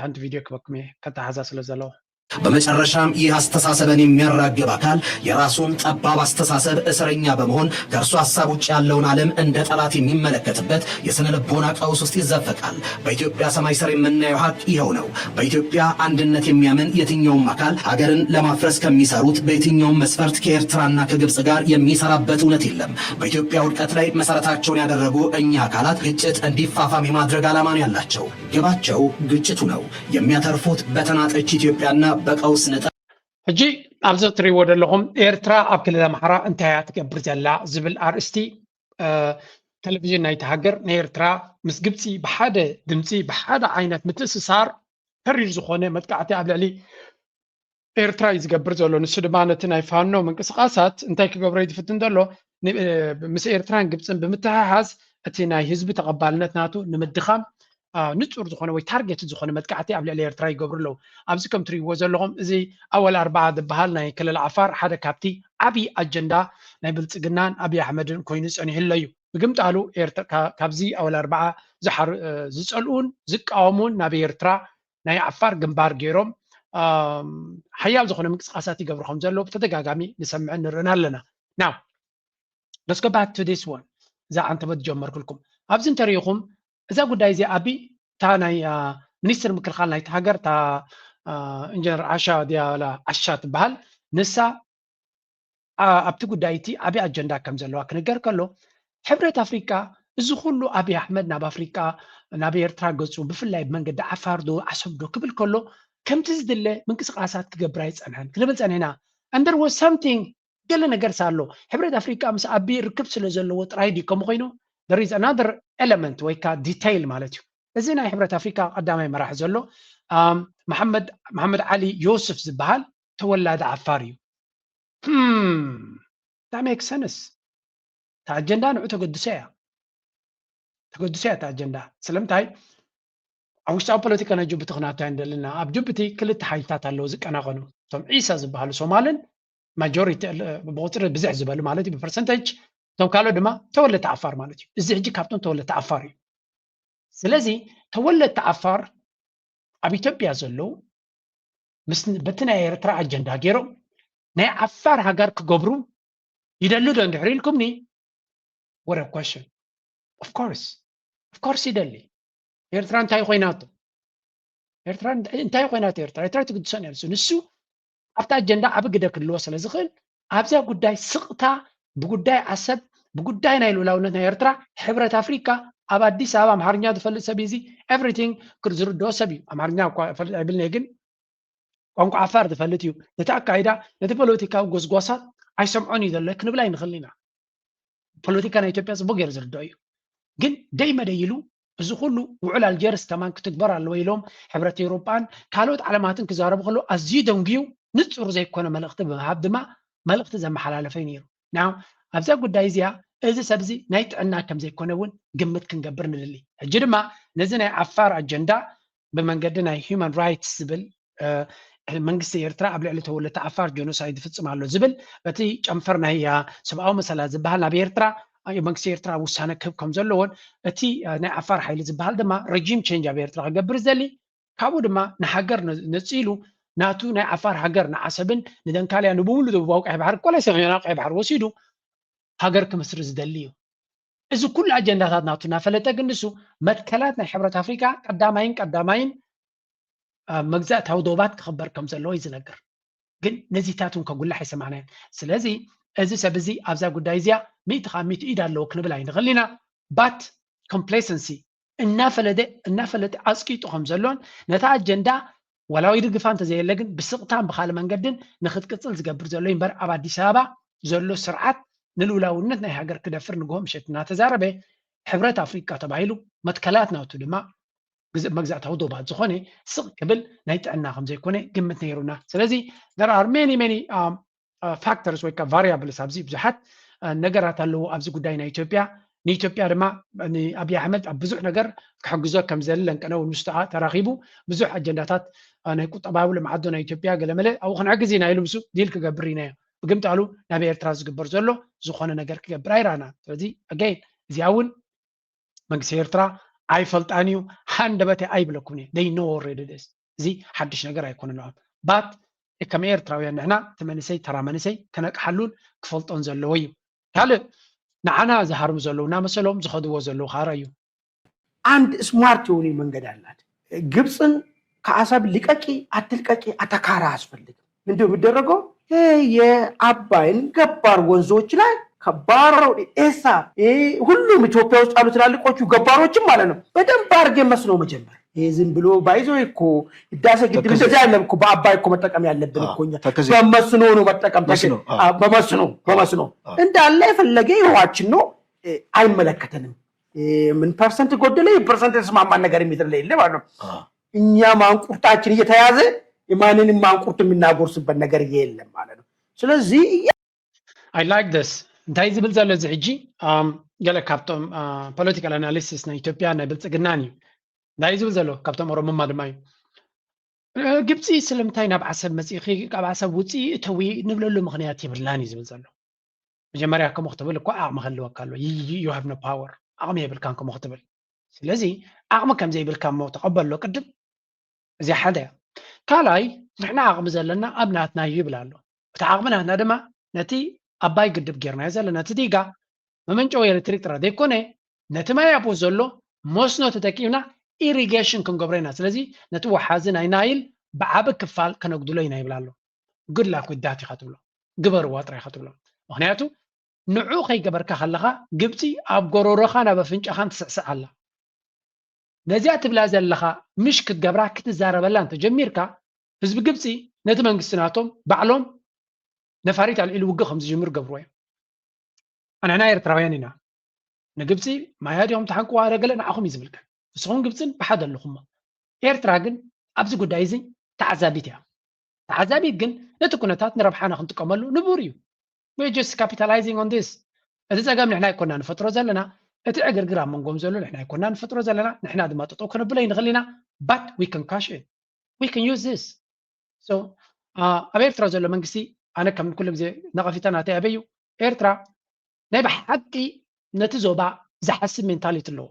ሓንቲ ቪድዮ ክበኩም እየ፣ ከተሓዛ ስለ ዘለዎ። በመጨረሻም ይህ አስተሳሰብን የሚያራግብ አካል የራሱን ጠባብ አስተሳሰብ እስረኛ በመሆን ከእርሱ ሀሳብ ውጭ ያለውን ዓለም እንደ ጠላት የሚመለከትበት የስነ ልቦና ቀውስ ውስጥ ይዘፈቃል። በኢትዮጵያ ሰማይ ስር የምናየው ሀቅ ይኸው ነው። በኢትዮጵያ አንድነት የሚያምን የትኛውም አካል ሀገርን ለማፍረስ ከሚሰሩት በየትኛውም መስፈርት ከኤርትራና ከግብጽ ጋር የሚሰራበት እውነት የለም። በኢትዮጵያ ውድቀት ላይ መሰረታቸውን ያደረጉ እኛ አካላት ግጭት እንዲፋፋም የማድረግ ዓላማ ነው ያላቸው። ግባቸው ግጭቱ ነው። የሚያተርፉት በተናጠች ኢትዮጵያና በቀውስ ንጣ ሕጂ ኣብዚ እትሪእዎ ዘለኹም ኤርትራ ኣብ ክልል ኣምሓራ እንታይ እያ ትገብር ዘላ ዝብል ኣርእስቲ ቴሌቪዥን ናይቲ ሃገር ናይ ኤርትራ ምስ ግብፂ ብሓደ ድምፂ ብሓደ ዓይነት ምትእስሳር ተሪር ዝኾነ መጥቃዕቲ ኣብ ልዕሊ ኤርትራ እዩ ዝገብር ዘሎ። ንሱ ድማ ነቲ ናይ ፋኖ ምንቅስቃሳት እንታይ ክገብሮ እዩ ዝፍትን ዘሎ? ምስ ኤርትራን ግብፅን ብምትሕሓዝ እቲ ናይ ህዝቢ ተቐባልነት ናቱ ንምድኻም ንፁር ዝኾነ ወይ ታርጌት ዝኾነ መጥቃዕቲ ኣብ ልዕሊ ኤርትራ ይገብሩ ኣለዉ። ኣብዚ ከም ትሪእዎ ዘለኹም እዚ ኣወል ኣርባዓ ዝበሃል ናይ ክልል ዓፋር ሓደ ካብቲ ዓብዪ ኣጀንዳ ናይ ብልፅግናን ኣብዪ ኣሕመድን ኮይኑ ፀኒሑ ኣሎ እዩ። ምግምጣሉ ካብዚ ኣወል ኣርባዓ ዝፀልኡን ዝቃወሙን ናብ ኤርትራ ናይ ዓፋር ግንባር ገይሮም ሓያል ዝኾነ ምንቅስቃሳት ይገብሩ ከም ዘለዉ ብተደጋጋሚ ንሰምዕን ንርእን ኣለና። Now let's go back to this one። እዛ ዓንተበት ጀመርኩልኩም። ኣብዚ እንተሪኢኹም እዛ ጉዳይ እዚኣ ኣቢ እታ ናይ ሚኒስትር ምክልኻል ናይቲ ሃገር እታ ኢንጀነር ዓሻ ድያ ዓሻ ትበሃል፣ ንሳ ኣብቲ ጉዳይ እቲ ዓብዪ ኣጀንዳ ከም ዘለዋ ክንገር ከሎ ሕብረት ኣፍሪቃ እዚ ኩሉ ኣብዪ ኣሕመድ ናብ ኣፍሪቃ ናብ ኤርትራ ገፁ ብፍላይ ብመንገዲ ዓፋር ዶ ዓሰብ ዶ ክብል ከሎ ከምቲ ዝድለ ምንቅስቃሳት ክገብር ኣይፀንሐን ክንብል ፀኒሕና። And there was something ገለ ነገር ኣሎ። ሕብረት ኣፍሪቃ ምስ ኣቢ ርክብ ስለ ዘለዎ ጥራይ ድዩ ከምኡ ኮይኑ? There is another element ወይ ከዓ detail ማለት እዩ። እዚ ናይ ሕብረት ኣፍሪካ ቀዳማይ መራሒ ዘሎ መሓመድ ዓሊ ዮስፍ ዝበሃል ተወላዲ ዓፋር እዩ። That makes sense። እታ ኣጀንዳ ንዑ ተገድሶ እያ ተገድሶ እያ እታ ኣጀንዳ። ስለምንታይ ኣብ ውሽጣዊ ፖለቲካ ናይ ጅቡቲ ክናቶ ኣይንደልና። ኣብ ጅቡቲ ክልተ ሓይልታት ኣለዉ ዝቀናቐኑ፣ እቶም ዒሳ ዝበሃሉ ሶማልን ማጆሪቲ ብቁፅሪ ብዝሕ ዝበሉ ማለት እዩ ብፐርሰንተጅ፣ እቶም ካልኦት ድማ ተወለድቲ ዓፋር ማለት እዩ። እዚ ሕጂ ካብቶም ተወለድቲ ዓፋር እዩ። ስለዚ ተወለድቲ ዓፋር ኣብ ኢትዮጵያ ዘለዉ በቲ ናይ ኤርትራ ኣጀንዳ ገይሮም ናይ ዓፋር ሃገር ክገብሩ ይደሊ ዶ እንድሕር ኢልኩምኒ? What a question። Of course ይደሊ። ኤርትራ እንታይ ኮይናቶ? ኤርትራ እንታይ ኮይናቶ? ኤርትራ ኤርትራ ትግድሶን እያ። ንሱ ኣብቲ ኣጀንዳ ዓቢ ግደ ክልዎ ስለ ዝኽእል ኣብዚያ ጉዳይ ስቕታ ብጉዳይ ዓሰብ ብጉዳይ ናይ ልኡላውነት ናይ ኤርትራ ሕብረት ኣፍሪካ ኣብ ኣዲስ ኣበባ ኣምሓርኛ ዝፈልጥ ሰብ እዚ everything ዝርድኦ ሰብ እዩ። ኣምሓርኛ እኳ ፈልጥ ኣይብልንየ ግን ቋንቋ ዓፋር ዝፈልጥ እዩ። ነቲ ኣካይዳ ነቲ ፖለቲካዊ ጎስጓሳት ኣይሰምዖን እዩ ዘሎ ክንብል ኣይንኽእል ኢና። ፖለቲካ ናይ ኢትዮጵያ ፅቡቅ ገይሩ ዝርድኦ እዩ። ግን ደይ መደይ ኢሉ እዚ ኩሉ ውዕል ኣልጀርስ ከማን ክትግበር ኣለዎ ኢሎም ሕብረት ኤውሮጳን ካልኦት ዓለማትን ክዛረቡ ከለዉ ኣዝዩ ደንጉዩ ንፁር ዘይኮነ መልእኽቲ ብምሃብ ድማ መልእኽቲ ዘመሓላለፈ እዩ ነይሩ። ናው ኣብዛ ጉዳይ እዚኣ እዚ ሰብ እዚ ናይ ጥዕና ከም ዘይኮነ እውን ግምት ክንገብር ንደሊ። ሕጂ ድማ ነዚ ናይ ዓፋር ኣጀንዳ ብመንገዲ ናይ human rights ዝብል መንግስቲ ኤርትራ ኣብ ልዕሊ ተወለድቲ ዓፋር ጀኖሳይድ ይፍፅም ኣሎ ዝብል በቲ ጨንፈር ናይ ሰብኣዊ መሰላት ዝበሃል ናብ ኤርትራ መንግስቲ ኤርትራ ውሳነ ክህብ ከም ዘለዎን እቲ ናይ ዓፋር ሓይሊ ዝበሃል ድማ regime change ኣብ ኤርትራ ክገብር ዝደሊ ካብኡ ድማ ንሃገር ነፂሉ ናቱ ናይ ዓፋር ሃገር ንዓሰብን ንደንካልያ ንብሙሉ ደቡባዊ ቀይ ባሕሪ ኮላይ ሰሜናዊ ቀይ ባሕሪ ወሲዱ ሃገር ክምስርት ዝደሊ እዩ። እዚ ኩሉ ኣጀንዳታት ናቱ እናፈለጠ ግን ንሱ መትከላት ናይ ሕብረት ኣፍሪካ ቀዳማይን ቀዳማይን መግዛእታዊ ዶባት ክኽበር ከም ዘለዎ እዩ ዝነግር። ግን ነዚታት እውን ከጉላሕ ኣይሰማዕናዮን። ስለዚ እዚ ሰብ እዚ ኣብዛ ጉዳይ እዚኣ ሚእቲ ካብ ሚእቲ ኢድ ኣለዎ ክንብል ኣይንኽእል ኢና። But complacency እናፈለጠ እናፈለጠ ኣፅቂጡ ከም ዘሎን ነታ ኣጀንዳ ዋላ ይድግፋ እንተዘየለ ግን ብስቕታን ብካልእ መንገድን ንክትቅፅል ዝገብር ዘሎ እዩ እምበር ኣብ ኣዲስ ኣበባ ዘሎ ስርዓት ንልኡላውነት ናይ ሃገር ክደፍር ንግሆ ምሸት እናተዛረበ ሕብረት ኣፍሪቃ ተባሂሉ መትከላት ናቱ ድማ መግዛእታዊ ዶባት ዝኾነ ስቕ ክብል ናይ ጥዕና ከም ዘይኮነ ግምት ነይሩና። ስለዚ there are many many factors ወይ ከዓ variables ኣብዚ ብዙሓት ነገራት ኣለዉ ኣብዚ ጉዳይ ናይ ኢትዮጵያ። ንኢትዮጵያ ድማ ንኣብይ ኣሕመድ ኣብ ብዙሕ ነገር ክሕግዞ ከም ዘለን ቀነ እውን ምስቱ ተራኺቡ ብዙሕ ኣጀንዳታት ናይ ቁጠባዊ ልምዓት ዶ ናይ ኢትዮጵያ ገለመለ ኣብኡ ክንሕግዝ ኢና ኢሉ ምስ ዲል ክገብር ኢና ብግምጣሉ ናብ ኤርትራ ዝግበር ዘሎ ዝኾነ ነገር ክገብር ኣይረኣናን። ስለዚ ኣገይን እዚኣ እውን መንግስቲ ኤርትራ ኣይፈልጣን እዩ፣ ሃንደበተይ ኣይብለኩምን እየ። They know already this። እዚ ሓድሽ ነገር ኣይኮነን ንዕኦም። But ከም ኤርትራውያን ንሕና እቲ መንእሰይ፣ ተራ መንእሰይ ከነቅሓሉን ክፈልጦን ዘለዎ እዩ። ካልእ ንዓና ዝሃርሙ ዘለዉ እናመሰሎም ዝኸድዎ ዘለዉ ከዓ ረኣዩ። አንድ ስማርት የሆነ መንገድ አላት። ግብፅን ከአሰብ ልቀቂ አትልቀቂ አተካራ አያስፈልግም። ምንድነው የሚደረገው? ይሄ የአባይን ገባር ወንዞች ላይ ከባሮ ኤሳ፣ ይሄ ሁሉም ኢትዮጵያ ውስጥ ያሉ ትላልቆቹ ገባሮችም ማለት ነው በደንብ አድርጌ መስኖ መጀመር። ይሄ ዝም ብሎ ባይዞ እኮ ህዳሴ ግድብ ተከዜ- እንደዚህ አይደለም እኮ በአባይ እኮ መጠቀም ያለብን አዎ፣ እኮ እኛ ተከዜ- በመስኖ ነው መጠቀም መስኖ፣ ተገ- አዎ። አዎ፣ በመስኖ በመስኖ አዎ። እንዳለ የፈለገ የውሃችን ነው። እ፣ አይመለከተንም። እ፣ ምን ፐርሰንት ጎደለ፣ ይህ ፐርሰንት የተስማማን ነገር የሚደለ የለ ማለት ነው። አዎ። እኛ ማንቁርጣችን እየተያዘ የማንንም ማንቁርት የምናጎርስበት ነገር የለም ማለት ነው። ስለዚህ I like this። እንታይ ዝብል ዘሎ እዚ ሕጂ፣ ኣም፣ ገለ ካብቶም ፖለቲካል ኣናሊሲስ ናይ ኢትዮጵያ ናይ ብልፅግናን እዩ። እንታይ ዝብል ዘሎ ካብቶም ኦሮሞማ ድማ እዩ። እ፣ ግብፂ ስለምንታይ ናብ ዓሰብ መፂእኺ፣ ካብ ዓሰብ ውፅኢ እተዊ ንብለሉ ምኽንያት የብልናን እዩ ዝብል ዘሎ። መጀመርያ ከምኡ ክትብል እኮ ዓቕሚ ክህልወካ ኣሎ። You have no power፣ ዓቕሚ የብልካን ከምኡ ክትብል። ስለዚ ዓቕሚ ከም ዘይብልካ እሞ ተቐበሎ ቅድም። እዚኣ ሓደ እያ። ካልኣይ ንሕና ዓቕሚ ዘለና ኣብ ናትና እዩ ይብል ኣሎ። እቲ ዓቕሚ ናትና ድማ ነቲ ኣባይ ግድብ ጌርናዮ ዘለና እቲ ዲጋ መመንጨዊ ኤሌክትሪክ ጥራይ ዘይኮነ ነቲ ማይ ኣብኡ ዘሎ መስኖ ተጠቂምና ኢሪጌሽን ክንገብሮ ኢና። ስለዚ ነቲ ወሓዚ ናይ ናይል ብዓቢ ክፋል ከነጉድሎ ኢና ይብል ኣሎ። Good luck with that ኢኻ ትብሎ፣ ግበርዋ ጥራይ ኢኻ ትብሎ። ምክንያቱ ንዑ ከይገበርካ ከለኻ ግብፂ ኣብ ጎሮሮኻ ናብ ኣፍንጫኻን ትስዕስዕ ኣላ። ነዚኣ ትብላ ዘለኻ ምሽ ክትገብራ ክትዛረበላ እንተጀሚርካ ህዝቢ ግብፂ ነቲ መንግስቲ ናቶም ባዕሎም ነፋሪት ኣልዒሉ ውግእ ከም ዝጅምር ገብርዎ እዮም። ኣንሕና ኤርትራውያን ኢና። ንግብፂ ማያ ዲኹም ተሓንቅዋ ደ ገለ ንዓኹም እዩ ዝምልከት። ንስኹም ግብፅን ብሓደ ኣለኹሞ። ኤርትራ ግን ኣብዚ ጉዳይ እዚ ተዓዛቢት እያ። ተዓዛቢት ግን ነቲ ኩነታት ንረብሓና ክንጥቀመሉ ንቡር እዩ። We're just capitalizing on this። እቲ ፀገም ንሕና ኣይኮና ንፈጥሮ ዘለና፣ እቲ ዕግርግር ኣብ መንጎም ዘሎ ንሕና ኣይኮና ንፈጥሮ ዘለና። ንሕና ድማ ጠጠው ከነብሎ ይንኽእል ኢና። But we can cash in, we can use this። So ኣብ ኤርትራ ዘሎ መንግስቲ ኣነ ከም ኩሉ ግዜ ነቐፊታ ናተይ ኣበይ እዩ? ኤርትራ ናይ ብሓቂ ነቲ ዞባ ዝሓስብ ሜንታሊቲ ኣለዎ።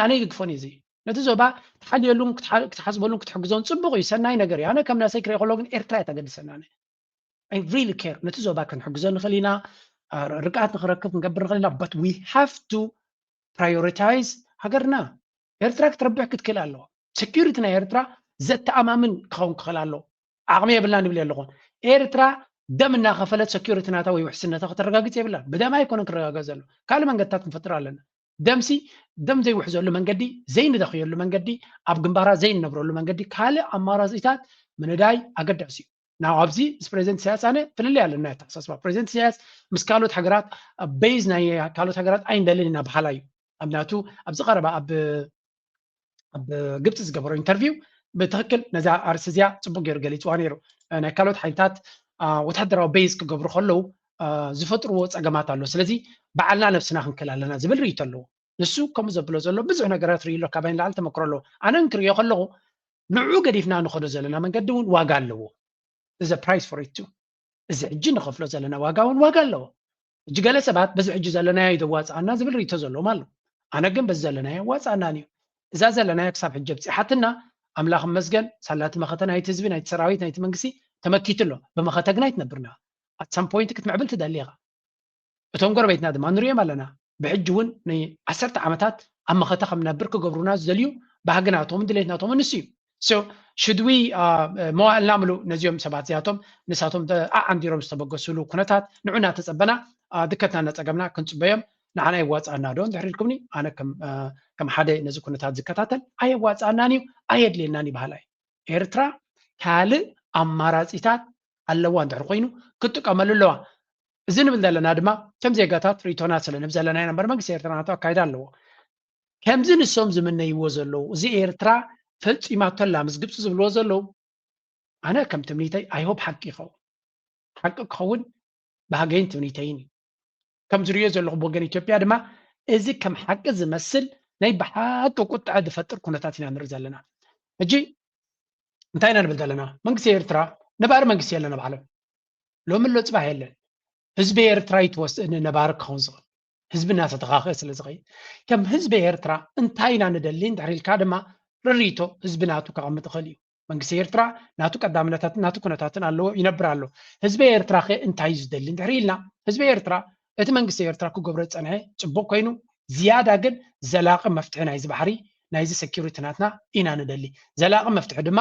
ኣነ ይድግፎን እዩ። እዚ ነቲ ዞባ ክትሓልየሉን ክትሓስበሉን ክትሕግዞን ፅቡቕ እዩ፣ ሰናይ ነገር እዩ። ኣነ ከም ናሰይ ክርኢ ከሎ ግን ኤርትራ እያ ተገድሰና። ኣነ I really care። ነቲ ዞባ ክንሕግዞ ንኽእል ኢና፣ ርግኣት ንክረክብ ክንገብር ንኽእል ኢና። But we have to prioritize ሃገርና። ኤርትራ ክትረብሕ ክትክእል ኣለዋ። ሴኪሪቲ ናይ ኤርትራ ዘተኣማምን ክኸውን ክኽእል ኣለዎ። ዓቕሚ የብልና ንብል ኣለኹን። ኤርትራ ደም እናኸፈለት ሴኪሪቲ ናታ ወይ ውሕስነታ ከተረጋግፅ የብላን። ብደም ኣይኮነን ክረጋገፅ ዘሎ፣ ካልእ መንገድታት ክንፈጥር ኣለና። ደምሲ ደም ዘይውሕዘሉ መንገዲ፣ ዘይንደኽየሉ መንገዲ፣ ኣብ ግንባራ ዘይንነብረሉ መንገዲ ካልእ ኣማራፂታት ምንዳይ ኣገዳሲ እዩ። ናው ኣብዚ ምስ ፕሬዚደንት ኢሳያስ ኣነ ፍልልይ ኣለና ኣተሓሳስባ። ፕሬዚደንት ኢሳያስ ምስ ካልኦት ሃገራት ቤዝ ናይ ካልኦት ሃገራት ኣይንደልን ኢና በሃላይ እዩ። ኣብናቱ ኣብዚ ቀረባ ኣብ ኣብ ግብፂ ዝገበሮ ኢንተርቪው ብትክክል ነዛ ኣርእስቲ እዚኣ ፅቡቅ ገይሩ ገሊፅዋ ነይሩ። ናይ ካልኦት ሓይልታት ወታደራዊ ቤዝ ክገብሩ ከለዉ ዝፈጥርዎ ፀገማት ኣሎ። ስለዚ በዓልና ነብስና ክንክእል ኣለና ዝብል ርእይቶ ኣለዎ። ንሱ ከምኡ ዘብሎ ዘሎ ብዙሕ ነገራት ርእዩ ኣሎ። ካባይ ንላዕሊ ተመክሮ ኣለዎ። ኣነ እንክርእዮ ከለኹ ንዑ ገዲፍና ንኸዶ ዘለና መንገዲ እውን ዋጋ ኣለዎ። There's a price for it too። እዚ ሕጂ ንኸፍሎ ዘለና ዋጋ እውን ዋጋ ኣለዎ። ሕጂ ገለ ሰባት በዚ ሕጂ ዘለናዮ እዩ ዘዋፅኣና ዝብል ርእይቶ ዘለዎም ኣሎ። ኣነ ግን በዚ ዘለናዮ ኣዋፅኣናን እዩ። እዛ ዘለናዮ ክሳብ ሕጂ ኣብፂሓትና ኣምላኽ ይመስገን፣ ሳላቲ መኸተ ናይቲ ህዝቢ፣ ናይቲ ሰራዊት፣ ናይቲ መንግስቲ ተመኪቱ ኣሎ። ብመኸተ ግን ኣይትነብርና። At some point ክትምዕብል ትደሊ ኢኻ። እቶም ጎረቤትና ድማ ንሪኦም ኣለና። ብሕጂ እውን ንዓሰርተ ዓመታት ኣብ መኸተ ከም ንነብር ክገብሩና ዝደልዩ ባህግናቶምን ድሌትናቶምን ንሱ እዩ። So should we መዋእልና ምሉእ ነዚኦም ሰባት እዚኣቶም ንሳቶም ኣዓንዲሮም ዝተበገስሉ ኩነታት ንዑ እናተፀበና ድከትና እናፀገምና ክንፅበዮም ንዓና የዋፅኣና ዶ እንድሕር ኢልኩምኒ፣ ኣነ ከም ሓደ ነዚ ኩነታት ዝከታተል ኣየዋፅኣናን እዩ ኣየድልየናን እዩ በሃላይ። ኤርትራ ካልእ ኣማራፂታት ኣለዋ እንድሕር ኮይኑ ክትጥቀመሉ ኣለዋ። እዚ ንብል ዘለና ድማ ከም ዜጋታት ርእይቶና ስለ ንብ ዘለና ኢና እምበር መንግስቲ ኤርትራ ናቱ ኣካይዳ ኣለዎ። ከምዚ ንሶም ዝምነይዎ ዘለዉ እዚ ኤርትራ ፈፂማቶ ኣላ ምስ ግብፂ ዝብልዎ ዘለዉ ኣነ ከም ትምኒተይ I hope ሓቂ ይኸውን። ሓቂ ክኸውን ባህገይን ትምኒተይን እዩ። ከም ዝርእዮ ዘለኹ ብወገን ኢትዮጵያ ድማ እዚ ከም ሓቂ ዝመስል ናይ ብሓቂ ቁጥዐ ዝፈጥር ኩነታት ኢና ንርኢ ዘለና። ሕጂ እንታይ ኢና ንብል ዘለና? መንግስቲ ኤርትራ ነባሪ መንግስቲ የለን ኣብ ዓለም። ሎሚ ኣሎ ፅባሕ የለን። ህዝቢ ኤርትራ ይትወስድ ነባሪ ክኸውን ዝኽእል። ህዝቢ እናተተኻኸ ስለ ዝኸይድ፣ ከም ህዝቢ ኤርትራ እንታይ ኢና ንደሊ እንድሕር ኢልካ ድማ ርሪቶ ህዝቢ ናቱ ከቐምጥ ይኽእል እዩ። መንግስቲ ኤርትራ ናቱ ቀዳምነታትን ናቱ ኩነታትን ኣለዎ፣ ይነብር ኣሎ። ህዝቢ ኤርትራ ከ እንታይ እዩ ዝደሊ እንድሕር ኢልና፣ ህዝቢ ኤርትራ እቲ መንግስቲ ኤርትራ ክገብሮ ዝጸንሐ ጽቡቕ ኮይኑ፣ ዝያዳ ግን ዘላቒ መፍትሒ ናይዚ ባሕሪ፣ ናይዚ ሴኩሪቲ ናትና ኢና ንደሊ። ዘላቒ መፍትሒ ድማ፣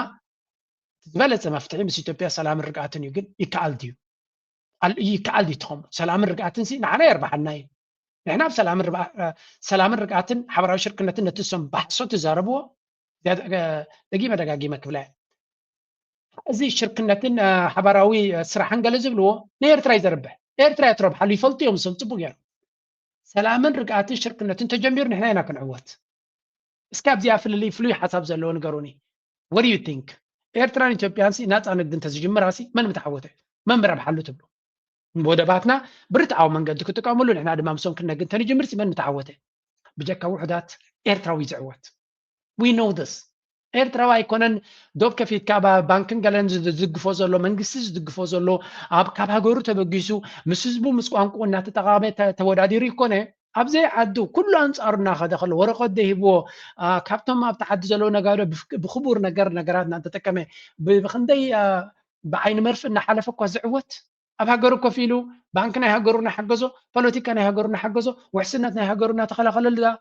ዝበለጸ መፍትሒ ምስ ኢትዮጵያ ሰላምን ርግኣትን እዩ። ግን ይከኣል ድዩ? ኣል-፣ ይከኣል ድዩ ትኸውን? ሰላምን ርግኣትን ሲ ንዓና የርብሓና እዩ። ንሕና ኣብ ሰላምን ርባ-፣ ሰላምን ርግኣትን ሓበራዊ ሽርክነትን ነቲ እሶም ብሓሶት ዝዛረብዎ፣ ደጊመ ደጋጊመ ክብላ እየ። እዚ ሽርክነትን፣ እ፣ ሓባራዊ፣ እ፣ ስራሕን ገለ ዝብልዎ ንኤርትራ እዩ ዘርብሕ። ኤርትራ እያ ትረብሓሉ፣ ይፈልጡ እዮም እሶም ጽቡቅ ገይሮም። ሰላምን ርግኣትን ሽርክነትን ተጀሚሩ ንሕና ኢና ክንዕወት። እስኪ ኣብዚኣ ፍልልይ ፍሉይ ሓሳብ ዘለዎ ንገሩኒ። What do you think? ኤርትራን ኢትዮጵያን ሲ ናጻ ንግዲ እንተዝጅምራ ሲ መን ምተዓወተ? መን ምረብሓሉ ትብሉ? ወደባትና ብርትዓዊ መንገዲ ክጥቀምሉ፣ ንሕና ድማ ምሶም ክንነግድ እንተንጅምር ሲ መን ምተዓወተ? ብጀካ ውሑዳት ኤርትራዊ ዝዕወት። We know this። ኤርትራዊ ኣይኮነን ዶብ ከፊትካ ባ-፣ ባንክን ገለን ዝድ-፣ ዝድግፎ ዘሎ፣ መንግስቲ ዝድግፎ ዘሎ፣ ኣብ ካብ ሃገሩ ተበጊሱ ምስ ህዝቡ ምስ ቋንቋኡ እናተጠቓመ ተ-፣ ተወዳዲሩ ይኮነ። ኣብ ዘይዓዱ ኩሉ ኣንጻሩ እናኸደ ከሎ ወረቐት ዘይህብዎ፣ አ፣ ካብቶም ኣብቲ ዓዲ ዘለዉ ነጋዶ ብፍ-፣ ብኽቡር ነገር ነገራት እናተጠቀመ ብ-፣ ብኽንደይ፣ አ፣ ብዓይኒ መርፍእ እናሓለፈ እኳ ዝዕወት፣ ኣብ ሃገሩ ኮፍ ኢሉ ባንክ ናይ ሃገሩ እናሓገዞ፣ ፖለቲካ ናይ ሃገሩ እናሓገዞ፣ ውሕስነት ናይ ሃገሩ እናተኸላኸለሉ ዳ-፣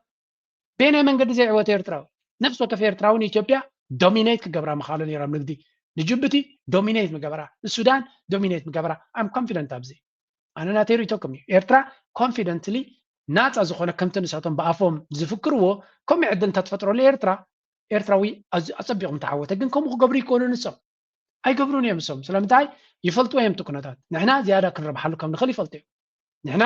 በየናይ መንገዲ ዘይዕወት ኤርትራዊ? ነፍሲ ወከፍ ኤርትራዊ ንኢትዮጵያ ዶሚኔት ክገብራ ምኻሉ ነይሮም። ንግዲ ንጅቡቲ ዶሚኔት ምገበራ፣ ንሱዳን ዶሚኔት ምገበራ። I'm confident ኣብዚ። ኣነ ናተይ ርእይቶኩም እዩ። ኤርትራ ኮንፊደንትሊ ናጻ ዝኾነ ከምቲ ንሳቶም ብኣፎም ዝፍክርዎ ከምኡ ዕድል እንተትፈጥረሉ ኤርትራ፣ ኤርትራዊ ኣዝ-፣ ኣጸቢቑም ተዓወተ። ግን ከምኡ ክገብሩ ይኮኑ ንሶም። ኣይገብሩን እዮም እሶም። ስለምንታይ? ይፈልጡ እዮም እቲ ኩነታት። ንሕና ዝያዳ ክንረብሓሉ ከም ንኽእል ይፈልጡ እዮም። ንሕና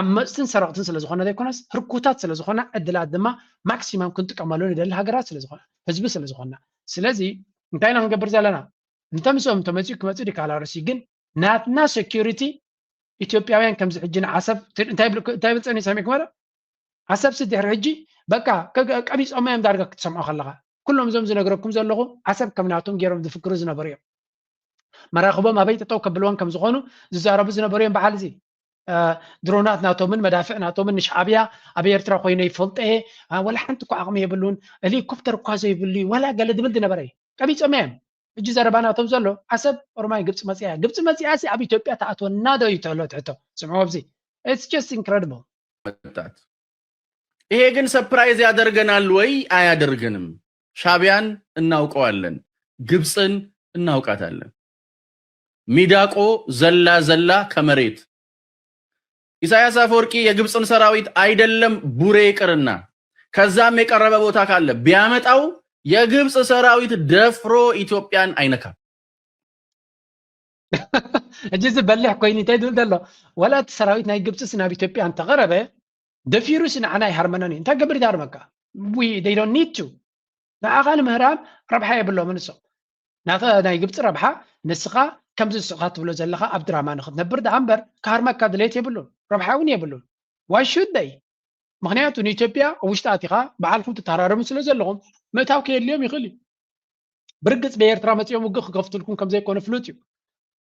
ዓመጽትን ሰረቕትን ስለ ዝኾነ ዘይኮነስ፣ ህርኩታት ስለ ዝኾና፣ ዕድላት ድማ ማክሲማም ክንጥቀመሉ ንደሊ ሃገራት ስለ ዝኾና፣ ህዝቢ ስለ ዝኾና። ስለዚ እንታይ ኢና ክንገብር ዘለና? እንተ ምስኦም እንተመጺኡ ክመጽእ ድዩ ካላርሲ፣ ግን ናትና ሴኩሪቲ ኢትዮጵያውያን ከምዚ ሕጂ ንዓሰብ ት-፣ እንታይ ይብል፣ እንታይ ይብል ጸኒሑ ሰሚዕኩም ዶ? ዓሰብ ሲ ድሕሪ ሕጂ በቃ ከ-፣ ቀቢጾም እዮም ዳርጋ ክትሰምዖ ከለኻ። ኩሎም እዞም ዝነግረኩም ዘለኹ ዓሰብ ከም ናቶም ገይሮም ዝፍክሩ ዝነበሩ እዮም። መራኽቦም ኣበይ ጠጠው ከብልዎን ከም ዝኾኑ ዝዛረቡ ዝነበሩ እዮም። በዓል እዚ፣ እ፣ ድሮናት ናቶምን መዳፍዕ ናቶምን ንሻዕብያ ኣብ ኤርትራ ኮይነ ይፈልጦ እየ፣ እ፣ ወላ ሓንቲ እኮ ዓቕሚ የብሉን፣ ሄሊኮፕተር እኳ ዘይብሉ እዩ፣ ወላ ገለ ዝብል ዝነበረ እዩ። ቀቢጾም እዮም። ሕጂ ዘረባ ናቶም ዘሎ ዓሰብ ኦሮማይ ግብጺ መጽያ እያ። ግብጺ መጽያ ሲ ኣብ ኢትዮጵያ ተኣትወና ዶ እዩ ተሎ ትሕቶ? ስምዑ ኣብዚ። It's just incredible። መጣት። ይሄ ግን ሰርፕራይዝ ያደርገናል ወይ አያደርገንም? ሻዕቢያን እናውቀዋለን፣ ግብፅን እናውቃታለን። ሚዳቆ ዘላ ዘላ ከመሬት። ኢሳያስ አፈወርቂ የግብፅን ሰራዊት አይደለም ቡሬ ይቅርና ከዛም የቀረበ ቦታ ካለ ቢያመጣው የግብፅ ሰራዊት ደፍሮ ኢትዮጵያን አይነካም። ሕጂ እዚ በሊሕ ኮይኑ እንታይ ዝብል ዘሎ? ዋላ እቲ ሰራዊት ናይ ግብፅስ ናብ ኢትዮጵያ እንተቐረበ፣ ደፊሩስ ንዓና ኣይሃርመናን እዩ። እንታይ ገብር ይሃርመካ? We, they don't need to። ንዓኻ ንምህራም ረብሓ የብሎምን እሶም። ናተ-፣ ናይ ግብፂ ረብሓ ንስኻ ከምዚ ንስኻ ትብሎ ዘለኻ ኣብ ድራማ ንኽትነብር ደኣ እምበር ክሃርመካ ድሌት የብሉን። ረብሓ እውን የብሉን። Why should they? ምኽንያቱ ንኢትዮጵያ ኣብ ውሽጢ ኣቲኻ ባዕልኹም ትተሃራረሙ ስለ ዘለኹም ምእታው ከየድልዮም ይኽእል እዩ። ብርግፅ ብኤርትራ መፂኦም ውግእ ክከፍቱልኩም ከም ዘይኮነ ፍሉጥ እዩ።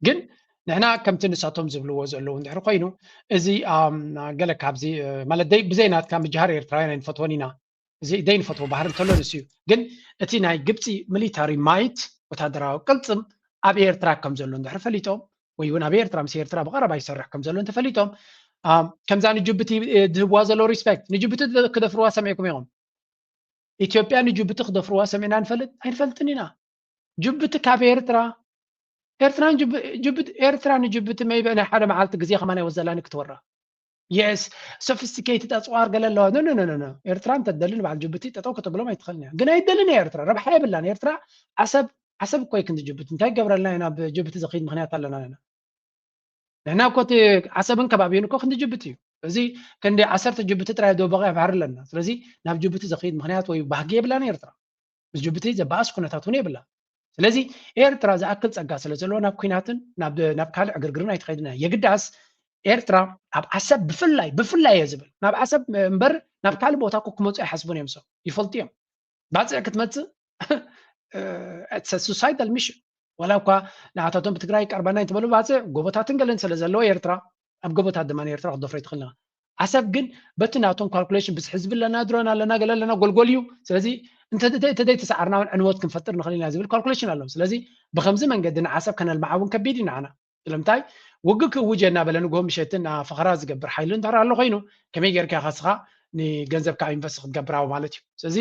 ግን ንሕና ከምቲ ንሳቶም ዝብልዎ ዘለዉ እንድሕር ኮይኑ፣ እዚ፣ ኣም፣ ገለ ካብዚ፣ እ፣ ማለት ደይ-፣ ብዘይ ናትካ ምጅሃር ኤርትራውያን ኣይንፈትዎን ኢና። እዚ ደይንፈትዎ ባህሪ እንተሎ ንሱ እዩ። ግን እቲ ናይ ግብፂ ሚሊታሪ ማይት፣ ወታደራዊ ቅልፅም ኣብ ኤርትራ ከም ዘሎ እንድሕር ፈሊጦም፣ ወይ እውን ኣብ ኤርትራ ምስ ኤርትራ ብቐረባ ይሰርሕ ከም ዘሎ እንተፈሊጦም፣ ኣም፣ ከምዛ ንጅቡቲ፣ እ፣ ዝህብዋ ዘለዉ ሪስፔክት፣ ንጅቡቲ ክደፍርዋ ሰሚዕኩም ኢኹም? ኢትዮጵያ ንጅቡቲ ክደፍርዋ ሰሚዕና ንፈልጥ? ኣይንፈልጥን ኢና። ጅቡቲ ካብ ኤርትራ፣ ኤርትራን ጅቡ-፣ ጅቡቲ፣ ኤርትራ ንጅቡቲ maybe ናይ ሓደ መዓልቲ ግዜ ከማን ኣይወሰደላን ክትወራ። የስ፣ ሶፊስቲኬትድ ኣጽዋር ገለ ኣለዋ። ኖ፣ ኖ፣ ኖ፣ ኖ፣ ኖ። ኤርትራ እንተትደሊ ንበዓል ጅቡቲ ጠጠው ከተብሎም ኣይትኽእልን እያ። ግን ኣይደልን እያ ኤርትራ። ረብሓ የብላን። ኤርትራ ዓሰብ፣ ዓሰብ እኮ እዩ ክንዲ ጅቡቲ። እንታይ ይገብረልና ኢና ናብ ጅቡቲ ዝኸይድ ምኽንያት ኣለና ኢና? ንሕና እኮ እቲ ዓሰብን ከባቢኡን እኮ ክንዲ ጅቡቲ እዩ። እዚ ክንዲ ዓሰርተ ጅቡቲ ጥራይ ደቡባዊ ባሕሪ ኣለና። ስለዚ ናብ ጅቡቲ ዝኸይድ ምኽንያት ወይ ባህጊ የብላን ኤርትራ። ምስ ጅቡቲ ዘበኣስ ኩነታት እውን የብላ። ስለዚ ኤርትራ ዝኣክል ጸጋ ስለ ዘለዎ ናብ ኲናትን ናብ ደ-፣ ናብ ካልእ ዕግርግርን ኣይትኸይድን እያ። የግዳስ ኤርትራ ኣብ ዓሰብ ብፍላይ፣ ብፍላይ እየ ዝብል፣ ናብ ዓሰብ እምበር ናብ ካልእ ቦታ እኮ ክመጹ ኣይሓስቡን እዮም። ሰብ ይፈልጡ እዮም። ባጽዕ ክትመጽእ፣ እ፣ it's a suicidal mission። ዋላ እኳ ንዓታቶም ብትግራይ ቀርበና እንተበሉ፣ ባጽዕ ጎቦታትን ገለን ስለ ዘለዎ ኤርትራ፣ ኣብ ጎቦታት ድማ ኤርትራ ክትደፍሮ ኣይትኽእልን ኢኻ። ዓሰብ ግን በቲ ናቶም ካልኩሌሽን ብዝሒ ህዝቢ ኣለና፣ ድሮን ኣለና፣ ገለ ኣለና፣ ጎልጎል እዩ። ስለዚ እንተዘይተሰዓርና እውን ዕንወት ክንፈጥር ንኽእል ኢና ዝብል ካልኩሌሽን ኣለዎም። ስለዚ ብከምዚ መንገዲ ንዓሰብ ከነልምዓ እውን ከቢድ እዩ ንዓና። ስለምንታይ ውግእ ክእውጀ እናበለ ንግሆ ምሸትን ፈኸራ ዝገብር ሓይሊ እንድሕር ኣሎ ኮይኑ ከመይ ጌርካ ኢኻ ንስኻ ንገንዘብካ ኢንቨስት ክትገብራዊ ማለት እዩ። ስለዚ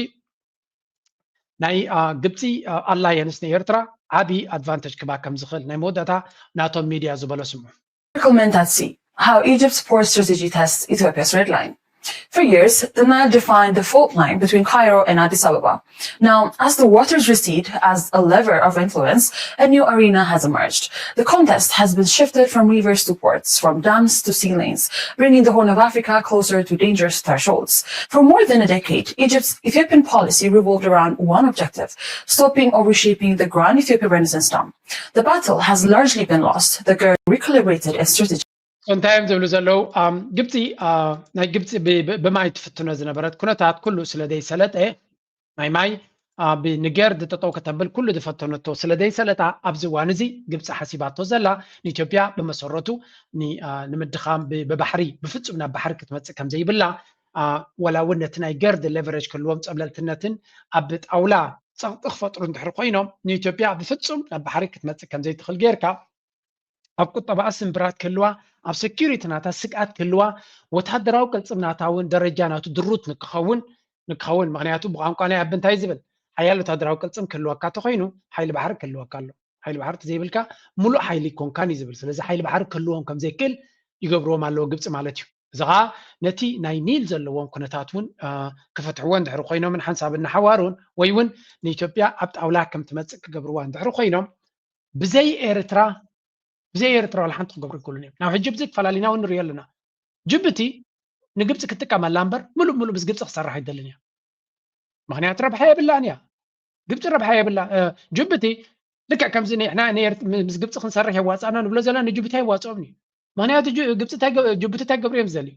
ናይ ግብፂ ኣላየንስ ንኤርትራ ዓብዪ ኣድቫንቴጅ ክባ ከም ዝኽእል ናይ መወዳእታ ናቶም ሚድያ ዝበሎ ስምዑ። Comment at C. How Egypt's port strategy tests Ethiopia's red line. For years, the Nile defined the fault line between Cairo and Addis Ababa. Now, as the waters recede as a lever of influence, a new arena has emerged. The contest has been shifted from rivers to ports, from dams to sea lanes, bringing the Horn of Africa closer to dangerous thresholds. For more than a decade, Egypt's Ethiopian policy revolved around one objective: stopping or reshaping the Grand Ethiopian Renaissance Dam. The battle has largely been lost, the GERD recalibrated its strategy. እንታይ እዮም ዝብሉ ዘለዉ? ግብፂ ናይ ግብፂ ብማይ ትፍትኖ ዝነበረት ኩነታት ኩሉ ስለ ዘይሰለጠ ናይ ማይ ንገርድ ጠጠው ከተብል ኩሉ ዝፈተነቶ ስለ ዘይሰለጣ ኣብዚ እዋን እዚ ግብፂ ሓሲባቶ ዘላ ንኢትዮጵያ ብመሰረቱ ንምድኻም ብባሕሪ ብፍፁም ናብ ባሕሪ ክትመፅእ ከም ዘይብላ ወላ እውን ነቲ ናይ ገርድ ሌቨሬጅ ክህልዎም ፀብለልትነትን ኣብ ጣውላ ፀቕጢ ክፈጥሩ እንድሕር ኮይኖም ንኢትዮጵያ ብፍፁም ናብ ባሕሪ ክትመፅእ ከም ዘይትኽእል ጌርካ ኣብ ቁጠባኣ ስንብራት ክህልዋ ኣብ ሴኪሪቲ ናታ ስግኣት ክህልዋ ወታደራዊ ቅልፅም ናታ እውን ደረጃ ናቱ ድሩት ንክኸውን ንክኸውን ምክንያቱ ብቋንቋ ናይ ኣብ እንታይ ዝብል ሓያል ወታደራዊ ቅልፅም ክህልወካ ተኮይኑ ሓይሊ ባሕሪ ክህልወካ ኣሎ። ሓይሊ ባሕሪ ዘይብልካ ሙሉእ ሓይሊ ይኮንካን እዩ ዝብል። ስለዚ ሓይሊ ባሕሪ ክህልዎም ከም ዘይክእል ይገብርዎም ኣለዎ ግብፂ ማለት እዩ። እዚ ከዓ ነቲ ናይ ኒል ዘለዎም ኩነታት እውን ክፈትሕዎ እንድሕር ኮይኖምን ሓንሳብ እናሓዋሩን ወይ እውን ንኢትዮጵያ ኣብ ጣውላ ከም ትመፅእ ክገብርዋ እንድሕር ኮይኖም ብዘይ ኤርትራ ብዘይ ኤርትራ ዋላ ሓንቲ ክገብሩ ይክእሉን እዮም። ናብ ሕጂ ብዚ ተፈላሊና እውን ንሪኦ ኣለና። ጅቡቲ ንግብፂ ክትጥቀመላ እምበር ምሉእ ምሉእ ምስ ግብፂ ክሰርሕ ኣይደልን እያ። ምክንያቱ ረብሓ የብላን እያ። ግብፂ ረብሓ የብላ። ጅቡቲ ልክዕ ከምዚ ንሕና ምስ ግብፂ ክንሰርሕ የዋፃና ንብሎ ዘለና ንጅቡቲ ኣይዋፅኦም እዩ። ምክንያቱ ጅቡቲ እንታይ ገብሩ እዮም ዝደልዩ?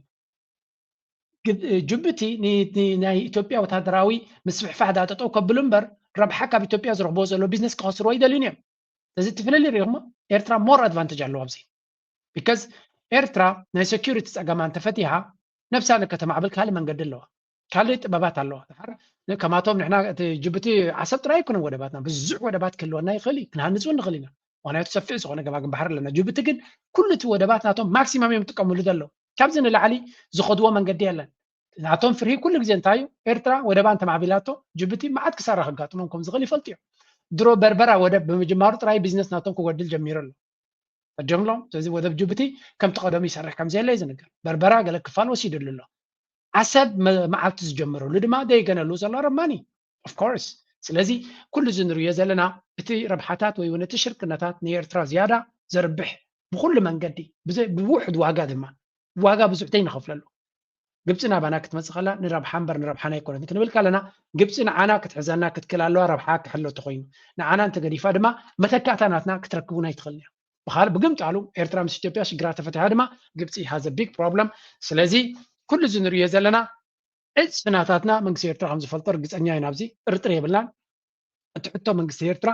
ጅቡቲ ናይ ኢትዮጵያ ወታደራዊ ምስፍሕፋሕ ዳ ጠጠው ከብሉ እምበር ረብሓ ካብ ኢትዮጵያ ዝረኽብዎ ዘሎ ቢዝነስ ክኸስርዎ ይደልዩን እዮም። ስለዚ እቲ ፍልልይ ሪኢኹሞ ኤርትራ ሞር ኣድቫንቴጅ ኣለዎ ኣብዚ። ቢካዝ ኤርትራ ናይ ሴኪሪቲ ፀገማ እንተፈቲሓ ነብሳ ከተማዕብል ካልእ መንገዲ ኣለዋ። ካልእ ጥበባት ኣለዋ። ድሓር ከማቶም ንሕና እቲ ጅቡቲ ዓሰብ ጥራይ ኣይኮነን ወደባትና፣ ብዙሕ ወደባት ክህልወና ይኽእል እዩ፣ ክንሃንፅ እውን ንኽእል ኢና። ምክንያቱ ሰፊሕ ዝኾነ ገማግም ባሕሪ ኣለና። ጅቡቲ ግን ኩሉ እቲ ወደባት ናቶም ማክሲማም እዮም ዝጥቀምሉ ዘለዉ። ካብዚ ንላዕሊ ዝኸድዎ መንገዲ የለን። ናቶም ፍርሂ ኩሉ ግዜ እንታይ እዩ? ኤርትራ ወደባ እንተማዕቢላቶ ጅቡቲ መዓት ክሳራ ከጋጥሞም ከም ዝኽእል ይፈልጡ እዮም። ድሮ በርበራ ወደብ ብምጅማሩ ጥራይ ቢዝነስ ናቶም ክጎድል ጀሚሩ ኣሎ። ፈጆምሎም። ስለዚ ወደብ ጅቡቲ ከምቲ ቀደሙ ይሰርሕ ከም ዘየለ እዩ ዝንገር። በርበራ ገለ ክፋል ወሲድሉ ኣሎ። ዓሰብ መዓልቲ ዝጀመረሉ ድማ ደይገነሉ ዘሎ ረማኒ ኦፍኮርስ። ስለዚ ኩሉ እዚ ንሪኦ ዘለና እቲ ረብሓታት ወይ እውን እቲ ሽርክነታት ንኤርትራ ዝያዳ ዘርብሕ ብኩሉ መንገዲ ብውሕድ ዋጋ ድማ ዋጋ ብዙሕ ዘይንኸፍለሉ ግብፂ ናባና ክትመፅእ ከላ ንረብሓ እምበር ንረብሓና ኣይኮነትን ክንብል ከለና ግብፂ ንዓና ክትሕዘና ክትክል ኣለዋ ረብሓ ክሕሎ ተኮይኑ ንዓና እንተገዲፋ ድማ መተካእታ ናትና ክትረክቡና ኣይትኽእልን እያ። ብካልእ ብግምጣሉ ኤርትራ ምስ ኢትዮጵያ ሽግራ ተፈቲሓ ድማ ግብፂ has a big problem። ስለዚ ኩሉ እዚ ንሪኦ ዘለና ዕፅፊ ናታትና መንግስቲ ኤርትራ ከም ዝፈልጦ ርግፀኛ እዩ። ናብዚ ጥርጥር የብልናን። እቲ ሕቶ መንግስቲ ኤርትራ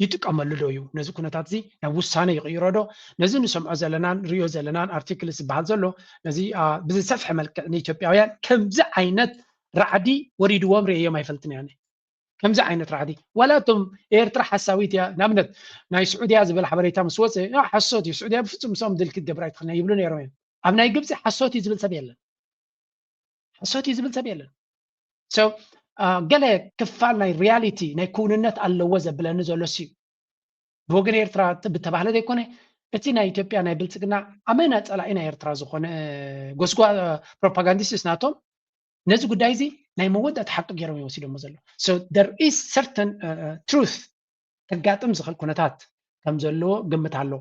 ይጥቀመሉ ዶ እዩ ነዚ ኩነታት እዚ ናብ ውሳነ ይቕይሮ ዶ? ነዚ ንሰምዖ ዘለናን ንሪኦ ዘለናን ኣርቲክል ዝበሃል ዘሎ ነዚ ብዝሰፍሐ መልክዕ ንኢትዮጵያውያን ከምዚ ዓይነት ራዕዲ ወሪድዎም ርእዮም ኣይፈልጥን እያ። ከምዚ ዓይነት ራዕዲ ዋላ እቶም ኤርትራ ሓሳዊት እያ ንኣብነት ናይ ስዑድያ ዝበል ሓበሬታ ምስ ወፀ ሓሶት እዩ ስዑድያ ብፍፁም ምስኦም ድል ክትገብር ኣይትኽእልና ይብሉ ነይሮም እዮም። ኣብ ናይ ግብፂ ሓሶት እዩ ዝብል ሰብ የለን። ሓሶት እዩ ዝብል ሰብ የለን። ገለ ክፋል ናይ ሪያሊቲ ናይ ክውንነት ኣለዎ ዘብለኒ ዘሎ ሲ ብወገን ኤርትራ ብተባህለ ዘይኮነ እቲ ናይ ኢትዮጵያ ናይ ብልፅግና ኣመና ፀላኢ ናይ ኤርትራ ዝኾነ ጎስጓ ፕሮፓጋንዲስትስ ናቶም ነዚ ጉዳይ እዚ ናይ መወዳእታ ሓቂ ገይሮም ይወሲዶሞ ዘሎ። There is certain truth ተጋጥም ዝኽእል ኩነታት ከም ዘለዎ ግምት ኣሎ።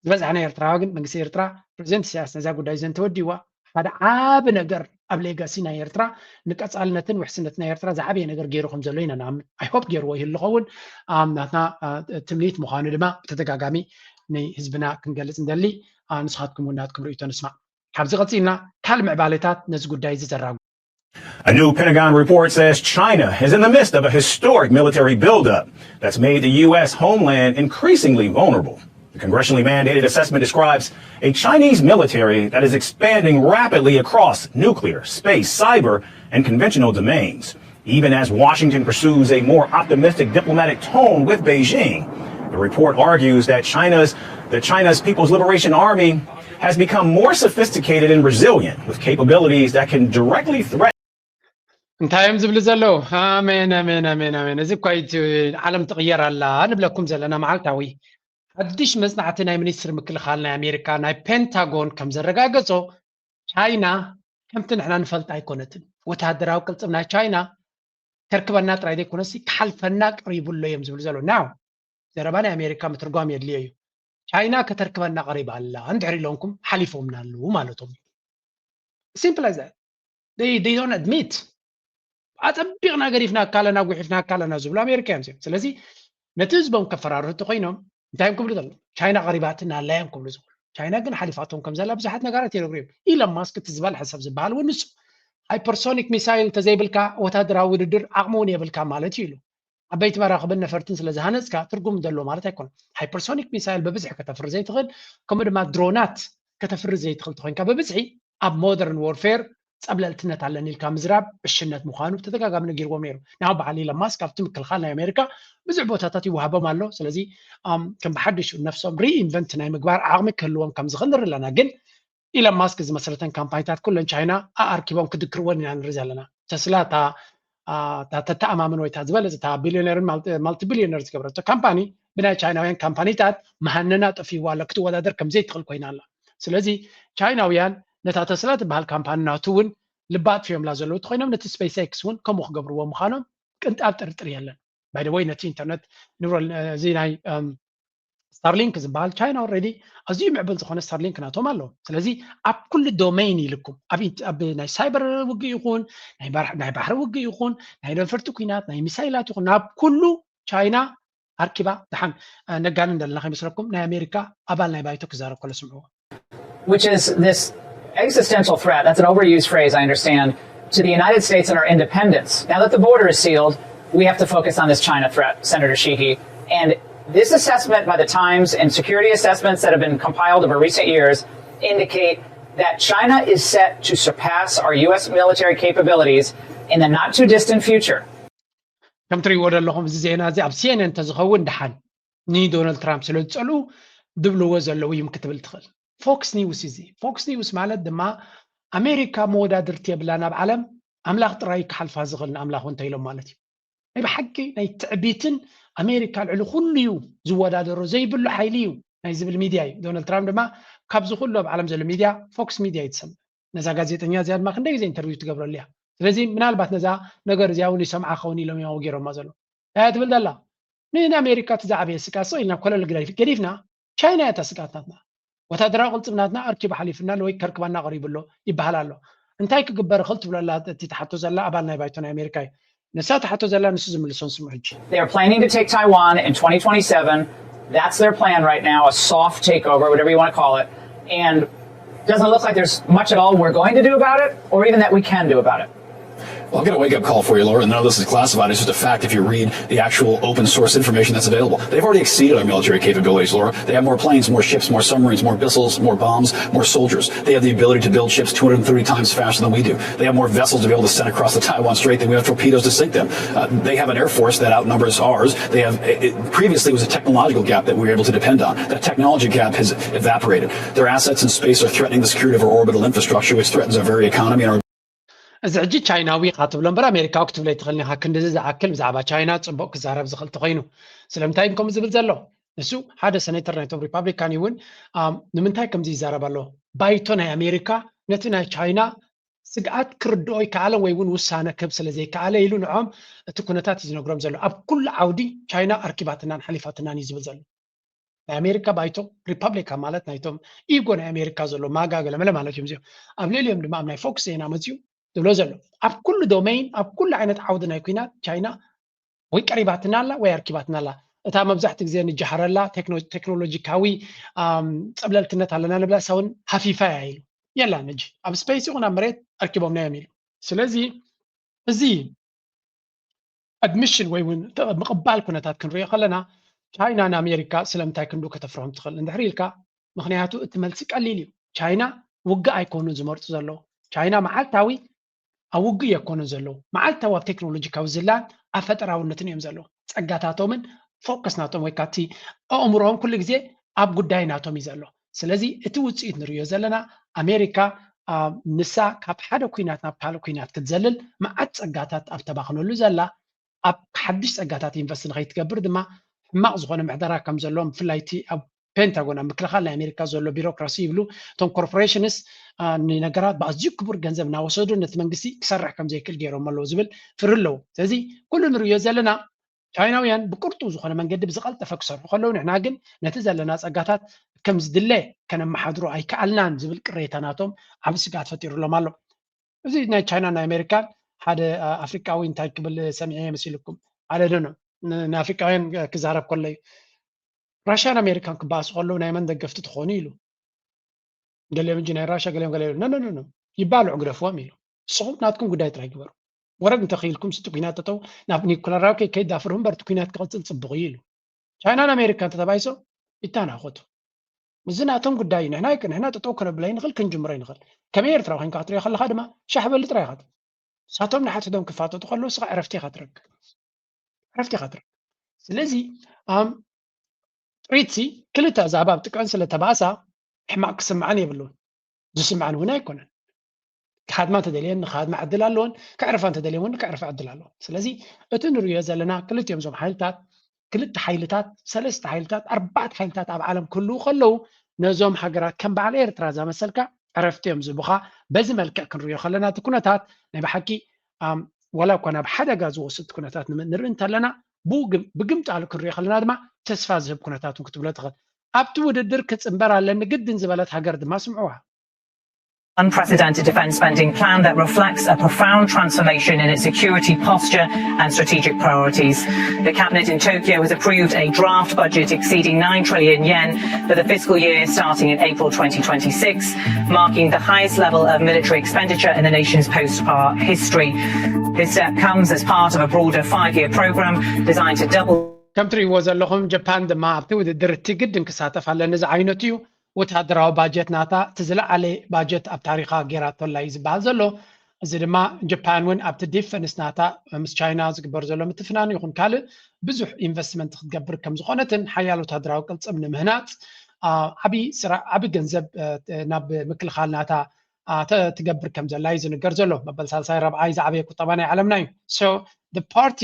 ዝበዝሓ ናይ ኤርትራዊ ግን መንግስቲ ኤርትራ ፕሬዚደንት ኢሳያስ ነዛ ጉዳይ እዚ እንተወዲዋ ሓደ ዓቢ ነገር ኣብ ሌጋሲ ናይ ኤርትራ ንቀጻልነትን ውሕስነት ናይ ኤርትራ ዝዓበየ ነገር ገይሩ ከም ዘሎ ኢና ንኣምን። I hope ገይርዎ ይህሉ ኸውን ናትና ትምኒት ምዃኑ ድማ ብተደጋጋሚ ንህዝብና ክንገልጽ እንደሊ። ንስኻትኩም እውን ናትኩም ርእይቶ ንስማዕ። ካብዚ ቀጺልና ካልእ ምዕባለታት ነዚ ጉዳይ እዚ ዘራጉ A new Pentagon report says China is in the midst of a historic military buildup that's made the U S homeland increasingly vulnerable. Congressionally mandated assessment describes a Chinese military that is expanding rapidly across nuclear, space, cyber, and conventional domains, even as Washington pursues a more optimistic diplomatic tone with Beijing. The report argues that China's, that China's People's Liberation Army has become more sophisticated and resilient, with capabilities that can directly threaten እንታይ እዮም ዝብሉ ዘለዉ? ኣሜን፣ ኣሜን፣ ኣሜን፣ ኣሜን። እዚ እኳ እዩ እቲ ዓለም ትቕየር ኣላ ንብለኩም ዘለና መዓልታዊ። ሓድሽ መጽናዕቲ ናይ ሚኒስትሪ ምክልኻል ናይ ኣሜሪካ ናይ ፔንታጎን ከም ዘረጋገጾ፣ ቻይና ከምቲ ንሕና ንፈልጣ ኣይኮነትን። ወተሃደራዊ ቅልጽም ናይ ቻይና ከርክበና ጥራይ ዘይኮነሲ ክሓልፈና ቀሪቡ ኣሎ እዮም ዝብሉ ዘለዉ። ናው ዘረባ ናይ ኣሜሪካ ምትርጓም የድልዮ እዩ። ቻይና ከተርክበና ቀሪባ ኣላ እንድሕር ኢሎምኩም ሓሊፎምና ኣለዉ ማለቶም እዩ። Simple as that. They don't admit. ኣጸቢቕና ገዲፍናካ ኣለና፣ ጉሒፍናካ ኣለና ዝብሉ ኣሜሪካ እዮም። ስለዚ ነቲ ህዝቦም ከፈራርሁ እንተኮይኖም እንታይ እዮም ክብሉ ዘለዉ? ቻይና ቀሪባትና ኣላ እዮም ክብሉ ዝኽእሉ። ቻይና ግን ሓሊፋቶም ከም ዘላ ብዙሓት ነጋራት ይነግሩ እዮም። ኢሎን ማስክ እቲ ዝበልሐ ሰብ ዝበሃል እውን ንሱ። ሃይፐርሶኒክ ሚሳይል እንተዘይብልካ ወታደራዊ ውድድር ዓቕሚ እውን የብልካ ማለት እዩ ኢሉ። ዓበይቲ መራኽብን ነፈርትን ስለ ዝሃነፅካ ትርጉም ዘለዎ ማለት ኣይኮነን። ሃይፐርሶኒክ ሚሳይል ብብዝሒ ከተፍሪ ዘይትኽእል፣ ከምኡ ድማ ድሮናት ከተፍሪ ዘይትኽእል ተኮይንካ ብብዝሒ ኣብ ሞደርን ዎርፌር ጸብለልትነት ኣለኒ ኢልካ ምዝራብ ዕሽነት ምዃኑ ብተደጋጋሚ ነጊርዎም ነይሩ። ናብ በዓል ኢሎን ማስክ ኣብቲ ምክልኻል ናይ ኣሜሪካ ብዙሕ ቦታታት ይወሃቦም ኣሎ። ስለዚ ከም ብሓድሽ ነፍሶም ሪኢንቨንት ናይ ምግባር ዓቕሚ ክህልዎም ከም ዝኽእል ንርኢ ኣለና። ግን ኢሎን ማስክ ዝመሰረተን ካምፓኒታት ኩለን ቻይና ኣኣርኪቦም ክድክርወን ኢና ንርኢ ዘለና። ተስላ እታ ተተኣማምኖ ወይ እታ ዝበለጸ እታ ቢልዮነርን ማልቲቢልዮነር ዝገብረቶ ካምፓኒ ብናይ ቻይናውያን ካምፓኒታት መሃነና ጠፊዋ ኣሎ ክትወዳደር ከም ዘይትኽእል ኮይና ኣላ። ስለዚ ቻይናውያን ነታ ተስላ ትበሃል ካምፓኒ ናቱ እውን ልባ ኣጥፊኦምላ ዘለዉ እንተኮይኖም ነቲ ስፔስ ኤክስ እውን ከምኡ ክገብርዎ ምዃኖም ቅንጣብ ጥርጥር የለን። ባይ ወይ ነቲ ኢንተርነት ኒውራል እዚ ናይ ስታርሊንክ ዝበሃል ቻይና ኦልሬዲ ኣዝዩ ምዕብል ዝኾነ ስታርሊንክ ናቶም ኣለዎ። ስለዚ ኣብ ኩሉ ዶሜን ኢልኩም ኣብ ናይ ሳይበር ውግእ ይኹን ናይ ባሕሪ ውግእ ይኹን ናይ ነፈርቲ ኩናት ናይ ሚሳይላት ይኹን ናብ ኩሉ ቻይና ኣርኪባ። ደሓን ነጋኒ እንደለና ከይመስለኩም ናይ ኣሜሪካ ኣባል ናይ ባይቶ ክዛረብ ከሎ ስምዕዎ። Which is this existential threat. That's an overused phrase, I understand, to the United States and our independence. Now that the border is sealed, we have to focus on this China threat, Senator Sheehy. And this assessment by the Times and security assessments that have been compiled over recent years indicate that China is set to surpass our U S military capabilities in the not too distant future. ከም ትሪእዎ ዘለኹም እዚ ዜና እዚ ኣብ ሲኤንኤን እንተዝኸውን ደሓን ንዶናልድ ትራምፕ ስለ ዝፀልኡ ድብልዎ ዘለዉ እዮም ክትብል ትኽእል። ፎክስ ኒውስ እዚ ፎክስ ኒውስ ማለት ድማ ኣሜሪካ መወዳድርቲ የብላ ናብ ዓለም ኣምላኽ ጥራይ ክሓልፋ ዝኽእል ንኣምላኽ እንተ ኢሎም ማለት እዩ። ናይ ብሓቂ ናይ ትዕቢትን ኣሜሪካ ልዕሊ ኩሉ እዩ ዝወዳደሮ ዘይብሉ ሓይሊ እዩ ናይ ዝብል ሚድያ እዩ። ዶናልድ ትራምፕ ድማ ካብዚ ኩሉ ኣብ ዓለም ዘሎ ሚድያ ፎክስ ሚድያ እዩ ትሰምዕ። ነዛ ጋዜጠኛ እዚኣ ድማ ክንደይ ግዜ ኢንተርቪው ትገብረሉ እያ። ስለዚ ምናልባት ነዛ ነገር እዚኣ እውን ይሰምዓ ኸውን ኢሎም እዮም ኣውጊሮማ ዘሎ። እንታይ ትብል ዘላ? ንኣሜሪካ እቲ ዝዓበየ ስጋት ስቕ ኢልና ኮለል ገዲፍና ቻይና እያ እታ ስጋት ናትና። ወታደራዊ ቅልፅም ናትና ኣርኪቡ ሓሊፍና ኣሎ ወይ ከርክባና ቀሪቡ ኣሎ ይበሃል ኣሎ። እንታይ ክግበር ይኽእል ትብሎ ኣላ እቲ ትሓቶ ዘላ ኣባል ናይ ባይቶ ናይ ኣሜሪካ እዩ። ንሳ ትሓቶ ዘላ ንሱ ዝምልሶ ንስምዑ ሕጂ። They are planning to take Taiwan in twenty twenty-seven. That's their plan right now, a soft takeover, whatever you want to call it. And it doesn't look like there's much at all we're going to do about it or even that we can do about it. Well, I'll get a wake up call for you, Laura. None of this is classified. It's just a fact if you read the actual open source information that's available. They've already exceeded our military capabilities, Laura. They have more planes, more ships, more submarines, more missiles, more bombs, more soldiers. They have the ability to build ships two hundred thirty times faster than we do. They have more vessels to be able to send across the Taiwan Strait than we have torpedoes to sink them. Uh, they have an air force that outnumbers ours. They have it, previously it was a technological gap that we were able to depend on. That technology gap has evaporated. Their assets in space are threatening the security of our orbital infrastructure, which threatens our very economy and our እዚ ሕጂ ቻይናዊ ኢኻ ትብሎ እምበር ኣሜሪካዊ ክትብሎ ኣይትኽእልን ኢኻ። ክንድዚ ዝኣክል ብዛዕባ ቻይና ፅቡቕ ክዛረብ ዝኽእል ተኮይኑ ስለምንታይ እዩ ከምኡ ዝብል ዘሎ? ንሱ ሓደ ሰኔተር ናይቶም ሪፓብሊካን እዩ እውን ንምንታይ ከምዚ ይዛረብ ኣሎ? ባይቶ ናይ ኣሜሪካ ነቲ ናይ ቻይና ስግኣት ክርድኦ ይከኣለ ወይ እውን ውሳነ ክህብ ስለ ዘይከኣለ ኢሉ ንዖም እቲ ኩነታት እዩ ዝነግሮም ዘሎ። ኣብ ኩሉ ዓውዲ ቻይና ኣርኪባትናን ሓሊፋትናን እዩ ዝብል ዘሎ። ናይ ኣሜሪካ ባይቶ ሪፓብሊካ ማለት ናይቶም ኢጎ ናይ ኣሜሪካ ዘሎ ማጋ ገለመለ ማለት እዮም እዚኦም። ኣብ ልዕሊኦም ድማ ኣብ ናይ ፎክስ ዜና መፅዩ ዝብሎ ዘሎ ኣብ ኩሉ ዶሜይን ኣብ ኩሉ ዓይነት ዓውዲ ናይ ኩናት ቻይና ወይ ቀሪባትና ኣላ ወይ ኣርኪባትና ኣላ። እታ መብዛሕትኡ ግዜ ንጀሃረላ ቴክኖሎጂካዊ ፀብለልትነት ኣለና ንብላ እሳ እውን ሃፊፋ እያ ኢሉ የላን። ሕጂ ኣብ ስፔስ ይኹን ኣብ መሬት ኣርኪቦምና እዮም ኢሉ። ስለዚ እዚ ኣድሚሽን ወይ እውን ምቕባል ኩነታት ክንሪኦ ከለና ቻይና ንኣሜሪካ ስለምንታይ ክንዱ ከተፍርሆም ትኽእል እንድሕር ኢልካ፣ ምክንያቱ እቲ መልሲ ቀሊል እዩ። ቻይና ውግእ ኣይኮኑን ዝመርፁ ዘለዉ። ቻይና መዓልታዊ ኣብ ውግእ የኮኑን ዘለዉ። መዓልታዊ ኣብ ቴክኖሎጂካዊ ዝላን ኣብ ፈጠራውነትን እዮም ዘለዉ። ጸጋታቶምን ፎከስ ናቶም ወይ ካብቲ ኣእምሮኦም ኩሉ ግዜ ኣብ ጉዳይ ናቶም እዩ ዘሎ። ስለዚ እቲ ውፅኢት ንሪኦ ዘለና ኣሜሪካ ንሳ ካብ ሓደ ኩናት ናብ ካልእ ኩናት ክትዘልል መዓት ጸጋታት ኣብ ተባኽነሉ ዘላ ኣብ ሓድሽ ጸጋታት ኢንቨስት ንኸይትገብር ድማ ሕማቕ ዝኾነ ምሕደራ ከም ዘለዎም ብፍላይ እቲ ኣብ ፔንታጎን ኣብ ምክልኻል ናይ ኣሜሪካ ዘሎ ቢሮክራሲ ይብሉ እቶም ኮርፖሬሽንስ ንነገራት ብኣዝዩ ክቡር ገንዘብ እናወሰዱ ነቲ መንግስቲ ክሰርሕ ከም ዘይክእል ገይሮም ኣለዉ ዝብል ፍሪ ኣለዉ። ስለዚ ኩሉ ንርእዮ ዘለና ቻይናውያን ብቅርጡ ዝኾነ መንገዲ ብዝቐልጠፈ ክሰርሑ ከለዉ ንሕና ግን ነቲ ዘለና ጸጋታት ከም ዝድለ ከነመሓድሮ ኣይከኣልናን ዝብል ቅሬታ ናቶም ዓብ ስግኣት ፈጢሩሎም ኣሎ። እዚ ናይ ቻይና ናይ ኣሜሪካን ሓደ ኣፍሪቃዊ እንታይ ክብል ሰሚዐ መሲልኩም ኣለ ዶ ንኣፍሪቃውያን ክዛረብ ከሎ እዩ ራሽያን ኣሜሪካን ክበኣሱ ከለዉ ናይ መን ደገፍቲ ትኾኑ ኢሉ ገሊኦም እንጂ ናይ ራሽያ ገሊኦም ገለ ነ ይባልዑ ግደፍዎም ኢሉ ንስኹም ናትኩም ጉዳይ ጥራይ ግበሩ ወረግ እንተኽኢልኩም ስቲ ኩናት ጠጠው ናብ ኒኩለራዊ ከይከይድ ዳፍርሁ እምበር እቲ ኩናት ክቕፅል ፅቡቕ እዩ ኢሉ ቻይናን ኣሜሪካን ተተባይሶ ይተናኸቱ እዚ ናቶም ጉዳይ እዩ ንሕና ንሕና ጠጠው ከነብላ ይንኽእል ክንጅምሮ ይንኽእል ከመይ ኤርትራዊ ኮይንካ ክትሪኦ ከለካ ድማ ሻሕ በሊ ጥራይ ኢኻ ንሳቶም ንሓድሕዶም ክፋጠጡ ከለዉ ስኻ ዕረፍቲ ኢኻ ትረክብ ዕረፍቲ ኢኻ ትረክብ ስለዚ ኣም ጥሪትሲ ክልተ ኣዛባ ኣብ ጥቅዕን ስለ ተባእሳ ሕማቅ ክስምዓን የብሉን ዝስምዓን እውን ኣይኮነን ክሃድማ እንተደልየን ንክሃድማ ዕድል ኣለዎን ክዕርፋ እንተደልየን እውን ክዕርፋ ዕድል ኣለዎን ስለዚ እቲ ንሪኦ ዘለና ክልቲኦም እዞም ሓይልታት ክልተ ሓይልታት ሰለስተ ሓይልታት ኣርባዕተ ሓይልታት ኣብ ዓለም ክህልዉ ከለዉ ነዞም ሃገራት ከም በዓል ኤርትራ ዘመሰልካ ዕረፍቲ እዮም ዝህቡኻ በዚ መልክዕ ክንሪኦ ከለና እቲ ኩነታት ናይ ብሓቂ ወላ እኳ ናብ ሓደጋ ዝወስድ ኩነታት ንርኢ እንተለና ብግምጣሉ ክንሪኦ ከለና ድማ ተስፋ ዝህብ ኩነታት እውን ክትብሎ ትኽእል ኣብቲ ውድድር ክፅንበር ኣለኒ ግድን ዝበለት ሃገር ድማ ስምዕዋ unprecedented defence spending plan that reflects a profound transformation in its security posture and strategic priorities. The cabinet in Tokyo has approved a draft budget exceeding nine trillion yen for the fiscal year starting in April twenty twenty-six, marking the highest level of military expenditure in the nation's post-war history. This step comes as part of a broader five-year programme designed to double ከም ትርእይዎ ዘለኹም ጃፓን ድማ ኣብቲ ውድድር እቲ ግድን ክሳተፍ ኣለኒ ዝዓይነቱ እዩ ወታደራዊ ባጀት ናታ እቲ ዝለዓለ ባጀት ኣብ ታሪኻ ገይራቶላ እዩ ዝበሃል ዘሎ እዚ ድማ ጃፓን እውን ኣብቲ ዲፈንስ ናታ ምስ ቻይና ዝግበር ዘሎ ምትፍናን ይኹን ካልእ ብዙሕ ኢንቨስትመንት ክትገብር ከም ዝኾነትን ሓያል ወታደራዊ ቅልፅም ንምህናፅ ዓቢ ስራ ዓቢ ገንዘብ ናብ ምክልኻል ናታ ትገብር ከም ዘላ እዩ ዝንገር ዘሎ መበል ሳልሳይ ረብዓይ ዝዓበየ ቁጠባ ናይ ዓለምና እዩ ፓርቲ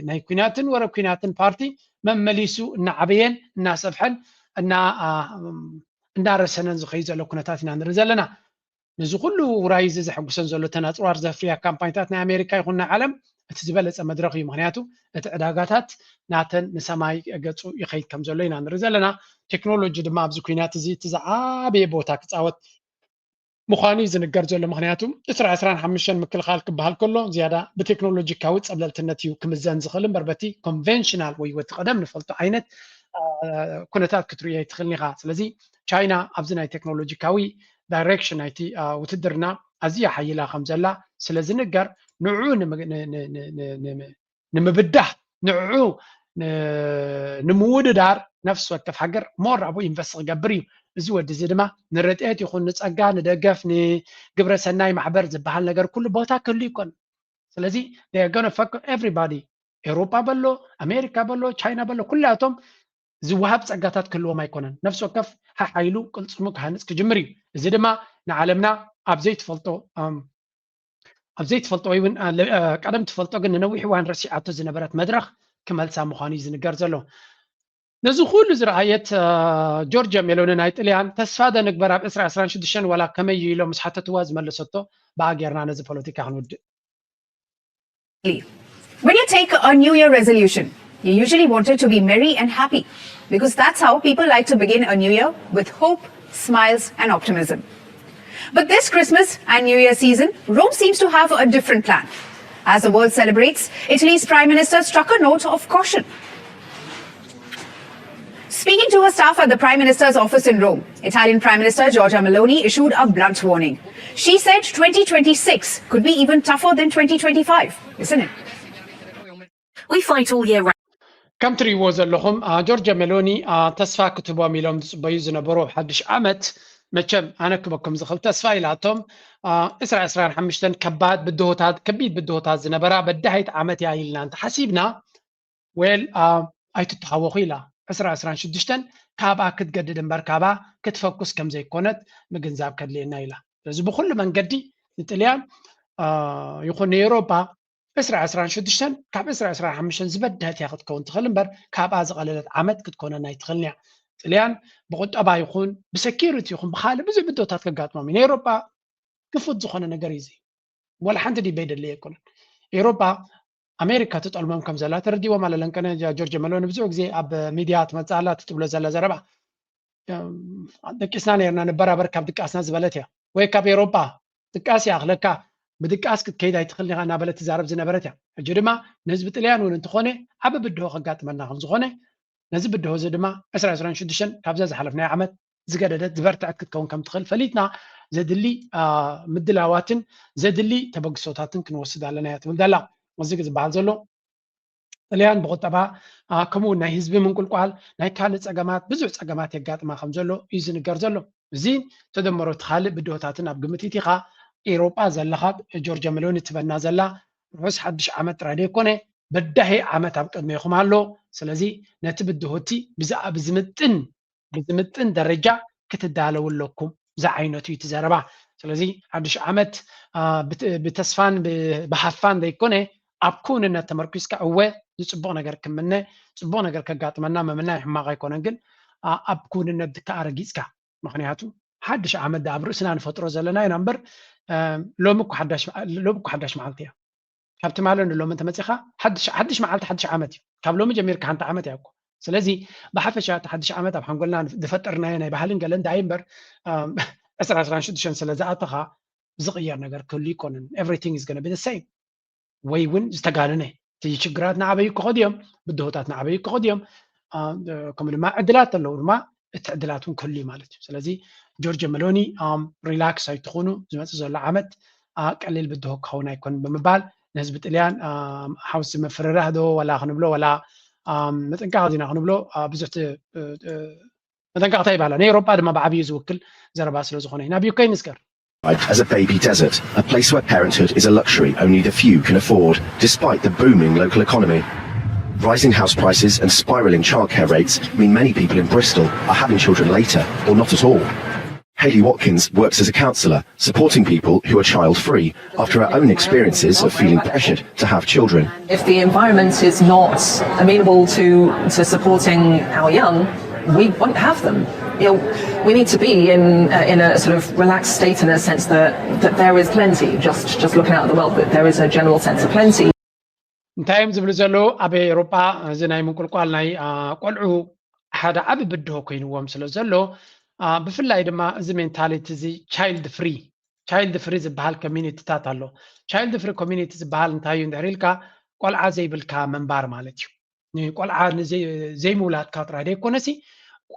ናይ ኩናትን ወረ ኩናትን ፓርቲ መመሊሱ እናዓበየን እናሰፍሐን እና እናረሰነን ዝኸይ ዘሎ ኩነታት ኢና ንርኢ ዘለና ነዚ ኩሉ ውራይ እዚ ዘሐጉሰን ዘሎ ተን ኣፅዋር ዘፍርያ ካምፓኒታት ናይ ኣሜሪካ ይኹን ናይ ዓለም እቲ ዝበለፀ መድረክ እዩ ምክንያቱ እቲ ዕዳጋታት ናተን ንሰማይ ገፁ ይኸይድ ከም ዘሎ ኢና ንርኢ ዘለና ቴክኖሎጂ ድማ ኣብዚ ኩናት እዚ እቲ ዝዓበየ ቦታ ክፃወት ምዃኑ እዩ ዝንገር ዘሎ ምክንያቱ ዕስራ ዕስራን ሓሙሽተን ምክልኻል ክበሃል ከሎ ዝያዳ ብቴክኖሎጂካዊ ፀብለልትነት እዩ ክምዘን ዝኽእል እምበር በቲ ኮንቨንሽናል ወይ ወቲ ቀደም ንፈልጦ ዓይነት ኩነታት ክትርእዮ ኣይትኽእልን ኢኻ ስለዚ ቻይና ኣብዚ ናይ ቴክኖሎጂካዊ ዳይሬክሽን ናይቲ ውትድርና ኣዝያ ሓይላ ከም ዘላ ስለ ዝንገር ንዕኡ ንምብዳህ ንዕኡ ንምውድዳር ነፍሲ ወከፍ ሃገር ሞር ኣብኡ ኢንቨስት ክገብር እዩ እዚ ወዲ እዚ ድማ ንረድኤት ይኹን ንፀጋ ንደገፍ ንግብረ ሰናይ ማሕበር ዝበሃል ነገር ኩሉ ቦታ ክህሉ ይኮን ስለዚ ገነ ፈክር ኤቭሪባዲ ኤውሮጳ በሎ ኣሜሪካ በሎ ቻይና በሎ ኩላቶም ዝወሃብ ጸጋታት ክህልዎም ኣይኮነን። ነፍሲ ወከፍ ሓሓይሉ ቅልጽሙ ክሃንጽ ክጅምር እዩ። እዚ ድማ ንዓለምና ኣብ ዘይትፈልጦ ኣብ ዘይትፈልጦ ወይ እውን ቀደም ትፈልጦ ግን ንነዊሕ እዋን ረሲዓቶ ዝነበረት መድረኽ ክመልሳ ምዃኑ እዩ ዝንገር ዘሎ። ነዚ ኩሉ ዝረኣየት ጆርጅያ ሜሎኒ ናይ ጥልያን ተስፋ ዶ ንግበር ኣብ ዕስራ ዕስራን ሽዱሽተን ዋላ ከመይ እዩ ኢሎም ምስ ሓተትዋ ዝመለሰቶ ብኣ ጌርና ነዚ ፖለቲካ ክንውድእ። When you take a New Year resolution, you usually want it to be merry and happy because that's how people like to begin a new year with hope, smiles, and optimism. But this Christmas and New Year season, Rome seems to have a different plan. As the world celebrates, Italy's Prime Minister struck a note of caution. Speaking to her staff at the Prime Minister's office in Rome, Italian Prime Minister Giorgia Meloni issued a blunt warning. She said twenty twenty-six could be even tougher than twenty twenty-five, isn't it? We fight all year round. ከም ትርእይዎ ዘለኹም ጆርጆ ሜሎኒ ተስፋ ክትህቦም ኢሎም ዝፅበዩ ዝነበሩ ኣብ ሓድሽ ዓመት፣ መቸም ኣነ ክበኩም ዝኽእል ተስፋ ኢላቶም ዕስራ ዕስራን ሓሙሽተን ከባድ ብድሆታት ከቢድ ብድሆታት ዝነበራ በዳሂት ዓመት እያ ኢልና እንተሓሲብና፣ ዌል ኣይትተሃወኹ ኢላ። ዕስራ ዕስራን ሽዱሽተን ካብኣ ክትገድድ እምበር ካብኣ ክትፈኩስ ከም ዘይኮነት ምግንዛብ ከድልየና ኢላ። ስለዚ ብኩሉ መንገዲ ንጥልያን ይኹን ንኤውሮጳ ዕስራ ዕስራን ሽዱሽተን ካብ ዕስራ ዕስራን ሓሙሽተን ዝበደህት እያ ክትከውን ትኽእል እምበር ካብኣ ዝቐለለት ዓመት ክትኮነና ኣይትኽእልን እያ። ጥልያን ብቁጠባ ይኹን ብሰኪሪቲ ይኹን ብካልእ ብዙሕ ብድሆታት ከጋጥሞም እዩ። ንኤውሮጳ ክፉት ዝኾነ ነገር እዩ እዚ። ወላ ሓንቲ ዲበይ ደለየ ኣይኮነን። ኤውሮጳ ኣሜሪካ ትጠልሞም ከም ዘላ ተረዲዎም ኣለ። ለንቀነ ጆርጆ መሎኒ ብዙሕ ግዜ ኣብ ሚድያ ትመፅእ ኣላ ትብሎ ዘላ ዘረባ ደቂስና ነርና ንበራበር ካብ ድቃስና ዝበለት እያ። ወይ ካብ ኤውሮጳ ድቃስ ይኣኽለካ ብድቃስ ክትከይድ ኣይትኽእልን ኢኻ እናበለት ትዛረብ ዝነበረት እያ። ሕጂ ድማ ንህዝቢ ጥልያን እውን እንተኾነ ዓቢ ብድሆ ከጋጥመና ከም ዝኾነ ነዚ ብድሆ እዚ ድማ ዕስራ ዕስራን ሽዱሽተን ካብዛ ዝሓለፍናዮ ዓመት ዝገደደት ዝበርትዐት ክትከውን ከም ትኽእል ፈሊጥና ዘድሊ ምድላዋትን ዘድሊ ተበግሶታትን ክንወስድ ኣለና እያ ትብል ዘላ። እዚ ዝበሃል ዘሎ ጥልያን ብቁጠባ ከምኡ ናይ ህዝቢ ምንቁልቋል ናይ ካልእ ጸገማት ብዙሕ ጸገማት የጋጥማ ከም ዘሎ እዩ ዝንገር ዘሎ። እዚ ተደመሮ እቲ ካልእ ብድሆታትን ኣብ ግምት ኢኻ ኤውሮጳ ዘለኻ ጆርጆ መሎኒ ትበና ዘላ ርሑስ ሓድሽ ዓመት ጥራይ ዘይኮነ በዳሂ ዓመት ኣብ ቅድሜኹም ኣሎ። ስለዚ ነቲ ብድሆቲ ብዝምጥን ብዝምጥን ደረጃ ክትዳለዉ ኣለኩም ዝዓይነቱ እዩ እቲ ዘረባ። ስለዚ ሓድሽ ዓመት ብተስፋን ብሃፋን ዘይኮነ ኣብ ክውንነት ተመርኪስካ እወ ንፅቡቕ ነገር ክምነ ፅቡቕ ነገር ከጋጥመና ምምናይ ሕማቕ ኣይኮነን፣ ግን ኣብ ክውንነት ድከኣ ረጊፅካ። ምክንያቱ ሓድሽ ዓመት ኣብ ርእስና ንፈጥሮ ዘለና ኢና እምበር ሎሚ እኮ ሓዳሽ መዓልቲ እያ። ካብ ትማሊ ንሎሚ እንተመፂኻ ሓድሽ መዓልቲ ሓድሽ ዓመት እዩ። ካብ ሎሚ ጀሚርካ ሓንቲ ዓመት እያ እኮ። ስለዚ ብሓፈሻ እቲ ሓድሽ ዓመት ኣብ ሓንጎልና ዝፈጠርናዮ ናይ ባህልን ገለ እንታይ እምበር ዕስራ ዕስራን ሽዱሽተን ስለ ዝኣተኻ ዝቕየር ነገር ክህሉ ይኮንን። Everything is gonna be the same ወይ እውን ዝተጋነነ እቲ ሽግራት ንዓበዩ ክኸዱ እዮም፣ ብድሆታት ንዓበዩ ክኸዱ እዮም። ከምኡ ድማ ዕድላት ኣለዉ ድማ እቲ ዕድላት እውን ክህሉ እዩ ማለት እዩ። ስለዚ ጆርጆ መሎኒ ሪላክስ ኣይትኾኑ፣ ዝመፅእ ዘሎ ዓመት ቀሊል ብድሆ ክኸውን ኣይኮንን ብምባል ንህዝቢ ጥልያን ሓውሲ ምፍርራህ ዶ ወላ ክንብሎ ወላ ምጥንቃቕ ዜና ክንብሎ ብዙሕ መጠንቀቕታ ይባላ ንኤውሮጳ ድማ ብዓብዩ ዝውክል ዘረባ ስለ ዝኾነ እዩ። ናብ ዩክሬን ንስገር። As a baby desert, a place where parenthood is a luxury only the few can afford, despite the booming local economy. Rising house prices and spiralling childcare rates mean many people in Bristol are having children later or not at all. Hayley Watkins works as a counsellor, supporting people who are child free after her own experiences of feeling pressured to have children. If the environment is not amenable to, to supporting our young, we won't have them. You know, we need to be in, uh, in a sort of relaxed state in a sense that, that there is plenty. Just, just looking out at the world, that there is a general sense of plenty. እንታይ እዮም ዝብሉ ዘለዉ? ኣብ ኤውሮጳ እዚ ናይ ምንቁልቋል ናይ ቆልዑ ሓደ ዓቢ ብድሆ ኮይንዎም ስለ ዘሎ ብፍላይ ድማ እዚ ሜንታሊቲ እዚ ቻይልድ ፍሪ ቻይልድ ፍሪ ዝበሃል ኮሚኒቲታት ኣሎ። ቻይልድ ፍሪ ኮሚኒቲ ዝበሃል እንታይ እዩ እንድሕር ኢልካ ቆልዓ ዘይብልካ ምንባር ማለት እዩ። ቆልዓ ዘይምውላድካ ጥራይ ዘይኮነሲ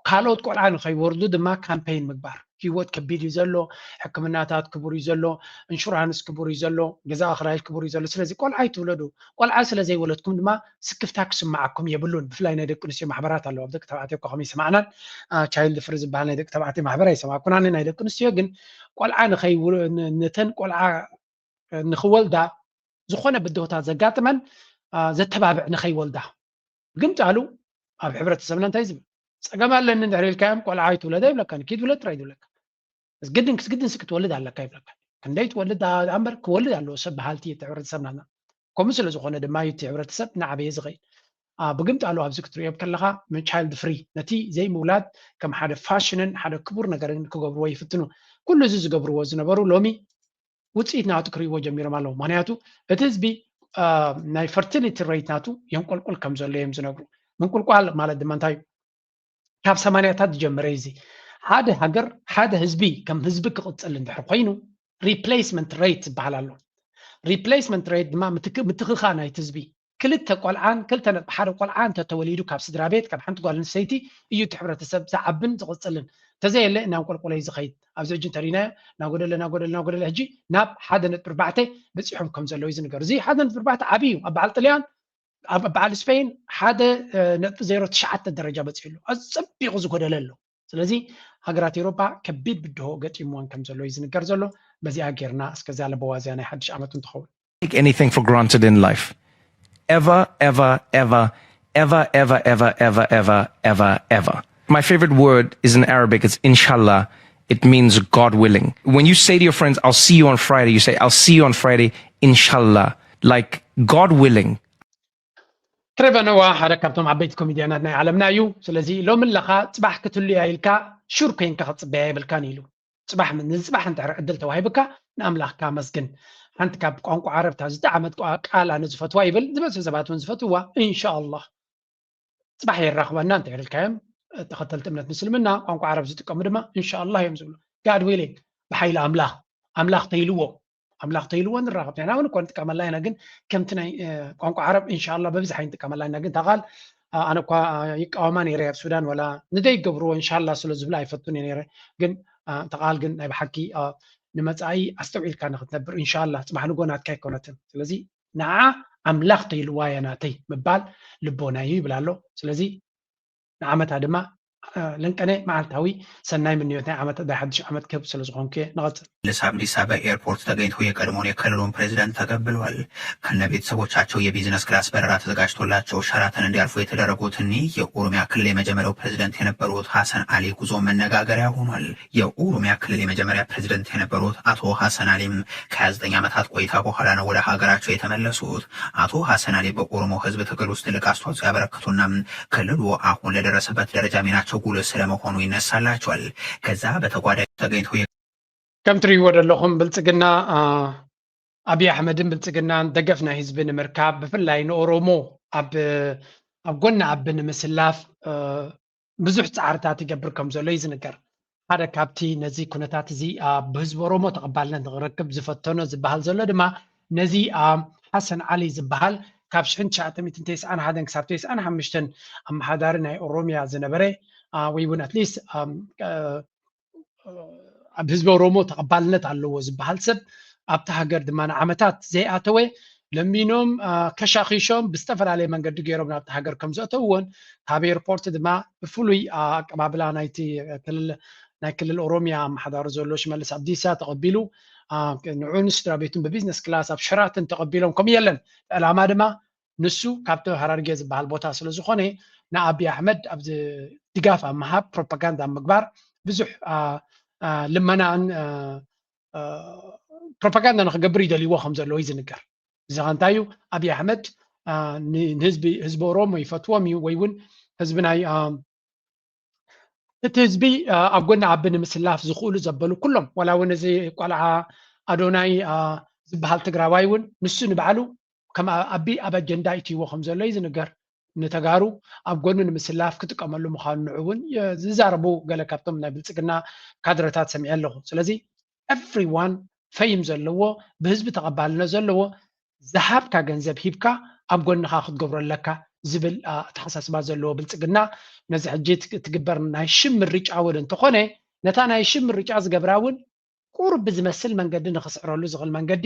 ካልኦት ቆልዓ ንኸይወርዱ ድማ ካምፔይን ምግባር። ህይወት ከቢድ እዩ ዘሎ፣ ሕክምናታት ክቡር እዩ ዘሎ፣ ኢንሹራንስ ክቡር እዩ ዘሎ፣ ገዛ ክራይ ክቡር እዩ ዘሎ። ስለዚ ቆልዓ ኣይትውለዱ። ቆልዓ ስለ ዘይወለድኩም ድማ ስክፍታ ክስምዓኩም የብሉን። ብፍላይ ናይ ደቂ ኣንስትዮ ማሕበራት ኣለዋ። ኣብ ደቂ ተባዕትዮ እኳ ከመይ ሰማዕናን ቻይልድ ፍሪ ዝበሃል ናይ ደቂ ተባዕትዮ ማሕበር ኣይሰማዕኩናን። ናይ ደቂ ኣንስትዮ ግን ቆልዓ ንኸይውል ነተን ቆልዓ ንኽወልዳ ዝኾነ ብድሆታት ዘጋጥመን ዘተባብዕ ንኸይወልዳ ግምጣሉ ኣብ ሕብረተሰብና እንታይ ዝብል ፀገም ኣለኒ እንድሕር ኢልካዮም ቆልዓ ኣይትውለዳ ይብለካ። ንኪድ ውለድ ጥራይ ይብለካ። ግድን ግድን ክትወልድ ኣለካ ይብለካ። ክንደይ ትወልድ እምበር ክወልድ ኣለዎ ሰብ በሃልቲ እቲ ሕብረተሰብና። ከምኡ ስለ ዝኾነ ድማ እዩ እቲ ሕብረተሰብ እናዓበየ ዝኸይድ። ብግምጣሉ ኣብዚ ክትሪኦ ከለኻ ቻይልድ ፍሪ ነቲ ዘይምውላድ ከም ሓደ ፋሽንን ሓደ ክቡር ነገርን ክገብርዎ ይፍትኑ። ኩሉ እዚ ዝገብርዎ ዝነበሩ ሎሚ ውፅኢት ናቱ ክርእይዎ ጀሚሮም ኣለዉ። ምክንያቱ እቲ ህዝቢ ናይ ፈርቲሊቲ ሬት ናቱ የንቆልቁል ከም ዘሎ እዮም ዝነግሩ። ምንቁልቋል ማለት ድማ እንታይ እዩ? ካብ ሰማንያታት ዝጀመረ እዩ። እዚ ሓደ ሃገር ሓደ ህዝቢ ከም ህዝቢ ክቕፅል እንድሕር ኮይኑ ሪፕሌስመንት ሬት ዝበሃል ኣሎ። ሪፕሌስመንት ሬት ድማ ምትክኻ ናይቲ ህዝቢ ክልተ ቆልዓን ክልተ ነጥቢ ሓደ ቆልዓ እንተተወሊዱ ካብ ስድራ ቤት ካብ ሓንቲ ጓል ኣንስተይቲ እዩ እቲ ሕብረተሰብ ዝዓብን ዝቕፅልን። እንተዘየለ እናንቆልቆለ እዩ ዝኸይድ። ኣብዚ ሕጂ እንተሪእናዮ እናጎደለ እናጎደለ እናጎደለ ሕጂ ናብ ሓደ ነጥቢ ኣርባዕተ በፂሖም ከም ዘለዉ እዩ ዝንገር። እዚ ሓደ ነጥቢ ኣርባዕተ ዓብዪ እዩ። ኣብ በዓል ጥልያን ኣብ በዓል ስፔን ሓደ ነጥቢ ዜሮ ትሽዓተ ደረጃ በፂሑ ኣሎ። ኣዝዩ ፀቢቑ ዝጎደለ ኣሎ። ስለዚ ሃገራት ኤውሮጳ ከቢድ ብድሆ ገጢምወን ከም ዘሎ እዩ ዝንገር ዘሎ። በዚኣ ጌርና እስከዚኣ ለበዋ እዚኣ ናይ ሓድሽ ዓመት እንትኸውን take anything for granted in life. Ever, ever, ever, ever, ever, ever, ever, ever, ever, ever, ever. My favorite word is in Arabic, it's inshallah. It means God willing. When you say to your friends, I'll see you on Friday, you say, I'll see you on Friday, inshallah. Like, God willing. ትሬቨር ኖዋ ሓደ ካብቶም ዓበይቲ ኮሜድያናት ናይ ዓለምና እዩ። ስለዚ ሎሚ ኣለኻ፣ ፅባሕ ክትህሉ እያ ኢልካ ሹር ኮይንካ ክትፅበያ የብልካን ኢሉ። ፅባሕ ንፅባሕ እንድሕር ዕድል ተዋሂብካ ንኣምላኽካ ኣመስግን። ሓንቲ ካብ ቋንቋ ዓረብ እታ ዝጠዓመት ቃል ኣነ ዝፈትዋ ይብል፣ ዝበዝሑ ሰባት እውን ዝፈትውዋ፣ ኢንሻኣላህ። ፅባሕ የራኽበና እንተ ኢልካዮም ተኸተልቲ እምነት ምስልምና ቋንቋ ዓረብ ዝጥቀሙ ድማ ኢንሻኣላህ እዮም ዝብሉ። God willing፣ ብሓይሊ ኣምላኽ፣ ኣምላኽ ተይልዎ ኣምላኽ ተይልዎ ንራኸብ። ንሕና እውን እኮ ንጥቀመላ ኢና፣ ግን ከምቲ ናይ ቋንቋ ዓረብ ኢንሻላ በብዝሕ ኣይንጥቀመላ ኢና። ግን ተቓል ኣነ እኳ ይቃወማ ነይረ ኣብ ሱዳን፣ ወላ ንደይ ገብርዎ ኢንሻላ ስለ ዝብላ ኣይፈቱን እየ ነይረ። ግን ተቓል ግን ናይ ብሓቂ ንመፃኢ ኣስተውዒልካ ንክትነብር ኢንሻላ፣ ፅባሕ ንጎ ናትካ ኣይኮነትን። ስለዚ ንዓ ኣምላኽ ተይልዋ እያ ናተይ ምባል ልቦና እዩ ይብል ኣሎ። ስለዚ ንዓመታ ድማ ለንቀነ መዓልታዊ ሰናይ ምንዮት ናይ ዓመት ናይ ሓድሽ ዓመት ክህብ ስለ ዝኾንኩ እየ። ንቐጽል። ሽመልስ ኣብዲሳ በኤርፖርት ተገኝተው የቀድሞውን የክልሉን ፕሬዝዳንት ተቀብለዋል። ከነ ቤተሰቦቻቸው የቢዝነስ ክላስ በረራ ተዘጋጅቶላቸው ሸራተን እንዲያርፉ የተደረጉት እኒህ የኦሮሚያ ክልል የመጀመሪያው ፕሬዝዳንት የነበሩት ሐሰን አሊ ጉዞ መነጋገሪያ ሆኗል። የኦሮሚያ ክልል የመጀመሪያ ፕሬዝዳንት የነበሩት አቶ ሐሰን አሊም ከሃያ ዘጠኝ ዓመታት ቆይታ በኋላ ነው ወደ ሀገራቸው የተመለሱት። አቶ ሐሰን አሊ በኦሮሞ ህዝብ ትግል ውስጥ ትልቅ አስተዋጽኦ ያበረከቱና ክልሉ አሁን ለደረሰበት ደረጃ ሚናቸው ጉልህ ስለመሆኑ ይነሳላቸዋል። ከዛ በተጓዳኝ ተገኝተው ከም ትርእይዎ ዘለኹም ብልፅግና ኣብይ ኣሕመድን ብልፅግናን ደገፍ ናይ ህዝቢ ንምርካብ ብፍላይ ንኦሮሞ ኣብ ኣብ ጎኒ ኣቢ ንምስላፍ ብዙሕ ፃዕርታት ይገብር ከም ዘሎ እዩ ዝንገር። ሓደ ካብቲ ነዚ ኩነታት እዚ ብህዝቢ ኦሮሞ ተቐባልነት ንክረክብ ዝፈተኖ ዝበሃል ዘሎ ድማ ነዚ ሓሰን ዓሊ ዝበሃል ካብ ሽሕን ትሽዓተ ሚእትን ተስዓን ሓደን ክሳብ ተስዓን ሓሙሽተን ኣመሓዳሪ ናይ ኦሮሚያ ዝነበረ ወይ እውን ኣትሊስት ኣብ ህዝቢ ኦሮሞ ተቐባልነት ኣለዎ ዝበሃል ሰብ ኣብቲ ሃገር ድማ ንዓመታት ዘይኣተወ ለሚኖም ከሻኺሾም ብዝተፈላለየ መንገዲ ገይሮም ናብቲ ሃገር ከም ዘእተውዎን ካብ ኤርፖርት ድማ ብፍሉይ ኣቀባብላ ናይቲ ክልል ናይ ክልል ኦሮሚያ ኣመሓዳሪ ዘሎ ሽመልስ ኣብዲሳ ተቐቢሉ ንዑን ስድራ ቤቱን ብቢዝነስ ክላስ ኣብ ሸራተን ተቐቢሎም ከም የለን ዕላማ ድማ ንሱ ካብቲ ሃራርጌ ዝበሃል ቦታ ስለ ዝኾነ ንኣብይ ኣሕመድ ኣብዚ ድጋፍ ኣብ ምሃብ ፕሮፓጋንዳ ኣብ ምግባር ብዙሕ ልመናን ፕሮፓጋንዳ ንክገብር ይደልይዎ ከም ዘለዎ እዩ ዝንገር። እዚ ከ እንታይ እዩ? ኣብይ ኣሕመድ ንህዝቢ ህዝቢ ኦሮሞ ይፈትዎም እዩ ወይ እውን ህዝቢ ናይ እቲ ህዝቢ ኣብ ጎኒ ኣቢ ንምስላፍ ዝኽእሉ ዘበሉ ኩሎም ዋላ እውን እዚ ቆልዓ ኣዶናይ ዝበሃል ትግራዋይ እውን ንሱ ንባዕሉ ከም ኣቢ ኣብ ኣጀንዳ ኢትይዎ ከም ዘሎ እዩ ዝንገር። ንተጋሩ ኣብ ጎኑ ንምስላፍ ክጥቀመሉ ምዃኑ ንዑ እውን ዝዛረቡ ገለ ካብቶም ናይ ብልፅግና ካድረታት ሰሚዐ ኣለኹ። ስለዚ everyone ፈይም ዘለዎ ብህዝቢ ተቐባልነት ዘለዎ ዝሃብካ ገንዘብ ሂብካ ኣብ ጎንኻ ክትገብሮ ኣለካ ዝብል ኣተሓሳስባ ዘለዎ ብልፅግና ነዚ ሕጂ ትግበር ናይ ሽም ምርጫ እውን እንተኾነ ነታ ናይ ሽም ምርጫ ዝገብራ እውን ቁሩብ ብዝመስል መንገዲ ንክስዕረሉ ዝኽእል መንገዲ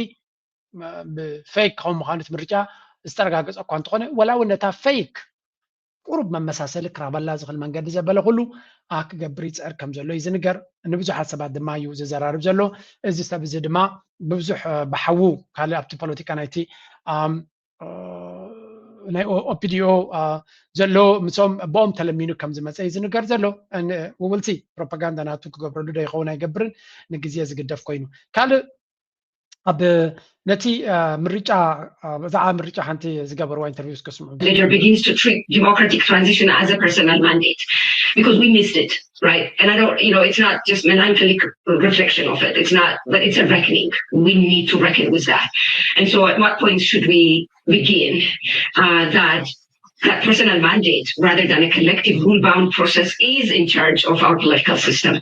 ብፌክ ከም ምዃኑ እቲ ምርጫ ዝተረጋገፀ እኳ እንተኾነ ወላ እውን ነታ ፌክ ቁሩብ መመሳሰሊ ክረኽበላ ዝኽእል መንገዲ ዘበለ ኩሉ ክገብር ይፅዕር ከም ዘሎ እዩ ዝንገር። ንብዙሓት ሰባት ድማ እዩ ዘዘራርብ ዘሎ። እዚ ሰብ እዚ ድማ ብብዙሕ ብሓዉ ካልእ ኣብቲ ፖለቲካ ናይቲ ናይ ኦፒዲኦ ዘሎ ምስኦም ብኦም ተለሚኑ ከም ዝመፀ እዩ ዝንገር ዘሎ። ውብልሲ ፕሮፓጋንዳ ናቱ ክገብረሉ ዶ ይኸውን ኣይገብርን ንግዜ ዝግደፍ ኮይኑ ካልእ ኣብ ነቲ ምርጫ ብዛዕባ ምርጫ ሓንቲ ዝገበርዋ ኢንተርቪው እስከ ስምዑ። Leader begins to treat democratic transition as a personal mandate because we missed it, right? And I don't, you know, it's not just melancholic reflection of it. It's not, but it's a reckoning. We need to reckon with that. And so at what point should we begin uh, that that personal mandate rather than a collective rule-bound process is in charge of our political system.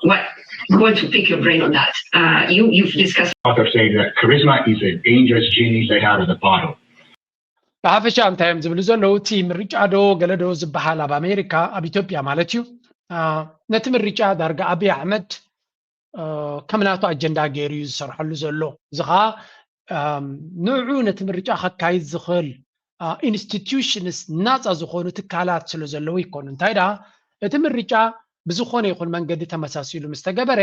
What I want to pick your brain on that. Uh, you, you've discussed. Author said that charisma is a dangerous genie let out of the bottle. ብሓፈሻ እንታይ እዮም ዝብሉ ዘለዉ? እቲ ምርጫ ዶ ገለ ዶ ዝበሃል ኣብ ኣሜሪካ ኣብ ኢትዮጵያ ማለት እዩ ነቲ ምርጫ ዳርጋ ኣብይ ኣሕመድ ከም ናቱ ኣጀንዳ ገይሩ እዩ ዝሰርሐሉ ዘሎ። እዚ ከዓ ንዑ ነቲ ምርጫ ከካይድ ዝኽእል ኢንስቲትዩሽንስ፣ ናፃ ዝኾኑ ትካላት ስለ ዘለዉ ይኮኑ። እንታይ ደኣ፣ እቲ ምርጫ ብዝኾነ ይኹን መንገዲ ተመሳሲሉ ምስ ተገበረ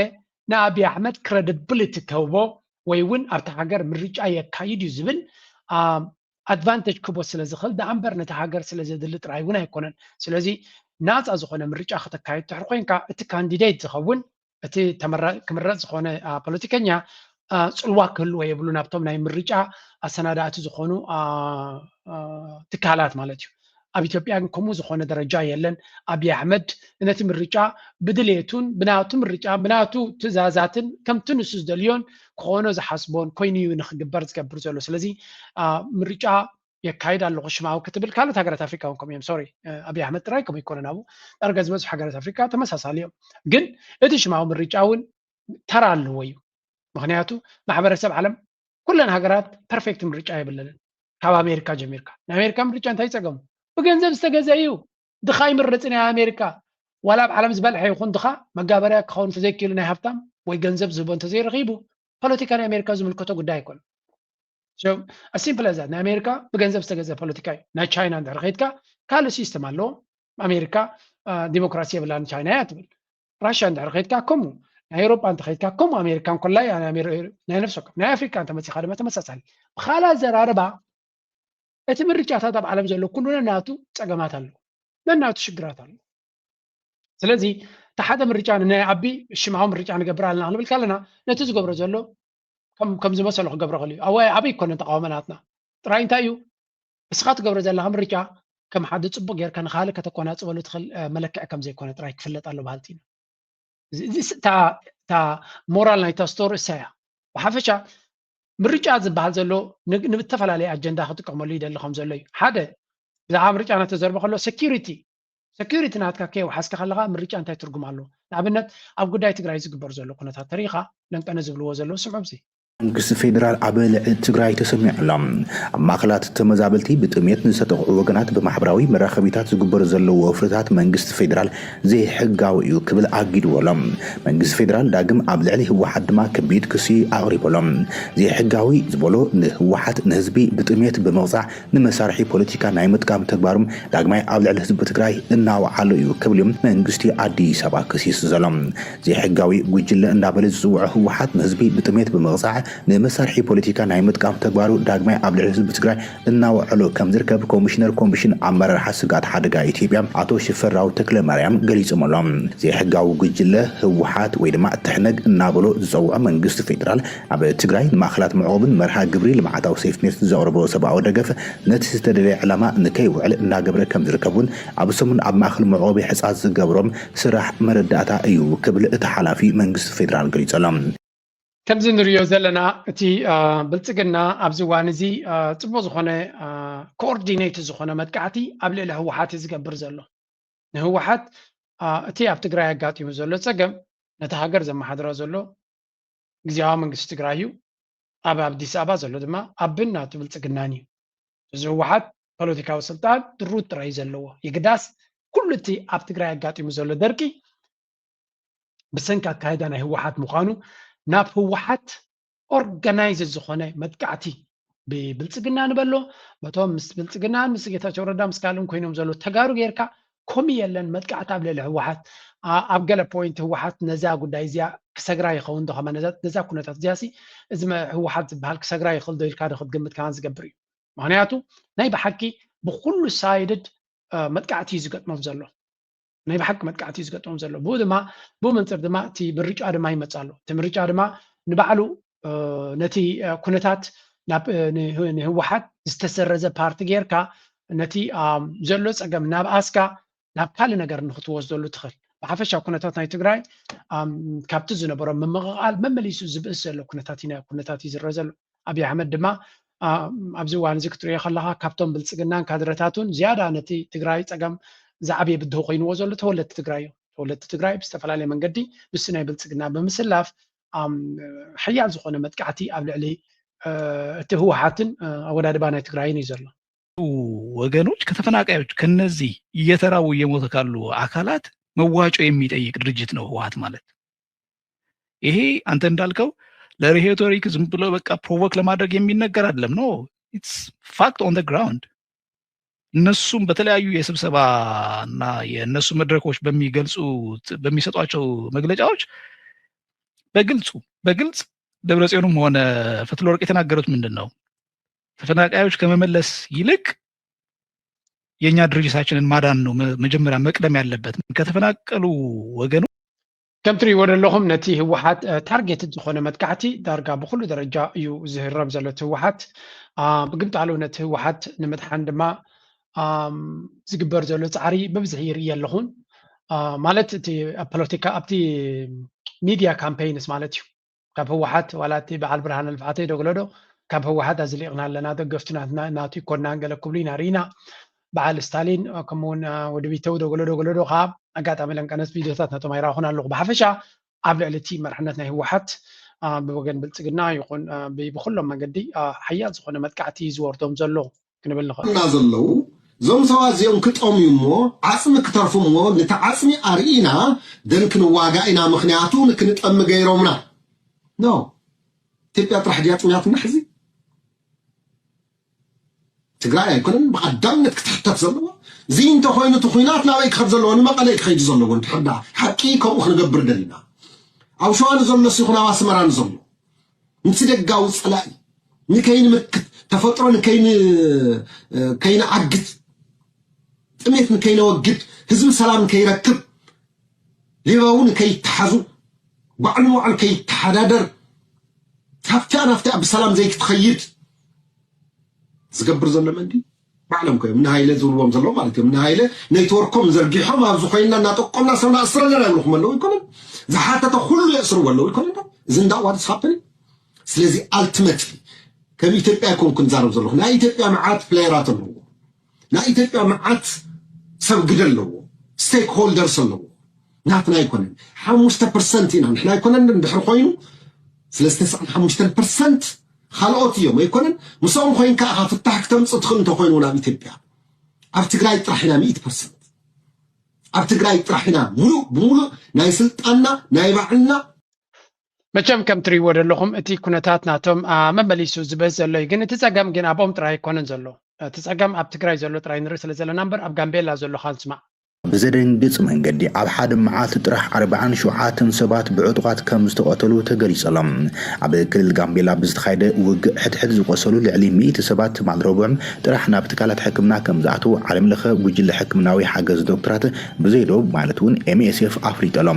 ንኣብይ ኣሕመድ ክረዲብሊቲ ክህቦ ወይ እውን ኣብቲ ሃገር ምርጫ የካይድ እዩ ዝብል ኣድቫንቴጅ ክቦ ስለ ዝኽእል ደኣ እምበር ነቲ ሃገር ስለ ዘድሊ ጥራይ እውን ኣይኮነን። ስለዚ ናፃ ዝኾነ ምርጫ ከተካይድ ትሕር ኮይንካ እቲ ካንዲዴት ዝኸውን እቲ ክምረፅ ዝኾነ ፖለቲከኛ ፅልዋ ክህልዎ የብሉ ናብቶም ናይ ምርጫ ኣሰናዳእቲ ዝኾኑ ትካላት ማለት እዩ። ኣብ ኢትዮጵያ ግን ከምኡ ዝኾነ ደረጃ የለን። ኣብይ ኣሕመድ ነቲ ምርጫ ብድሌቱን ብናቱ ምርጫ ብናቱ ትእዛዛትን ከምቲ ንሱ ዝደልዮን ክኾኖ ዝሓስቦን ኮይኑ እዩ ንክግበር ዝገብር ዘሎ። ስለዚ ምርጫ የካይድ ኣለኹ ሽማዊ ክትብል ካልኦት ሃገራት ኣፍሪካ እውን ከምኡ እዮም። ሶሪ፣ ኣብይ ኣሕመድ ጥራይ ከምኡ ይኮነን፣ ኣብኡ ዳርጋ ዝበዝሑ ሃገራት ኣፍሪካ ተመሳሳሊ እዮም። ግን እቲ ሽማዊ ምርጫ እውን ተራ ኣለዎ እዩ። ምክንያቱ ማሕበረሰብ ዓለም ኩለን ሃገራት ፐርፌክት ምርጫ የብለንን። ካብ ኣሜሪካ ጀሚርካ፣ ናይ ኣሜሪካ ምርጫ እንታይ ጸገሙ? ብገንዘብ ዝተገዘ እዩ። ድኻ ይምረጽ ናይ ኣሜሪካ። ዋላ ኣብ ዓለም ዝበልሐ ይኹን ድኻ መጋበርያ ክኸውን እንተዘይክኢሉ ናይ ሃብታም ወይ ገንዘብ ዝህቦ እንተዘይረኺቡ ፖለቲካ ናይ ኣሜሪካ ዝምልከቶ ጉዳይ ኣይኮነን። ሲምፕል ዛት ናይ ኣሜሪካ ብገንዘብ ዝተገዘ ፖለቲካ እዩ። ናይ ቻይና እንድሕር ከይድካ ካልእ ሲስተም ኣለዎ። ኣሜሪካ ዲሞክራሲ የብላን ቻይና እያ ትብል። ራሽያ እንድሕር ከይድካ ከምኡ፣ ናይ ኤውሮጳ እንተ ከይድካ ከምኡ፣ ኣሜሪካ እንኮላ እያ ናይ ነፍሲ ወከፍ። ናይ ኣፍሪካ እንተመፂኻ ድማ ተመሳሳሊ። ብካልእ ኣዘራርባ እቲ ምርጫታት ኣብ ዓለም ዘሎ ኩሉ ነናቱ ፀገማት ኣለዎ፣ ነናቱ ሽግራት ኣለዎ። ስለዚ እቲ ሓደ ምርጫ ንናይ ኣቢ ሽማዊ ምርጫ ንገብር ኣለና ክንብል ከለና ነቲ ዝገብሮ ዘሎ ከም ዝመሰሎ ክገብሮ ክእል እዩ። ኣዋይ ኣበይ ይኮነን ተቃውሞ ናትና ጥራይ እንታይ እዩ እስኻ ትገብሮ ዘለኻ ምርጫ ከም ሓደ ፅቡቅ ጌርካ ንካልእ ከተኮናፅበሉ ትኽእል መለክዒ ከም ዘይኮነ ጥራይ ክፍለጥ ኣሎ በሃልቲ ኢና። እታ ሞራል ናይታ ስቶሪ እሳ እያ። ብሓፈሻ ምርጫ ዝበሃል ዘሎ ንብተፈላለየ ኣጀንዳ ክጥቀመሉ ይደሊ ከም ዘሎ እዩ። ሓደ ብዛዕባ ምርጫ እናተዘርበ ከሎ ሴኪሪቲ ሴኪሪቲ ናትካ ከየውሓስካ ከለካ ምርጫ እንታይ ትርጉም ኣለዎ? ንኣብነት ኣብ ጉዳይ ትግራይ ዝግበር ዘሎ ኩነታት ተሪኢኻ ነንቀነ ዝብልዎ ዘለዉ ስምዑ። እዚ መንግስቲ ፌዴራል ኣብ ልዕሊ ትግራይ ተሰሚዑ ኣሎ። ኣብ ማእኸላት ተመዛበልቲ ብጥሜት ንዝተጠቕዑ ወገናት ብማሕበራዊ መራኸቢታት ዝግበሩ ዘለዉ ወፍርታት መንግስቲ ፌዴራል ዘይሕጋዊ እዩ ክብል ኣጊድዎ ኣሎ። መንግስቲ ፌዴራል ዳግም ኣብ ልዕሊ ህወሓት ድማ ከቢድ ክሲ ኣቕሪቡ ኣሎ። ዘይሕጋዊ ዝበሎ ንህወሓት ንህዝቢ ብጥሜት ብምቕፃዕ ንመሳርሒ ፖለቲካ ናይ ምጥቃም ተግባሩ ዳግማይ ኣብ ልዕሊ ህዝቢ ትግራይ እናወዓሎ እዩ ክብል እዩ መንግስቲ ኣዲስ ኣበባ ከሲሱ ዘሎ። ዘይሕጋዊ ጉጅለ እንዳበለ ዝፅውዖ ህወሓት ንህዝቢ ብጥሜት ብምቕፃዕ ንመሳርሒ ፖለቲካ ናይ ምጥቃም ተግባሩ ዳግማይ ኣብ ልዕሊ ህዝቢ ትግራይ እናወዓሎ ከም ዝርከብ ኮሚሽነር ኮሚሽን ኣመራርሓ ስግኣት ሓደጋ ኢትዮጵያ ኣቶ ሽፈራው ተክለማርያም ገሊፆም ኣሎ። ዘይሕጋዊ ጉጅለ ህወሓት ወይ ድማ ትሕነግ እናበሎ ዝፀውዖ መንግስቲ ፌዴራል ኣብ ትግራይ ንማእኸላት መዕቆብን መርሃ ግብሪ ልምዓታዊ ሴፍትኔት ዘቕርቦ ሰብኣዊ ደገፍ ነቲ ዝተደለየ ዕላማ ንከይውዕል እናገበረ ከም ዝርከብ እውን ኣብ ሰሙን ኣብ ማእኸል መዕቆቢ ሕፃ ዝገብሮም ስራሕ መረዳእታ እዩ ክብል እቲ ሓላፊ መንግስቲ ፌዴራል ገሊጹ ኣሎ። ከምዚ ንሪኦ ዘለና እቲ ብልፅግና ኣብዚ እዋን እዚ ፅቡቅ ዝኾነ ኮኦርዲኔት ዝኾነ መጥቃዕቲ ኣብ ልዕሊ ህወሓት እዩ ዝገብር ዘሎ። ንህወሓት እቲ ኣብ ትግራይ ኣጋጢሙ ዘሎ ፀገም ነቲ ሃገር ዘመሓድሮ ዘሎ ግዝያዊ መንግስቲ ትግራይ እዩ። ኣብ ኣዲስ ኣበባ ዘሎ ድማ ኣቢን ናቱ ብልፅግናን እዩ። እዚ ህወሓት ፖለቲካዊ ስልጣን ድሩት ጥራይ እዩ ዘለዎ። የግዳስ ኩሉ እቲ ኣብ ትግራይ ኣጋጢሙ ዘሎ ደርቂ ብሰንኪ ኣካይዳ ናይ ህወሓት ምዃኑ ናብ ህወሓት ኦርጋናይዝድ ዝኾነ መጥቃዕቲ ብብልፅግና ንበሎ በቶም ምስ ብልፅግናን ምስ ጌታቸው ረዳ ምስ ካልእን ኮይኖም ዘሎ ተጋሩ ጌርካ ኮሚ የለን መጥቃዕቲ ኣብ ልዕሊ ህወሓት ኣብ ገለ ፖይንት ህወሓት ነዛ ጉዳይ እዚኣ ክሰግራ ይኸውን ዶ ከማ ነዛ ኩነታት እዚኣ ሲ እዚ ህወሓት ዝበሃል ክሰግራ ይኽእል ዶ ኢልካ ዶ ክትግምት ከማን ዝገብር እዩ። ምክንያቱ ናይ ብሓቂ ብኩሉ ሳይድድ መጥቃዕቲ እዩ ዝገጥሞም ዘሎ። ናይ ብሓቂ መጥቃዕቲ እዩ ዝገጥሞም ዘሎ። ብኡ ድማ ብኡ መንፅር ድማ እቲ ምርጫ ድማ ይመፅ ኣሎ። እቲ ምርጫ ድማ ንባዕሉ ነቲ ኩነታት ንህወሓት ዝተሰረዘ ፓርቲ ጌርካ ነቲ ዘሎ ፀገም ናብ ኣስካ ናብ ካልእ ነገር ንክትወስደሉ ትኽእል። ብሓፈሻ ኩነታት ናይ ትግራይ ካብቲ ዝነበሮ ምምቕቓል መመሊሱ ዝብእስ ዘሎ ኩነታት እዩ ኩነታት እዩ ዝረአ ዘሎ። ኣብይ ኣሕመድ ድማ ኣብዚ እዋን እዚ ክትሪኦ ከለካ ካብቶም ብልፅግናን ካድረታቱን ዝያዳ ነቲ ትግራይ ፀገም ዝዓበየ ብድሆ ኮይንዎ ዘሎ ተወለድቲ ትግራይ እዮም። ተወለድቲ ትግራይ ብዝተፈላለየ መንገዲ ምስቲ ናይ ብልፅግና ብምስላፍ ሓያል ዝኾነ መጥቃዕቲ ኣብ ልዕሊ እቲ ህወሓትን ኣወዳድባ ናይ ትግራይን እዩ ዘሎ። ወገኖች ከተፈናቃዮች ከነዚህ እየተራቡ እየሞተ ካሉ አካላት መዋጮ የሚጠይቅ ድርጅት ነው ህወሓት ማለት። ይሄ አንተ እንዳልከው ለሬቶሪክ ዝም ብሎ በቃ ፕሮቮክ ለማድረግ የሚነገር አይደለም። No, it's fact on the ground። እነሱም በተለያዩ የስብሰባ እና የእነሱ መድረኮች በሚገልጹት በሚሰጧቸው መግለጫዎች በግልጹ በግልጽ ደብረጽዮንም ሆነ ፈትለወርቅ የተናገሩት ምንድን ነው? ተፈናቃዮች ከመመለስ ይልቅ የእኛ ድርጅታችንን ማዳን ነው መ- መጀመሪያ መቅደም ያለበት። ከተፈናቀሉ ወገኖች ከም ትሪእዎ ዘለኹም ነቲ ህወሓት ታርጌትድ ዝኾነ መጥቃዕቲ ዳርጋ ብኩሉ ደረጃ እዩ ዝህረም ዘሎ እቲ ህወሓት። ብግምጣሉ ነቲ ህወሓት ንምድሓን ድማ ዝግበር ዘሎ ፃዕሪ ብብዝሒ ይርኢ ኣለኹን። ማለት እቲ ኣብ ፖለቲካ ኣብቲ ሚድያ ካምፔይንስ ማለት እዩ። ካብ ህወሓት ዋላ እቲ በዓል ብርሃነ ልፍዓተይ ደግለዶ ካብ ህወሓት ኣዝሊቕና ኣለና፣ ደገፍቱ ናትና ናቱ ይኮናን ገለ ክብሉ ኢና ርኢና። በዓል ስታሊን ከምኡውን ወዲ ቢተው ደግለዶ ገለዶ ከዓ ኣጋጣሚ ለንቀነስ ቪድዮታት ናቶም ኣይረኣኹን ኣለኹ። ብሓፈሻ ኣብ ልዕሊ እቲ መርሕነት ናይ ህወሓት ብወገን ብልፅግና ይኹን ብኩሎም መገዲ ሓያል ዝኾነ መጥቃዕቲ ዝወርዶም ዘሎ ክንብል ንኽእል። እና ዘለዉ እዞም ሰባት እዚኦም ክጠምዩ እሞ ዓፅሚ ክተርፉ እሞ ነቲ ዓፅሚ ኣርኢና ደን ክንዋጋ ኢና፣ ምክንያቱ ንክንጠሚ ገይሮምና። ኖ ኢትዮጵያ ጥራሕ ድያ ጥምያትና ሕዚ? ትግራይ ኣይኮነን ብቐዳምነት ክትሕተት ዘለዎ። እዚ እንተኮይኑ እቲ ኩናት ናበይ ክኸድ ዘለዎ? ንመቐለ ክኸይዱ ዘለዎ። እንድሕር ደኣ ሓቂ ከምኡ ክንገብር ደሊና፣ ኣብ ሸዋ ንዘሎስ ይኹን ኣብ ኣስመራ ንዘሎ፣ ምስ ደጋዊ ጸላኢ ንከይንምክት፣ ተፈጥሮ ንከይን ከይንዓግት፣ ጥሜት ንከይነወግድ፣ ህዝቢ ሰላም ንከይረክብ፣ ሌባ እውን ከይተሓዙ፣ ባዕሉ ንባዕሉ ከይተሓዳደር፣ ካብቲኣ ናብቲኣ ብሰላም ዘይክትኸይድ ዝገብር ዘሎ መን ድዩ? ባዕሎም ኮይኖም እኒ ሃይለ ዝብልዎም ዘለዉ ማለት እዮም። እኒ ሃይለ ኔትወርኮም ዘርጊሖም ኣብዚ ኮይንና እናጠቆምና ሰብ ንኣስር ኣለና ይብልኹም ኣለዉ ኣይኮነን? ዝሓተተ ኩሉ የእስርዎ ኣለዉ ኣይኮነን? እዚ እንዳ ዋትስ ሃፕኒ። ስለዚ ኣልቲመትሊ ከም ኢትዮጵያ ኣይኮንኩ ንዛረብ ዘለኹ፣ ናይ ኢትዮጵያ መዓት ፕሌየራት ኣለዎ። ናይ ኢትዮጵያ መዓት ሰብ ግደ ኣለዎ፣ ስቴክ ሆልደርስ ኣለዎ። ናትና ኣይኮነን። ሓሙሽተ ፐርሰንት ኢና ንሕና ኣይኮነን። እንድሕር ኮይኑ ስለ ዝተስዓን ሓሙሽተን ፐርሰንት ካልኦት እዮም ኣይኮነን። ምስኦም ኮይንካ ኢኻ ፍታሕ ክተምፅእ ትኽእል እንተኮይኑ ናብ ኢትዮጵያ ኣብ ትግራይ ጥራሕ ኢና ሚእቲ ፐርሰንት ኣብ ትግራይ ጥራሕ ኢና ሙሉእ ብሙሉእ ናይ ስልጣንና ናይ ባዕልና መቸም ከም ትሪእዎ ዘለኹም እቲ ኩነታት ናቶም መመሊሱ ዝበዝ ዘሎ እዩ። ግን እቲ ፀገም ግን ኣብኦም ጥራይ ኣይኮነን ዘሎ። እቲ ፀገም ኣብ ትግራይ ዘሎ ጥራይ ንርኢ ስለ ዘለና እምበር ኣብ ጋምቤላ ዘሎ ኻንስማዕ። ብዘደንግፅ መንገዲ ኣብ ሓደ መዓልቲ ጥራሕ ኣርባዓን ሸውዓተን ሰባት ብዕጡቓት ከም ዝተቐተሉ ተገሊፁ ኣሎ። ኣብ ክልል ጋምቤላ ብዝተኻየደ ውግእ ሕድሕድ ዝቆሰሉ ልዕሊ ሚእቲ ሰባት ትማል ረቡዕ ጥራሕ ናብ ትካላት ሕክምና ከም ዝኣተዉ ዓለም ለኸ ጉጅለ ሕክምናዊ ሓገዝ ዶክተራት ብዘይዶብ ማለት እውን ኤምኤስኤፍ ኣፍሊጡ ኣሎ።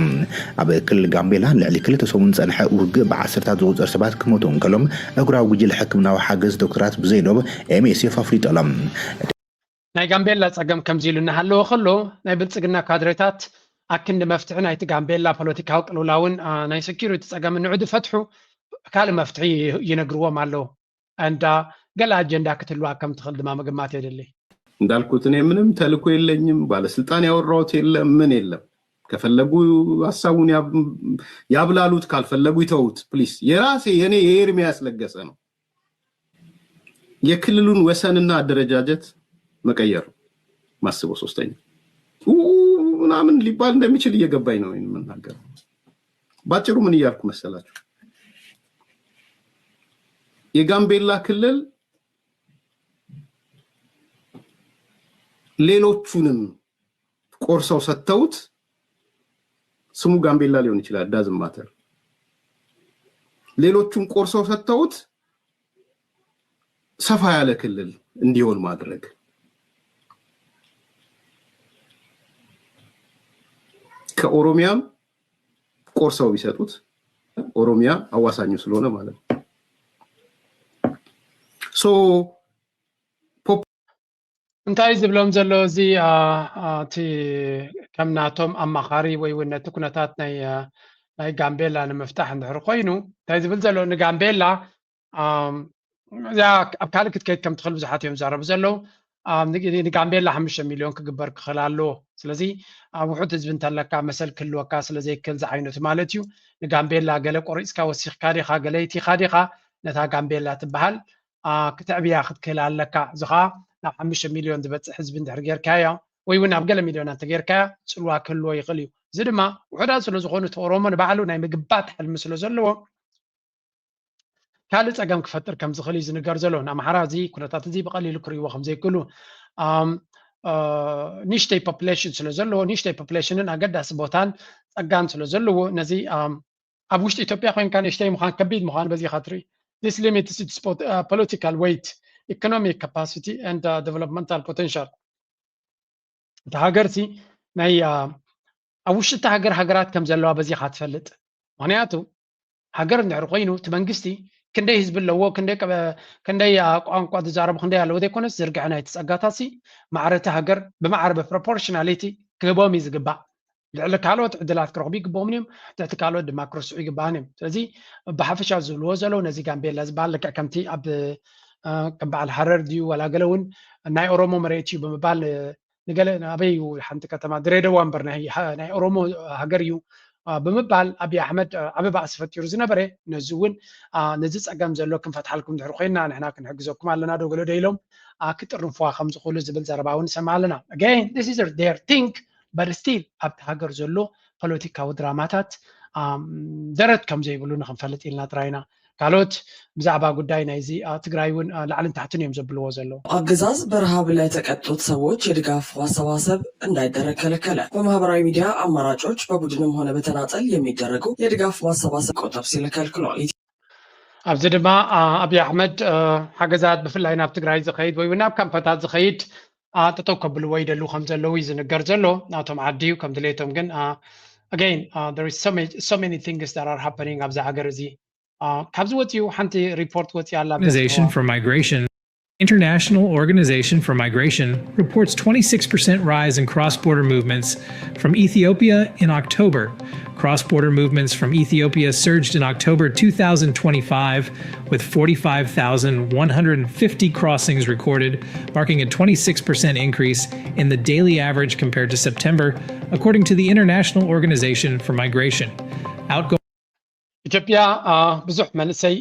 ኣብ ክልል ጋምቤላ ልዕሊ ክልተ ሰሙን ዝፀንሐ ውግእ ብዓሰርታት ዝቑፀር ሰባት ክሞቱ እንከሎም ኣህጉራዊ ጉጅለ ሕክምናዊ ሓገዝ ዶክተራት ብዘይዶብ ኤምኤስኤፍ ኣፍሊጡ ኣሎ። ናይ ጋምቤላ ፀገም ከምዚ ኢሉ እናሃለወ ከሎ ናይ ብልፅግና ካድሬታት ኣክንዲ መፍትሒ ናይቲ ጋምቤላ ፖለቲካዊ ቅልውላውን ናይ ሴኪሪቲ ፀገምን ንዑ ድፈትሑ ካልእ መፍትሒ ይነግርዎም ኣለዉ። እንዳ ገለ ኣጀንዳ ክትህልዋ ከም ትኽእል ድማ ምግማት የድሊ። እንዳልኩት እኔ ምንም ተልእኮ የለኝም። ባለስልጣን ያወራሁት የለም፣ ምን የለም። ከፈለጉ ሀሳቡን ያብ- ያብላሉት፣ ካልፈለጉ ይተዉት። ፕሊስ የራሴ የኔ የኤርሚያስ ለገሰ ነው። የክልሉን ወሰንና አደረጃጀት መቀየር ነው ማስበው። ሶስተኛ ኡ ምናምን ሊባል እንደሚችል እየገባኝ ነው ይሄን የምናገረው። ባጭሩ ምን እያልኩ መሰላችሁ? የጋምቤላ ክልል ሌሎቹንም ቆርሰው ሰጥተውት ስሙ ጋምቤላ ሊሆን ይችላል፣ ዳዝም ማተር። ሌሎቹን ቆርሰው ሰጥተውት ሰፋ ያለ ክልል እንዲሆን ማድረግ፣ ከኦሮሚያም ቆርሰው ቢሰጡት ኦሮሚያ አዋሳኙ ስለሆነ ማለት ነው። ሶ እንታይ ዝብሎም ዘሎ እዚ እቲ ከም ናቶም ኣማኻሪ ወይ እውን ነቲ ኩነታት ናይ ናይ ጋምቤላ ንምፍታሕ እንድሕር ኮይኑ እንታይ ዝብል ዘሎ ንጋምቤላ እዚኣ ኣብ ካልእ ክትከይድ ከም ትኽእል ብዙሓት እዮም ዝዛረቡ ዘለዉ። ንጋምቤላ ሓሙሽተ ሚልዮን ክግበር ክኽእል ኣለዎ። ስለዚ ውሑድ ህዝቢ እንተለካ መሰል ክህልወካ ስለ ዘይክእል ዝዓይነቱ ማለት እዩ። ንጋምቤላ ገለ ቆሪፅካ ወሲኽካ ዲኻ ገለ ይቲኻ ዲኻ ነታ ጋምቤላ ትበሃል ክተዕብያ ክትክእል ኣለካ። እዚ ከዓ ናብ ሓሙሽተ ሚልዮን ዝበፅሕ ህዝቢ እንድሕር ጌርካዮ ወይ እውን ናብ ገለ ሚልዮናት እንተጌርካዮ ፅልዋ ክህልዎ ይኽእል እዩ። እዚ ድማ ውሑዳት ስለ ዝኾኑ እቲ ኦሮሞ ንባዕሉ ናይ ምግባት ሕልሚ ስለ ዘለዎ ካልእ ፀገም ክፈጥር ከም ዝኽእል እዩ ዝንገር ዘሎ። ንኣምሓራ እዚ ኩነታት እዚ ብቐሊሉ ክርእይዎ ከም ዘይክእሉ ንእሽተይ ፖፕሌሽን ስለ ዘለዎ፣ ንእሽተይ ፖፕሌሽንን ኣገዳሲ ቦታን ጸጋን ስለ ዘለዎ፣ ነዚ ኣብ ውሽጢ ኢትዮጵያ ኮይንካ ንእሽተይ ምዃን ከቢድ ምዃኑ በዚኻ ትርኢ። This limits its political weight, economic capacity and developmental potential. እታ ሃገር ሲ ናይ ኣብ ውሽጢ እታ ሃገር ሃገራት ከም ዘለዋ በዚኻ ትፈልጥ። ምክንያቱ ሃገር እንድሕር ኮይኑ እቲ መንግስቲ ክንደይ ህዝቢ ኣለዎ፣ ክንደይ ቋንቋ ዝዛረቡ ክንደይ ኣለዎ ዘይኮነስ ዝርግሐ ናይቲ ጸጋታት ሲ ማዕረ እታ ሃገር ብማዕረ ብፕሮፖርሽናሊቲ ክህቦም እዩ ዝግባእ። ልዕሊ ካልኦት ዕድላት ክረኽቡ ይግብኦም እዮም፣ ትሕቲ ካልኦት ድማ ክርስዑ ይግባእን እዮም። ስለዚ ብሓፈሻ ዝብልዎ ዘለዉ ነዚ ጋምቤላ ዝበሃል ልክዕ ከምቲ ኣብ ከም በዓል ሃረር ድዩ ዋላ ገለ እውን ናይ ኦሮሞ መሬት እዩ ብምባል ንገለ ኣበይ እዩ ሓንቲ ከተማ ድሬደዋ እምበር ናይ ኦሮሞ ሃገር እዩ ብምባል ኣብይ ኣሕመድ ዓቢ ባእሲ ፈጢሩ ዝነበረ ነዚ እውን ነዚ ጸገም ዘሎ ክንፈትሓልኩም ድሕር ኮይና ንሕና ክንሕግዘኩም ኣለና ዶ ገለ ዶ ኢሎም ክጥርንፍዋ ከም ዝኽእሉ ዝብል ዘረባ እውን ንሰምዕ ኣለና። Again, this is their thing, but still ኣብቲ ሃገር ዘሎ ፖለቲካዊ ድራማታት ደረት ከም ዘይብሉ ንክንፈልጥ ኢልና ጥራይና። ካልኦት ብዛዕባ ጉዳይ ናይዚ ትግራይ እውን ላዕልን ታሕትን እዮም ዘብልዎ ዘለዉ። አገዛዝ በረሃብ ለተቀጡት ሰዎች የድጋፍ ማሰባሰብ እንዳይደረግ ከለከለ። በማህበራዊ ሚዲያ አማራጮች በቡድንም ሆነ በተናጠል የሚደረጉ የድጋፍ ማሰባሰብ ቆጠብ ሲል ከልክሏል። ኣብዚ ድማ ኣብይ ኣሕመድ ሓገዛት ብፍላይ ናብ ትግራይ ዝኸይድ ወይ ናብ ካምፓታት ዝኸይድ ጠጠው ከብልዎ ይደልዉ ከም ዘለዉ እዩ ዝንገር ዘሎ። ናቶም ዓዲ እዩ ከም ድሌቶም ግን again there is so many, so many things that are happening ኣብዚ ሃገር እዚ። ካብዚ ወፂኡ ሓንቲ ሪፖርት ወፂኣ ኣላ። Organization for Migration. International Organization for Migration reports twenty-six percent rise in cross-border movements from Ethiopia in October. Cross-border movements from Ethiopia surged in October two thousand twenty-five, with forty-five thousand one hundred fifty crossings recorded, marking a twenty-six percent increase in the daily average compared to September, according to the International Organization for Migration. Outgoing ኢትዮጵያ ብዙሕ መንእሰይ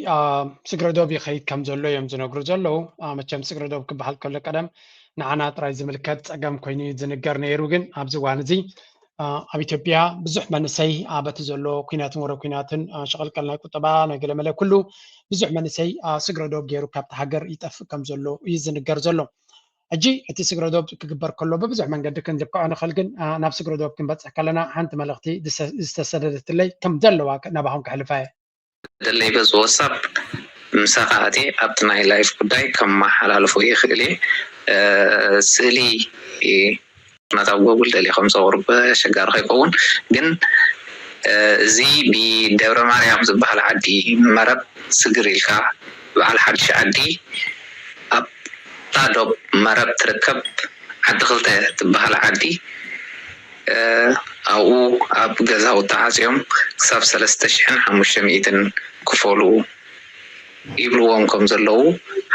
ስግረዶብ ይኸይድ ከም ዘሎ እዮም ዝነግሩ ዘለዉ። መቸም ስግረዶብ ክበሃል ከሎ ቀደም ንዓና ጥራይ ዝምልከት ጸገም ኮይኑ ዝንገር ነይሩ፣ ግን ኣብዚ እዋን እዚ ኣብ ኢትዮጵያ ብዙሕ መንእሰይ በቲ ዘሎ ኩናትን ወረ ኩናትን ሸቐልቀል ናይ ቁጠባ ናይ ገለመለ ኩሉ ብዙሕ መንእሰይ ስግረዶብ ገይሩ ካብቲ ሃገር ይጠፍእ ከም ዘሎ እዩ ዝንገር ዘሎ። ሕጂ እቲ ስግረዶብ ክግበር ከሎ ብብዙሕ መንገዲ ክንልክዖ ንኽእል፣ ግን ናብ ስግረዶብ ክንበጽሕ ከለና ሓንቲ መልእኽቲ ዝተሰደደትለይ ከም ዘለዋ ናባኹም ከሕልፋ እየ። ደለይ በዚ ወሳብ ምሳኻ ኣትየ ኣብቲ ናይ ላይፍ ጉዳይ ከመሓላልፎ ይኽእል እየ። ስእሊ ናት ኣብ ጎጉል ደልየ ከም ዘቕርብ ኣሸጋሪ ከይከውን፣ ግን እዚ ብደብረ ማርያም ዝበሃል ዓዲ መረብ ስግር ኢልካ በዓል ሓድሽ ዓዲ ኣብታ ዶብ መረብ ትርከብ ዓዲ ክልተ ትበሃል ዓዲ ኣብኡ ኣብ ገዛውቲ ዓፅዮም ክሳብ ሰለስተ ሽሕን ሓሙሽተ ሚእትን ክፈሉ ይብልዎም ከም ዘለዉ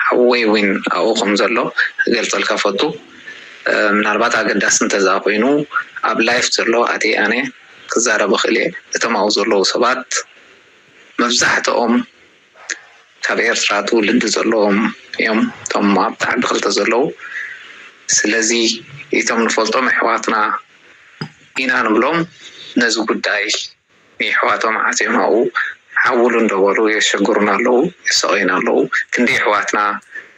ሓወይ እውን ኣብኡ ከም ዘሎ ክገልፀልካ ፈቱ። ምናልባት ኣገዳሲ እንተዛ ኮይኑ ኣብ ላይፍ ዘሎ ኣትየ ኣነ ክዛረብ እኽእል እየ። እቶም ኣብኡ ዘለዉ ሰባት መብዛሕትኦም ካብ ኤርትራ ትውልዲ ዘለዎም እዮም እቶም ኣብቲ ዓዲ ክልተ ዘለዉ። ስለዚ እቶም ንፈልጦም ኣሕዋትና ኢና ንብሎም ነዚ ጉዳይ ንየሕዋቶም ዓፅዮም ኣብኡ ሓውሉ እንዳበሉ የሸግሩና ኣለዉ፣ የሳቕዩና ኣለዉ። ክንደይ ኣሕዋትና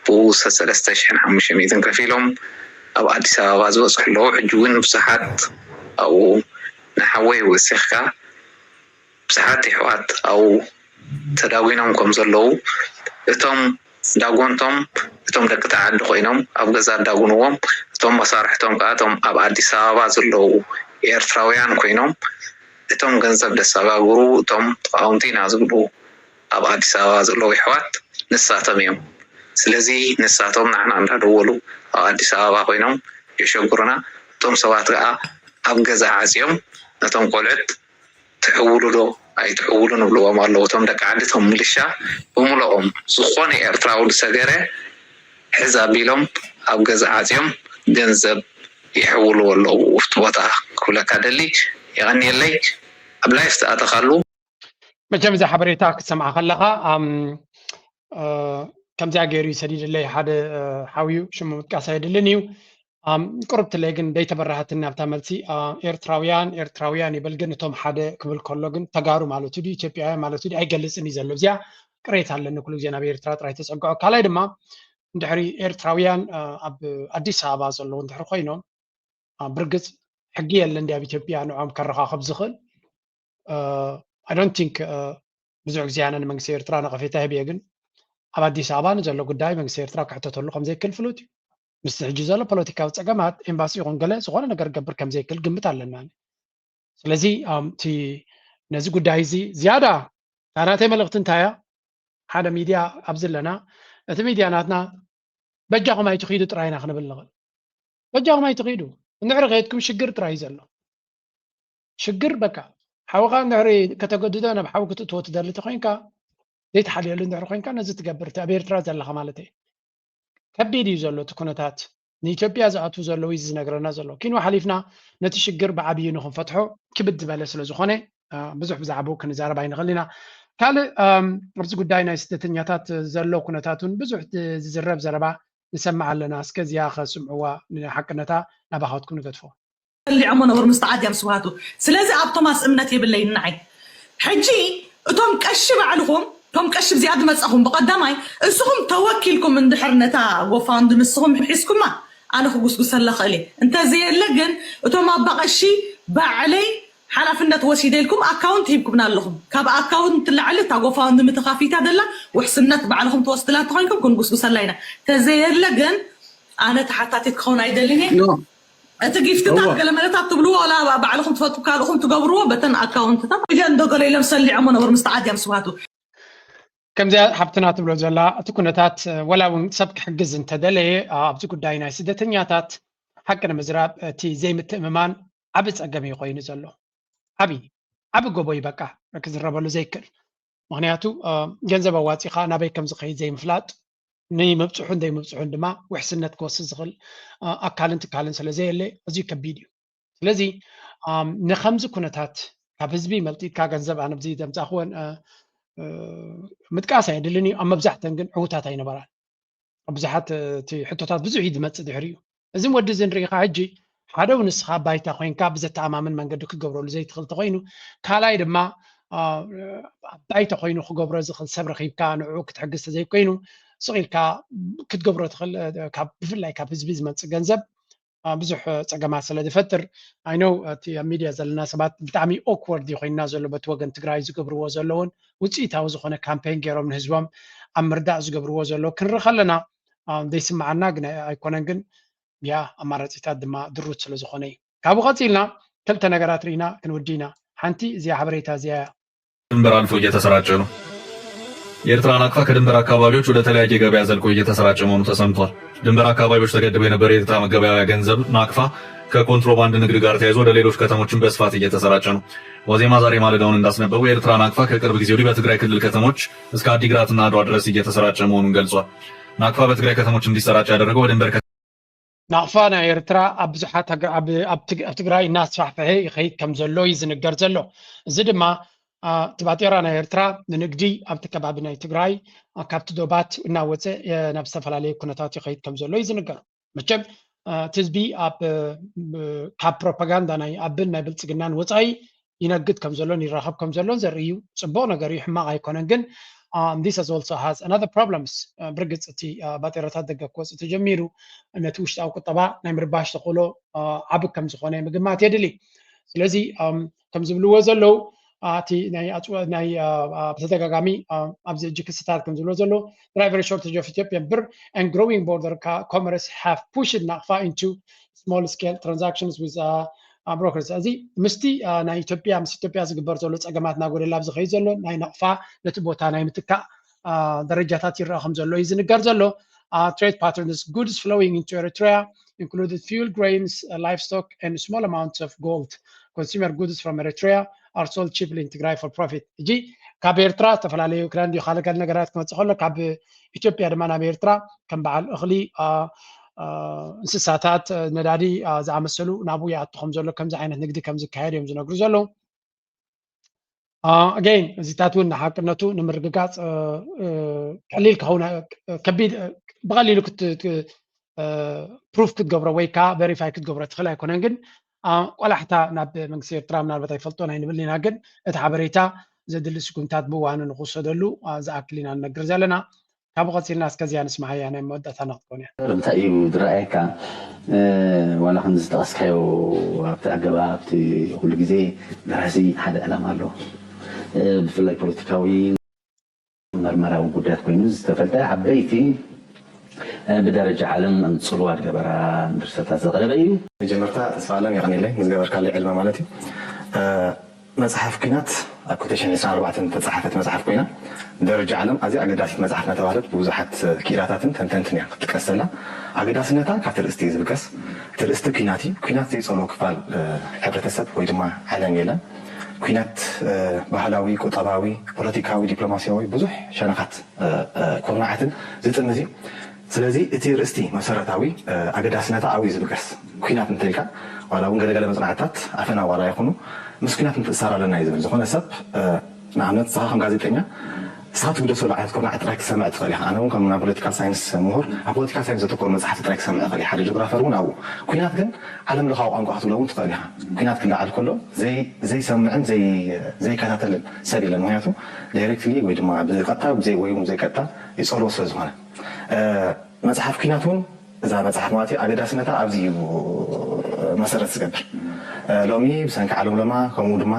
ብኡ ሰለስተ ሽሕን ሓሙሽተ ሚእትን ከፊሎም ኣብ ኣዲስ ኣበባ ዝበፅሑ ኣለዉ። ሕጂ እውን ብዙሓት ኣብኡ ንሓወይ ወሲኽካ ብዙሓት የሕዋት ኣብኡ ተዳጒኖም ከም ዘለዉ እቶም ዳጎንቶም እቶም ደቂ ተዓዲ ኮይኖም ኣብ ገዛ ኣዳጉንዎም እቶም መሳርሕቶም ከዓ እቶም ኣብ ኣዲስ ኣበባ ዘለዉ ኤርትራውያን ኮይኖም እቶም ገንዘብ ደሳጋግሩ እቶም ተቃወምቲ ኢና ዝብሉ ኣብ ኣዲስ ኣበባ ዘለዉ የሕዋት ንሳቶም እዮም። ስለዚ ንሳቶም ንዓና እንዳደወሉ ኣብ ኣዲስ ኣበባ ኮይኖም የሸግሩና። እቶም ሰባት ከዓ ኣብ ገዛ ዓፅዮም ነቶም ቆልዑት ትሕውሉ ዶ ኣይትሕውሉን እብልዎም ኣለዉ እቶም ደቂ ዓዲ እቶም ምልሻ ብምልኦም ዝኾነ ኤርትራዊ ዝሰገረ ሕዝ ኣቢሎም ኣብ ገዛ ዓፅዮም ገንዘብ ይሕውልዎ ኣለዉ ኣብቲ ቦታ ክብለካ ደሊ የቐንየለይ ኣብ ላይፍ ዝኣተኻሉ መቸም እዚ ሓበሬታ ክትሰምዓ ከለኻ ከምዚኣ ገይሩ ይሰዲድለይ ሓደ ሓውዩ ሽሙ ምጥቃስ ኣይድልን እዩ ቁርብትለይ ግን ደይተበራሃትኒ ኣብታ መልሲ ኤርትራውያን ኤርትራውያን ይብል ግን እቶም ሓደ ክብል ከሎ ግን ተጋሩ ማለት ዩ ኢትዮጵያውያን ማለት ዩ ኣይገልፅን እዩ ዘሎ እዚኣ ቅሬታ ኣለኒ ኩሉ ግዜ ናብ ኤርትራ ጥራይ ተፀግዖ ካልኣይ ድማ እንድሕሪ ኤርትራውያን ኣብ ኣዲስ ኣበባ ዘለዉ እንድሕሪ ኮይኖም፣ ብርግጽ ሕጊ የለ እንዲ ኣብ ኢትዮጵያ ንዖም ከረኻኸብ ዝኽእል። I don't think ብዙሕ ግዜ ኣነ ንመንግስቲ ኤርትራ ነቐፌታ ሂብየ፣ ግን ኣብ ኣዲስ ኣበባ ንዘሎ ጉዳይ መንግስቲ ኤርትራ ክሕተተሉ ከም ዘይክእል ፍሉጥ እዩ። ምስቲ ሕጂ ዘሎ ፖለቲካዊ ጸገማት ኤምባሲ ይኹን ገለ ዝኾነ ነገር ክገብር ከም ዘይክእል ግምት ኣለና። ስለዚ እቲ ነዚ ጉዳይ እዚ ዝያዳ እታ ናተይ መልእኽቲ እንታይ እያ? ሓደ ሚድያ ኣብዚ ኣለና፣ እቲ ሚድያ ናትና በጃኹም ኣይትኺዱ ጥራይ ኢና ክንብል ንኽእል። በጃኹም ኣይትኺዱ፣ እንድሕሪ ከየድኩም ሽግር ጥራይ እዩ ዘሎ። ሽግር በቃ ሓውኻ እንድሕሪ ከተገድዶ ናብ ሓዊ ክትእትዎ ትደሊ ተኮይንካ ዘይትሓልየሉ እንድሕሪ ኮይንካ ነዚ ትገብር እቲ ኣብ ኤርትራ ዘለኻ ማለት እየ። ከቢድ እዩ ዘሎ እቲ ኩነታት። ንኢትዮጵያ ዝኣትዉ ዘለዉ እዩ ዝነግረና ዘሎ። ኪንዋ ሓሊፍና ነቲ ሽግር ብዓብዩ ንክንፈትሖ ክብድ ዝበለ ስለ ዝኾነ ብዙሕ ብዛዕባኡ ክንዛረብ ኣይንኽእል ኢና። ካልእ ኣብዚ ጉዳይ ናይ ስደተኛታት ዘሎ ኩነታት እውን ብዙሕ ዝዝረብ ዘረባ ንሰምዕ ኣለና። እስከ እዚኣ ከስምዕዋ ንሓቅነታ ናባኻትኩም ንገድፎ። በሊዖሞ ነበሩ ምስ ተዓድያም ስብሃቱ። ስለዚ ኣብ ቶማስ እምነት የብለይን ንዓይ። ሕጂ እቶም ቀሺ ባዕልኹም፣ እቶም ቀሺ ብዚኣ ዝመጻኹም ብቐዳማይ እስኹም ተወኪልኩም እንድሕር ነታ ጎፋንድ ምስኹም ሒዝኩማ ኣነ ክጉስጉሰላ ክእል እየ። እንተዘየለ ግን እቶም ኣባ ቀሺ ባዕለይ ሓላፍነት ወሲደ ኢልኩም ኣካውንት ሂብኩምና ኣለኹም። ካብ ኣካውንት ላዕሊ እታ ጎፋንድ ምተኻፊታ ደላ ውሕስነት ባዕልኹም ትወስድላ እንተኾይንኩም ክንጉስጉሰላ ኢና። ተዘየለ ግን ኣነ ተሓታቲት ክኸውን ኣይደልን እየ። እቲ ጊፍትታት ገለ መለታት ትብልዎ ዋላ ባዕልኹም ትፈትው ካልእኹም ትገብርዎ በተን ኣካውንትታት እጀ እንዶ ገለ ኢሎም ሰሊዖሞ ነበሩ ምስ ተዓድያም ስብሃቱ። ከምዚኣ ሓብትና ትብሎ ዘላ እቲ ኩነታት ወላ እውን ሰብ ክሕግዝ እንተደለየ ኣብዚ ጉዳይ ናይ ስደተኛታት ሓቂ ንምዝራብ እቲ ዘይምትእምማን ዓቢ ጸገም እዩ ኮይኑ ዘሎ። ዓቢ ዓቢ ጎቦ እዩ በቃ ክዝረበሉ ዘይክእል። ምክንያቱ ገንዘብ ኣዋጺኻ ናበይ ከም ዝኸይድ ዘይምፍላጥ፣ ንመብጽሑን ዘይምብጽሑን ድማ ውሕስነት ክወስድ ዝኽእል ኣካልን ትካልን ስለ ዘየለ ኣዝዩ ከቢድ እዩ። ስለዚ ንከምዚ ኩነታት ካብ ህዝቢ መልጢጥካ ገንዘብ ኣነ ብዚ ዘምጻእክወን ምጥቃስ ኣየድልን እዩ። ኣብ መብዛሕተን ግን ዕዉታት ኣይነበራን። ኣብ ብዙሓት እቲ ሕቶታት ብዙሕ እዩ ዝመጽእ ድሕሪ እዩ። እዚ ወዲ እዚ ንሪኢኻ ሕጂ ሓደ ንስኻ ባይታ ኮይንካ ብዘተኣማምን መንገዲ ክትገብረሉ ዘይትኽእል ተኮይኑ፣ ካልኣይ ድማ ኣብ ባይታ ኮይኑ ክገብሮ ዝኽእል ሰብ ረኺብካ ንዕኡ ክትሕግዝ ተዘይኮይኑ ስቕ ኢልካ ክትገብሮ ትኽእል። ብፍላይ ካብ ህዝቢ ዝመጽእ ገንዘብ ብዙሕ ጸገማት ስለ ዝፈጥር፣ I know እቲ ኣብ ሚድያ ዘለና ሰባት ብጣዕሚ ኦክወርድ እዩ ኮይንና ዘሎ በቲ ወገን ትግራይ ዝገብርዎ ዘለውን ውፅኢታዊ ዝኾነ ካምፔን ገይሮም ንህዝቦም ኣብ ምርዳእ ዝገብርዎ ዘለዉ ክንርኢ ከለና ዘይስምዓና ግን ኣይኮነን፣ ግን ያ ኣማራፂታት ድማ ድሩት ስለ ዝኾነ እዩ። ካብኡ ቀፂልና ክልተ ነገራት ርኢና ክንውዲ ኢና። ሓንቲ እዚኣ ሓበሬታ እዚኣ እያ። ድንበር አልፎ እየተሰራጨ ነው። የኤርትራ ናቅፋ ከድንበር አካባቢዎች ወደ ተለያየ ገበያ ዘልቆ እየተሰራጨ መሆኑ ተሰምቷል። ድንበር አካባቢዎች ተገድቦ የነበረ የኤርትራ መገበያያ ገንዘብ ናቅፋ ከኮንትሮባንድ ንግድ ጋር ተያይዞ ወደ ሌሎች ከተሞችን በስፋት እየተሰራጨ ነው። ዋዜማ ዛሬ ማለዳውን እንዳስነበቡ የኤርትራ ናቅፋ ከቅርብ ጊዜ ወዲህ በትግራይ ክልል ከተሞች እስከ አዲግራትና አድዋ ድረስ እየተሰራጨ መሆኑን ገልጿል። ናቅፋ በትግራይ ከተሞች እንዲሰራጭ ያደረገው በድንበር ናቕፋ ናይ ኤርትራ ኣብ ብዙሓት ኣብ ትግራይ እናስፋሕፈሐ ይኸይድ ከም ዘሎ እዩ ዝንገር ዘሎ። እዚ ድማ እቲ ባጤራ ናይ ኤርትራ ንንግዲ ኣብቲ ከባቢ ናይ ትግራይ ካብቲ ዶባት እናወፀ ናብ ዝተፈላለዩ ኩነታት ይኸይድ ከም ዘሎ እዩ ዝንገር። መቸም እቲ ህዝቢ ካብ ፕሮፓጋንዳ ናይ ኣብን ናይ ብልፅግናን ወፃኢ ይነግድ ከም ዘሎን ይራኸብ ከም ዘሎን ዘርኢ እዩ። ፅቡቕ ነገር እዩ፣ ሕማቕ ኣይኮነን። ግን this also has another problems። ብርግፅ እቲ ባጤራታት ደገ ክወፅእ ተጀሚሩ ነቲ ውሽጣዊ ቁጠባ ናይ ምርባሽ ተኽእሎ ዓቢ ከም ዝኾነ ምግማት የድሊ። ስለዚ ከም ዝብልዎ ዘለዉ እቲ ናይ ናይ ብተደጋጋሚ ኣብዚ ሕጂ ክስታት ከም ዝብሎ ዘሎ driver shortage of Ethiopian birr and growing border commerce have pushed ናቕፋ into small scale transactions with brokers። እዚ ምስቲ ናይ ኢትዮጵያ ምስ ኢትዮጵያ ዝግበር ዘሎ ፀገማት እናጎደላ ኣብ ዝኸይድ ዘሎ ናይ ናቕፋ ነቲ ቦታ ናይ ምትካእ ደረጃታት ይረኣ ከም ዘሎ እዩ ዝንገር ዘሎ። Trade patterns: goods flowing into Eritrea included fuel, grains, livestock and small amounts of gold. Consumer goods from Eritrea are sold cheaply in Tigray for profit. ሕጂ ካብ ኤርትራ ዝተፈላለዩ ክዳን ድዩ ካልእ ካልእ ነገራት ክመፅእ ከሎ ካብ ኢትዮጵያ ድማ ናብ ኤርትራ ከም በዓል እኽሊ፣ እንስሳታት፣ ነዳዲ ዝኣመሰሉ ናብኡ ይኣቱ ከም ዘሎ ከምዚ ዓይነት ንግዲ ከም ዝካየድ እዮም ዝነግሩ ዘለዉ። Again እዚታት እውን ንሓቅነቱ ንምርግጋፅ ቀሊል ክኸውን ከቢድ ብቐሊሉ ፕሩፍ ክትገብሮ ወይ ከዓ ቨሪፋይ ክትገብሮ ትኽእል ኣይኮነን። ግን ቆላሕታ ናብ መንግስቲ ኤርትራ ምናልባት ኣይፈልጦን ኣይንብል ኢና፣ ግን እቲ ሓበሬታ ዘድሊ ስጉምታት ብእዋኑ ንክውሰደሉ ዝኣክል ኢና ንነግር ዘለና። ካብኡ ቀፂልና እስከዚኣ ንስምዓያ ናይ መወዳእታና ክትኮን እያ። እንታይ እዩ ዝረኣየካ? ዋላ ከም ዝጠቐስካዮ ኣብቲ ኣገባብ ኣብቲ ኩሉ ግዜ ደራሲ ሓደ ዕላማ ኣሎ። ብፍላይ ፖለቲካዊ መርመራዊ ጉዳያት ኮይኑ ዝተፈልጠ ዓበይቲ ብደረጃ ዓለም ፅልዋ ዝገበራ ድርሰታት ዘቕረበ እዩ። መጀመርታ ተስፋ ኣለም የቐኒለይ ንዝገበርካለይ ዕልማ ማለት እዩ። መፅሓፍ ኲናት ኣብ ክልተ ሽሕን ዕስራን ኣርባዕተን ተፃሓፈት መፅሓፍ ኮይና ብደረጃ ዓለም ኣዝያ ኣገዳሲት መፅሓፍ እናተባህለት ብብዙሓት ክኢላታትን ተንተንትን እያ ክትጥቀስ ዘላ። ኣገዳስነታ ካብቲ ርእስቲ እዩ ዝብገስ። እቲ ርእስቲ ኲናት እዩ። ኲናት ዘይፀልኦ ክፋል ሕብረተሰብ ወይ ድማ ዓለም የለን። ኲናት ባህላዊ፣ ቁጠባዊ፣ ፖለቲካዊ፣ ዲፕሎማስያዊ ብዙሕ ሸነኻት ኩርናዓትን ዝጥምዝ እዩ። ስለዚ እቲ ርእስቲ መሰረታዊ ኣገዳስነታ ኣብኡ እዩ ዝብገስ። ኲናት እንተኢልካ ዋላ እውን ገለገለ መፅናዕትታት ኣፈና ዋላ ይኹኑ ምስ ኲናት ምትእሳር ኣለና እዩ ዝብል። ዝኾነ ሰብ ንኣብነት ንስኻ ከም ጋዜጠኛ ንስኻ ትግደሰሉ ዓይነት ኩርናዕ ጥራይ ክትሰምዕ ትኽእል ኢኻ። ኣነ እውን ከም ናይ ፖለቲካል ሳይንስ ምሁር ኣብ ፖለቲካል ሳይንስ ዘተኮሩ መፅሓፍቲ ጥራይ ክሰምዕ ይኽእል እየ። ሓደ ጂኦግራፈር እውን ኣብኡ። ኲናት ግን ዓለም ለኻዊ ቋንቋ ክትብሎ እውን ትኽእል ኢኻ። ኲናት ክለዓል ከሎ ዘይሰምዕን ዘይከታተልን ሰብ የለን። ምክንያቱ ዳይሬክትሊ ወይ ድማ ብቀጥታ ወይ እውን ዘይቀጥታ ይፀልዎ ስለ ዝኾነ መፅሓፍ ኲናት እውን እዛ መፅሓፍ ማለት እዩ ኣገዳስነታ ኣብዚ እዩ መሰረት ዝገብር። ሎሚ ብሰንኪ ዓለም ለማ ከምኡ ድማ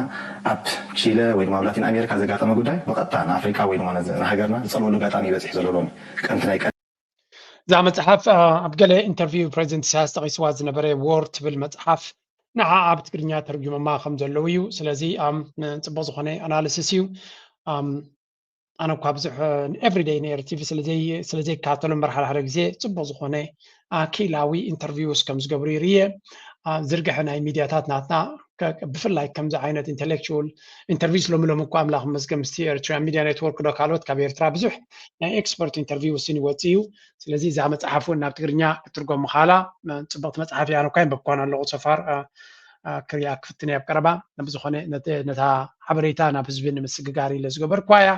ኣብ ቺለ ወይ ድማ ኣብ ላቲን ኣሜሪካ ዘጋጠመ ጉዳይ ብቐጥታ ንኣፍሪቃ ወይ ድማ ንሃገርና ዝፀልወሉ ኣጋጣሚ ይበፅሕ ዘሎ ሎሚ ቀንቲ ናይ ቀ እዛ መፅሓፍ ኣብ ገለ ኢንተርቪው ፕሬዚደንት ኢሳያስ ጠቒስዋ ዝነበረ ዎር ትብል መፅሓፍ ንዓ ኣብ ትግርኛ ተርጉሞማ ከም ዘለዉ እዩ። ስለዚ ጽቡቕ ዝኾነ ኣናሊሲስ እዩ። ኣነ እኳ ብዙሕ ኤቭሪደይ ንኤሪ ቲቪ ስለዘይከታተሎ እምበር ሓደ ሓደ ግዜ ጽቡቕ ዝኾነ ክኢላዊ ኢንተርቪውስ ከም ዝገብሩ ይርየ። ዝርግሐ ናይ ሚድያታት ናትና ብፍላይ ከምዚ ዓይነት ኢንቴሌክቹዋል ኢንተርቪውስ ሎሚ ሎሚ እኳ ኣምላኽ ይመስገን ምስቲ ኤርትራ ሚድያ ኔትወርክ ዶ ካልኦት ካብ ኤርትራ ብዙሕ ናይ ኤክስፐርት ኢንተርቪውስ ይወጽእ እዩ። ስለዚ እዛ መጽሓፍ እውን ናብ ትግርኛ ክትርጎም ምኻላ ጽብቕቲ መጽሓፍ እያ። ኣነ እኳ የንበብኳን ኣለኹ ሶፋር ክሪኣ ክፍትን እየ ኣብ ቀረባ። ብዝኾነ ነታ ሓበሬታ ናብ ህዝቢ ንምስግጋር ኢለ ዝገበርኳ እያ።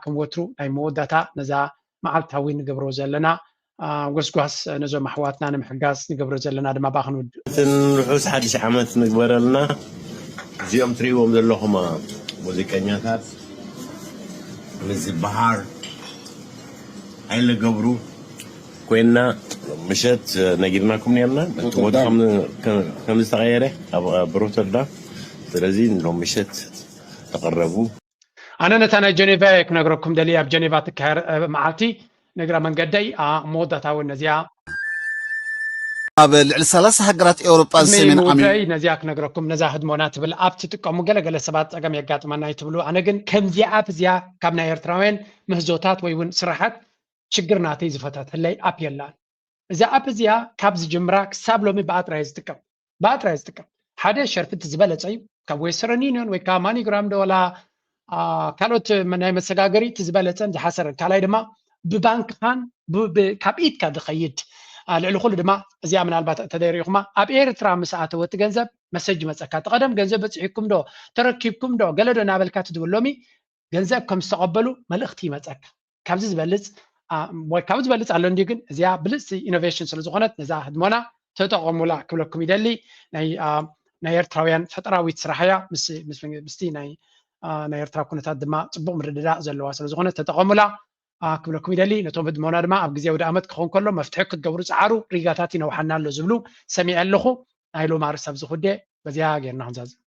ከም ወትሩ ናይ መወዳእታ ነዛ መዓልታዊ ንገብሮ ዘለና ጎስጓስ ነዞም ኣሕዋትና ንምሕጋዝ ንገብሮ ዘለና ድማ ብኣ ክንውድእ። ርሑስ ሓድሽ ዓመት ንግበረልና። እዚኦም ትሪእዎም ዘለኹም ሙዚቀኛታት ምስ በሃር ሓይለ ገብሩ ኮይና ምሸት ነጊርናኩም ነርና እቲ ቦታ ከም ዝተቀየረ ኣብ ሮተርዳም። ስለዚ ሎም ምሸት ተቀረቡ። ኣነ ነታ ናይ ጀኔቫ ክነግረኩም ደሊ ኣብ ጀኔቫ ትካየር መዓልቲ ንግረ መንገደይ መወዳእታ እውን ነዚኣ ኣብ ልዕሊ ሰላሳ ሃገራት ኤውሮጳ ዝሰሜን ዓሚ ምውደይ ነዚኣ ክነግረኩም ነዛ ህድሞና ትብል ኣብ ትጥቀሙ ገለገለ ሰባት ጸገም የጋጥመና እዩ ትብሉ። ኣነ ግን ከምዚኣ ኣብዚኣ ካብ ናይ ኤርትራውያን ምህዞታት ወይ እውን ስራሓት ሽግር ናተይ ዝፈተትለይ ኣፕ የላን። እዛ ኣፕ እዚኣ ካብ ዝጅምራ ክሳብ ሎሚ ብኣጥራይ ዝጥቀም ብኣጥራይ ዝጥቀም ሓደ ሸርፊ እቲ ዝበለጸ እዩ። ካብ ዌስተርን ዩኒዮን ወይ ካብ ማኒግራም ዶ ወላ ካልኦት ናይ መሰጋገሪ እቲ ዝበለጸን ዝሓሰረን ካልኣይ ድማ ብባንክኻን ካብ ኢድካ ዝኸይድ ልዕሊ ኩሉ ድማ እዚኣ ምናልባት ተደይሪኹማ ኣብ ኤርትራ ምስ ኣተወ እቲ ገንዘብ መሰጅ ይመጸካ እቲ ቀደም ገንዘብ በፂሕኩም ዶ ተረኪብኩም ዶ ገለ ዶ እናበልካ ትድብል ሎሚ ገንዘብ ከም ዝተቐበሉ መልእኽቲ ይመጸካ። ካብዚ ዝበልፅ ወይ ካብኡ ዝበልፅ ኣሎ እንዲ ግን እዚኣ ብልፅቲ ኢኖቬሽን ስለ ዝኾነት ነዛ ህድሞና ተጠቐሙላ ክብለኩም ይደሊ። ናይ ኤርትራውያን ፈጠራዊት ስራሕ እያ። ምስቲ ናይ ኤርትራ ኩነታት ድማ ፅቡቕ ምርድዳእ ዘለዋ ስለ ዝኾነት ተጠቐሙላ ክብለኩም ይደሊ። ነቶም ህድሞና ድማ ኣብ ግዜ ኣውደኣመት ክኸውን ከሎ መፍትሒ ክትገብሩ ፀዓሩ፣ ሪጋታት ይነውሓና ኣሎ ዝብሉ ሰሚዐ ኣለኹ። ናይ ሎሚ ኣርእስቲ ኣብዚ ኩዴ በዚኣ ጌርና ክንዛዝም።